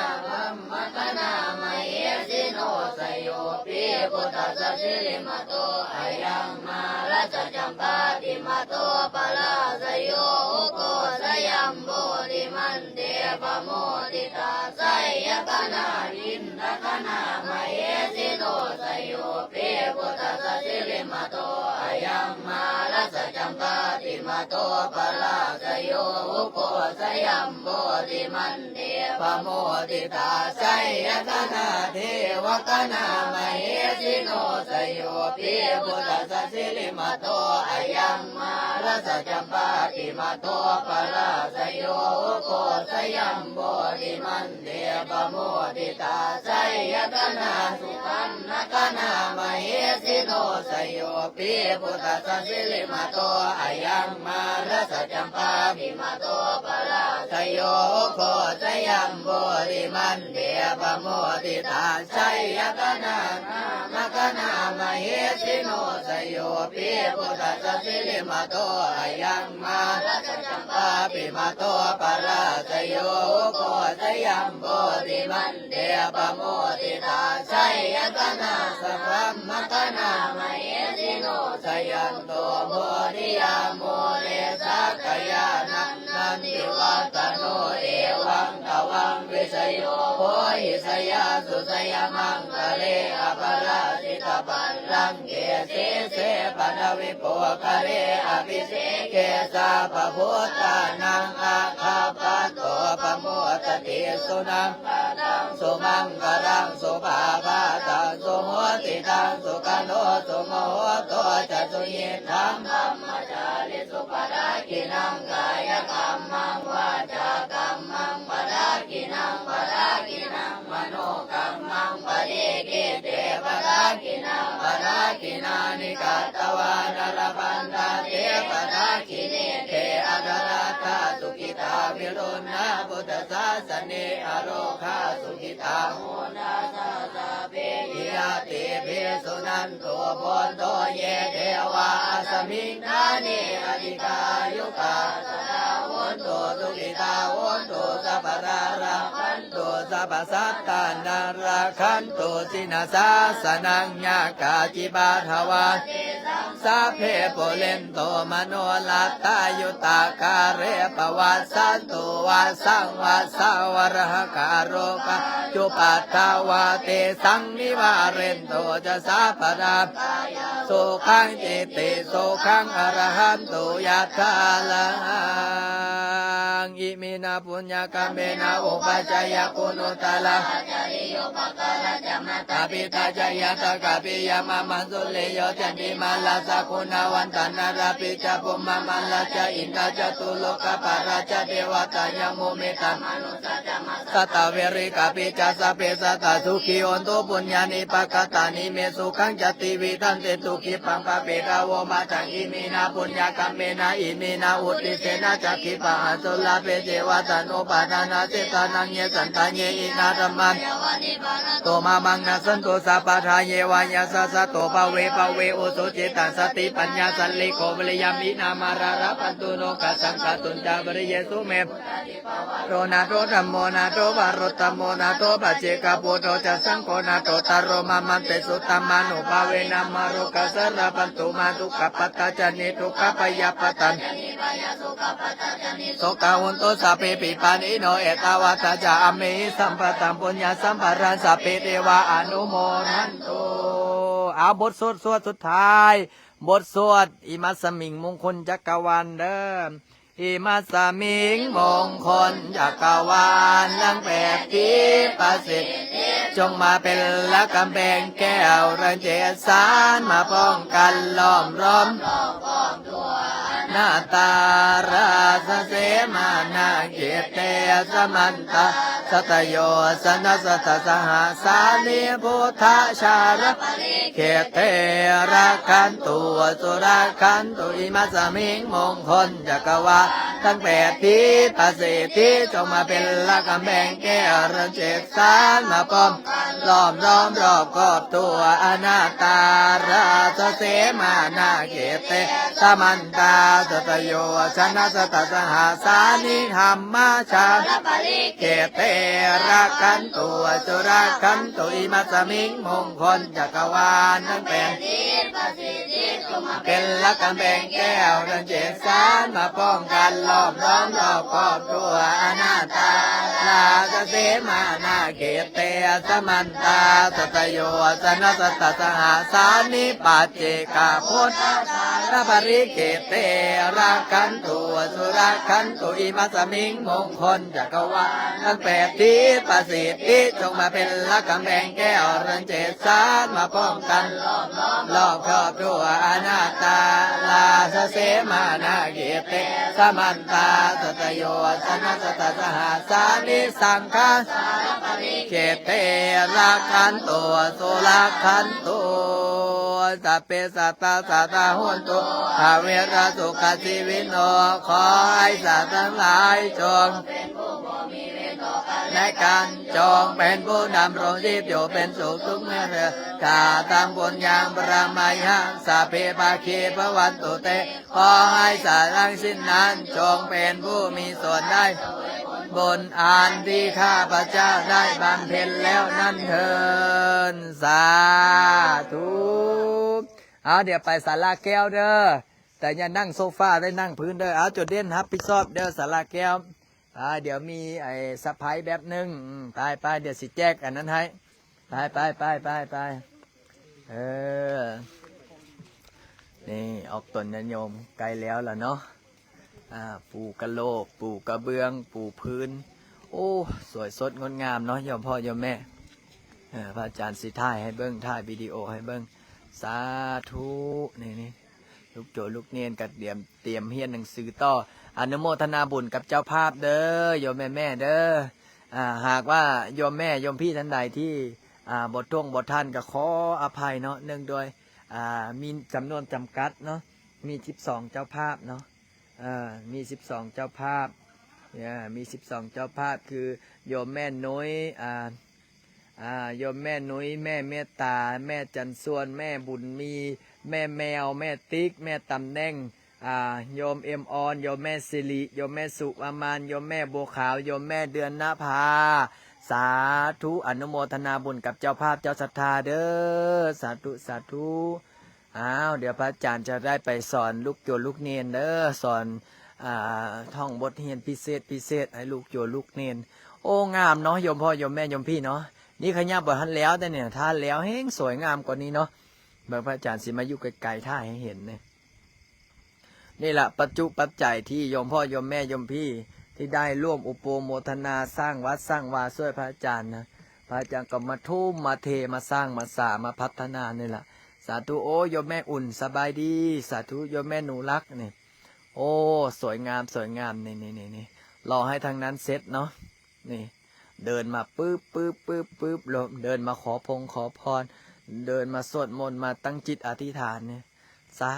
ມະຄະນາມະເຫສິໂນ ໄຊໂຍ ປີ ພຸດທະສະສິລິມະໂຕ ອະຍັງມາລະສະຈຳປາຕິມະໂຕ ປະລາຊະໂຍ ອຸໂກສະຍັມໂບລິມັນເຕ ປະໂມທິຕາ ໄຊຍະຄະນາ ອິນທະຄະນາມະເຫສິໂນ ໄຊໂຍ ປີ ພຸດທະສະສິລິມະໂຕ ອະຍັງມາລະສະຈຳປາຕິມະໂຕ ປະລາຊະໂຍ ອຸໂກສະຍັມໂບລິມັນ ເຕ ປະໂມທິຕາ ໄຊຍະຄະນາ ເທວະຄະນາມະເຫສິໂນ ໄຊໂຍ ປີ ພຸດທະສະສິລິມະໂຕ ອະຍັງມາລະສະຈຳປາຕິມະໂຕ ປະລາຊະໂຍ ໂອໂຄສະຍັມໂບທິມັນເຕ ປະໂມທິຕາ ໄຊຍະຄະນາ ສຸພັນນະຄະນາມະເຫສິໂນ ໄຊໂຍ ປີ ພຸດທະສະສິລິມະໂຕ ອະຍັງມາລະສະຈຳປາຕິມະໂຕ ປະລາຊະໂຍ ໂອໂຄສະຍັມໂບທິມັນເຕ ປະໂມທິຕາ ໄຊຍະຄະນາ ນາມະຄະນາມະເຫສິໂນ ໄຊໂຍ ປີ ພຸດທະສະສິລິມະໂຕ ອະຍັງມາລະສະຈຳປາຕິມະໂຕ ປະລາຊະໂຍ ໂອໂຄສະຍັມໂບທິມັນ ເຕ ປະໂມທິຕາ ໄຊຍະຄະນາ ສະພັມມະຄະນາມະເຫສິໂນ ຊະຍັນໂຕໂມທິຍາ ມູເລສັກກະຍານັງ ນັນທິວັດຕະໂນ ເອວັງຕະວັງ ວິຊະໂຍ ໂພ jayassu jayamaṅgale, aparājitapallaṅke sīse paṭhavipokkhare, abhiseke sabbabuddhānaṃ aggappatto pamodati. Sunakkhattaṃ sumaṅgalaṃ supabhātaṃ suhuṭṭhitaṃ, sukhaṇo sumuhutto ca suyiṭṭhaṃ brahmacārisu, padakkhiṇaṃ kāyakammaṃ vācākammaṃ padakkhiṇaṃ, padakkhiṇaṃ manokammaṃ paṇidhī te padakkhiṇā, padakkhiṇāni katvāna labhantatthe padakkhiṇe. Te atthaladdhā sukhitā viruḷhā buddhasāsane, arogā sukhitā hotha saha sabbehi ñātibhi. Suṇantu bhonto ye devā asmiṃ ṭhāne adhikāyukā, sadā hontu sukhitā hontu sabbadā, rakkhantu sabbasattānaṃ rakkhantu jinasāsanaṃ. Yā kāci baddhavā tesaṃ sabbe pūrentu manorathā, yuttakāle pavassantu vassaṃ vassā valāhakā. Rogā cupaddavā tesaṃ nivārentu ca sabbadā, kāyasukhaṃ cittisukhaṃ arahantu yathārahaṃ. Iminā puññakammena upajjhāyā guṇuttarā, ācariyūpakārā ca mātā pitā ca ñātakā piyā mamaṃ, suriyo candimā rājā guṇavantā narāpi ca, brahmamārā ca indā ca catulokapālā ca devatā, yamo mittā manussā ca majjhattā verikāpi ca, sabbe sattā sukhī hontu puññāni pakatāni me, sukhañca tividhaṃ dentu khippaṃ pāpetha vomataṃ. Iminā puññakammena iminā uddissena ca khippāhaṃ sulabhe ceva taṇhupādānachedanaṃ, ye santāne hīnā dhammā tumhāvaṃ nassantu sabbadā, yeva yattha jāto bhave bhave ujucittaṃ satipaññā sallekho viriyamhinā, mārā labhantu nokāsaṃ kātuñca viriyesu me. Buddhādhipavaro nātho dhammo nātho varuttamo nātho paccekabuddho ca saṅgho nāthottaro mamaṃ, tesottamānubhāvena mārokāsa labhantu mā, dukkhappattā ca niddukkhā bhayappattā ca nibbhayā sokappattā ca nissokā hontu sabbepi pāṇino. Ettāvatā ca amhehi sambhataṃ puññasampadaṃ sabbe devānumodantu. ເອົາ ບົດສວດ ສວດສຸດທ້າຍ ບົດສວດອິມັດສະມິງມຸງຄຸນຈັກກະວານເດີ. ອິມັດສະມິງມຸງຄຸນຈັກກະວານ ທັງແປດທິດປະສິດທິ ຈົ່ງມາເປັນລະກຳແພງແກ້ວ ທັງເຈັດສານມາປ້ອງກັນລ້ອມລອມ ນາຕາລາຊະເສມານາເຂດເຕ ສະມັນຕາ ສັດຕະໂຍຊະນະສັດຕະສະຫັດສານິ ພຸດທະຊາລະປະລິເຂດເຕ ລັກຂັນຕຸ ສຸລັກຂັນຕຸ ອິມັດສະມິງມຸງຄຸນຈັກກະວານ ທັງແປດທິດປະສິດທິ ຈົ່ງມາເປັນລະກຳແພງແກ້ວ ທັງເຈັດສານມາປ້ອມ ລ້ອມລອມຮອບຄອບທົ່ວ ອະນາຕາລາຊະເສມານາເຂດເຕ ສະມັນຕາ ສັດຕະໂຍຊະນະສັດຕະສະຫັດສານິ ທຳມະຊາລະປະລິເຂດເຕ ລັກຂັນຕຸ ສຸລັກຂັນຕຸ ອິມັດສະມິງມຸງຄຸນຈັກກະວານ ທັງແປດທິດປະສິດທິ ຈົ່ງມາເປັນລະກຳແພງແກ້ວ ທັງເຈັດສານມາປ້ອງກັນ ລ້ອມລອມຮອບຄອບທົ່ວ ອະນາຕາລາຊະເສມານາເຂດເຕ ສະມັນຕາ ສັດຕະໂຍຊະນະສັດຕະສະຫັດສານິ ປັດເຈກະພຸດທະຊາລະປະລິເຂດເຕ ລັກຂັນຕຸ ສຸລັກຂັນຕຸ ອິມັດສະມິງມຸງຄຸນຈັກກະວານ ທັງແປດທິດປະສິດທິ ຈົ່ງມາເປັນລະກຳແພງແກ້ວ ທັງເຈັດສານມາປ້ອງກັນ ລ້ອມລອບຄອບທົ່ວ ອະນາຕາລາຊະເສມານາເຂດເຕ ສະມັນຕາ ສັດຕະໂຍຊະນະສັດຕະສະຫັດສານິ ສັງຄະ ເຂດເຕ ລັກຂັນຕຸ ສຸລັກຂັນຕຸ ສັບເພສັດຕາ ສັດຕາ ໂຫນຕຸ ອະເວລາ ສຸຂະ ຊີວິໂນ ຂໍໃຫ້ສັດທັງຫຼາຍຈົ່ງ ແລະກັນ ຈົ່ງເປັນຜູ້ດຳລົງຊີບຢູ່ເປັນສຸກທຸກເມື່ອເທີນ ກະຕັງປຸນຍັງ ປະມາຍັງ ສັບເພ ພາຄີ ພະວັນຕຸ ເຕ ຂໍໃຫ້ສັດທັງສິ້ນນັ້ນ ຈົ່ງເປັນຜູ້ມີສ່ວນໄດ້ ບຸນອັນທີ່ຂ້າພະເຈົ້າໄດ້ບຳເພັນແລ້ວນັ້ນເທີນ ສາທຸ. ເອົາ ດຽວໄປສາລາແກ້ວເດີ ແຕ່ຢ່ານັ່ງໂຊຟາ ໄດ້ນັ່ງພື້ນເດີ. ເອົາ ຈຸດເດັ່ນຮັບຜິດຊອບເດີ ສາລາແກ້ວ ໄປ ດຽວມີໄອ້ສະໄພແບບໜຶ່ງ ອືມ ໄປ ໄປ ດຽວຊິແຈກອັນນັ້ນໃຫ້ ໄປ ໄປ ໄປ ໄປ ໄປ ເອີ ນີ້ອອກຕົນຍາດໂຍມໃກ້ແລ້ວລະເນາະ ອາ ປູກະໂຫຼກ ປູກະເບື້ອງ ປູພື້ນ ໂອ້ ສວຍສົດງົດງາມເນາະ ໂຍມພໍ່ໂຍມແມ່ ເອີ ພະອາຈານຊິຖ່າຍໃຫ້ເບິ່ງ ຖ່າຍວິດີໂອໃຫ້ເບິ່ງ ສາທຸ ນີ້ໆ ລູກໂຈລູກເນນກໍຕຽມ ຕຽມຮຽນໜັງສືຕໍ່ ອະນຸໂມທະນາບຸນກັບເຈົ້າພາບເດີ ໂຍມແມ່ໆເດີ ອາ ຫາກວ່າໂຍມແມ່ໂຍມພີ່ທ່ານໃດທີ່ ອາ ບໍ່ທົ່ງບໍ່ທັນກໍຂໍອະໄພເນາະ ເນື່ອງດ້ວຍ ອາ ມີຈຳນວນຈຳກັດເນາະ ມີສິບສອງເຈົ້າພາບເນາະ ເອີ ມີສິບສອງເຈົ້າພາບ ເອີ ມີສິບສອງເຈົ້າພາບ ຄືໂຍມແມ່ນຸ້ຍ ອາ ອາ ໂຍມແມ່ນຸ້ຍ ແມ່ເມດຕາ ແມ່ຈັນຊວນ ແມ່ບຸນມີ ແມ່ແມວ ແມ່ຕິກ ແມ່ຕຳແໜ່ງ ອາ ໂຍມເອັມອອນ ໂຍມແມ່ສິລິ ໂຍມແມ່ສຸວາມານ ໂຍມແມ່ບົວຂາວ ໂຍມແມ່ເດືອນນະພາ ສາທຸ ອະນຸໂມທະນາບຸນກັບເຈົ້າພາບເຈົ້າສັດທາເດີ ສາທຸ ສາທຸ ອ້າວ ດຽວພະອາຈານຈະໄດ້ໄປສອນລູກໂຈລູກເນນເດີ ສອນ ອາ ທ່ອງບົດຮຽນພິເສດ ພິເສດໃຫ້ລູກໂຈລູກເນນ ໂອ້ ງາມເນາະ ໂຍມພໍ່ໂຍມແມ່ໂຍມພີ່ເນາະ ນີ້ຂະຫຍັບບໍ່ທັນແລ້ວ ແຕ່ນີ້ຖ້າແລ້ວແຮ່ງສວຍງາມກວ່ານີ້ເນາະ ເບິ່ງພະອາຈານຊິມາຢູ່ໄກໆ ຖ້າໃຫ້ເຫັນນີ້ ນີ້ລະປັດຈຸປັດໄຈທີ່ໂຍມພໍ່ໂຍມແມ່ໂຍມພີ່ທີ່ໄດ້ຮ່ວມອຸໂປໂມທະນາສ້າງວັດສ້າງວາຊ່ວຍພະອາຈານນະ ພະອາຈານກໍມາທຸ່ມມາເທມາສ້າງມາສາມາພັດທະນານີ້ລະ ສາທຸ ໂອ້ ໂຍມແມ່ອຸ່ນ ສະບາຍດີ ສາທຸ ໂຍມແມ່ໜູລັກ ນີ້ ໂອ້ ສວຍງາມ ສວຍງາມ ນີ້ໆໆ ລໍໃຫ້ທາງນັ້ນເສັດເນາະ ນີ້ ເດີນມາປຶບໆໆ ເດີນມາຂໍພົງຂໍພອນ ເດີນມາສວດມົນ ມາຕັ້ງຈິດອະທິຖານນີ້ ສາ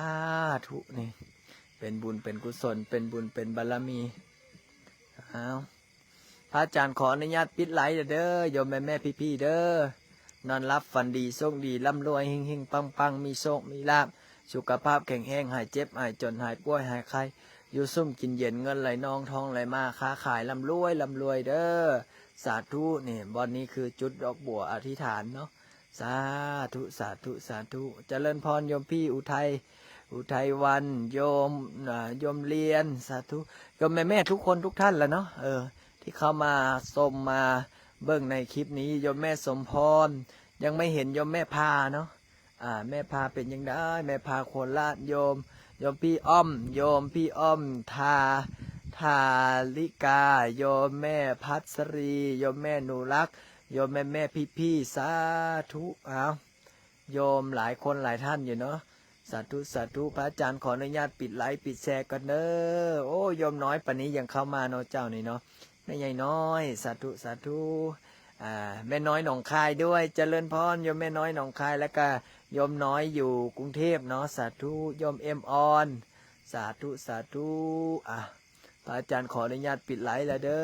ທຸ ນີ້ ເປັນບຸນເປັນກຸສົນ ເປັນບຸນເປັນບາລະມີ ອ້າວ ພະອາຈານຂໍອະນຸຍາດປິດໄລເດີ ໂຍມແມ່ໆ ພີ່ໆ ເດີ ນອນຫຼັບຝັນດີ ໂຊກດີ ລ່ຳລວຍ ເຮັງໆ ປັງໆ ມີໂຊກມີລາບ ສຸຂະພາບແຂງແຮງ ຫາຍເຈັບຫາຍຈົນ ຫາຍປ່ວຍຫາຍໄຂ້ ຢູ່ສຸ່ມກິນເຢັນ ເງິນໄຫຼນອງ ທອງໄຫຼມາ ຄ້າຂາຍລ່ຳລວຍ ລ່ຳລວຍເດີ ສາທຸ ນີ້ ບ່ອນນີ້ຄືຈຸດດອກບົວອະທິຖານເນາະ ສາທຸ ສາທຸ ສາທຸ ຈະເລີນພອນ ໂຍມພີ່ອຸໄທ ອຸໄທວັນ ໂຍມ ອາ ໂຍມລຽນ ສາທຸ ໂຍມແມ່ໆ ທຸກຄົນທຸກທ່ານລະເນາະ ເອີ ທີ່ເຂົ້າມາຊົມມາເບິ່ງໃນຄລິບນີ້ ໂຍມແມ່ສົມພອນ ຍັງໄມ່ເຫັນໂຍມແມ່ພາເນາະ ອາ ແມ່ພາເປັນຈັ່ງໃດ ແມ່ພາໂຄລາດ ໂຍມ ໂຍມພີ່ອ້ອມ ໂຍມພີ່ອ້ອມ ທາ ທາລິກາ ໂຍມແມ່ພັດສະຣີ ໂຍມແມ່ໜູລັກ ໂຍມແມ່ໆ ພີ່ໆ ສາທຸ ອ້າວ ໂຍມຫຼາຍຄົນຫຼາຍທ່ານຢູ່ເນາະ ສາທຸ ສາທຸ ພະອາຈານຂໍອະນຸຍາດປິດໄລປິດແຊກ່ອນເດີ ໂອ້ ໂຍມນ້ອຍປານນີ້ຍັງເຂົ້າມາເນາະ ເຈົ້ານີ້ເນາະ ແມ່ໃຫຍ່ນ້ອຍ ສາທຸ ສາທຸ ອາ ແມ່ນ້ອຍໜອງຄາຍດ້ວຍ ຈະເລີນພອນ ໂຍມແມ່ນ້ອຍໜອງຄາຍ ແລ້ວກະໂຍມນ້ອຍຢູ່ກຸງເທບເນາະ ສາທຸ ໂຍມເອັມອອນ ສາທຸ ສາທຸ ອາ ພະອາຈານຂໍອະນຸຍາດປິດໄລລະເດີ.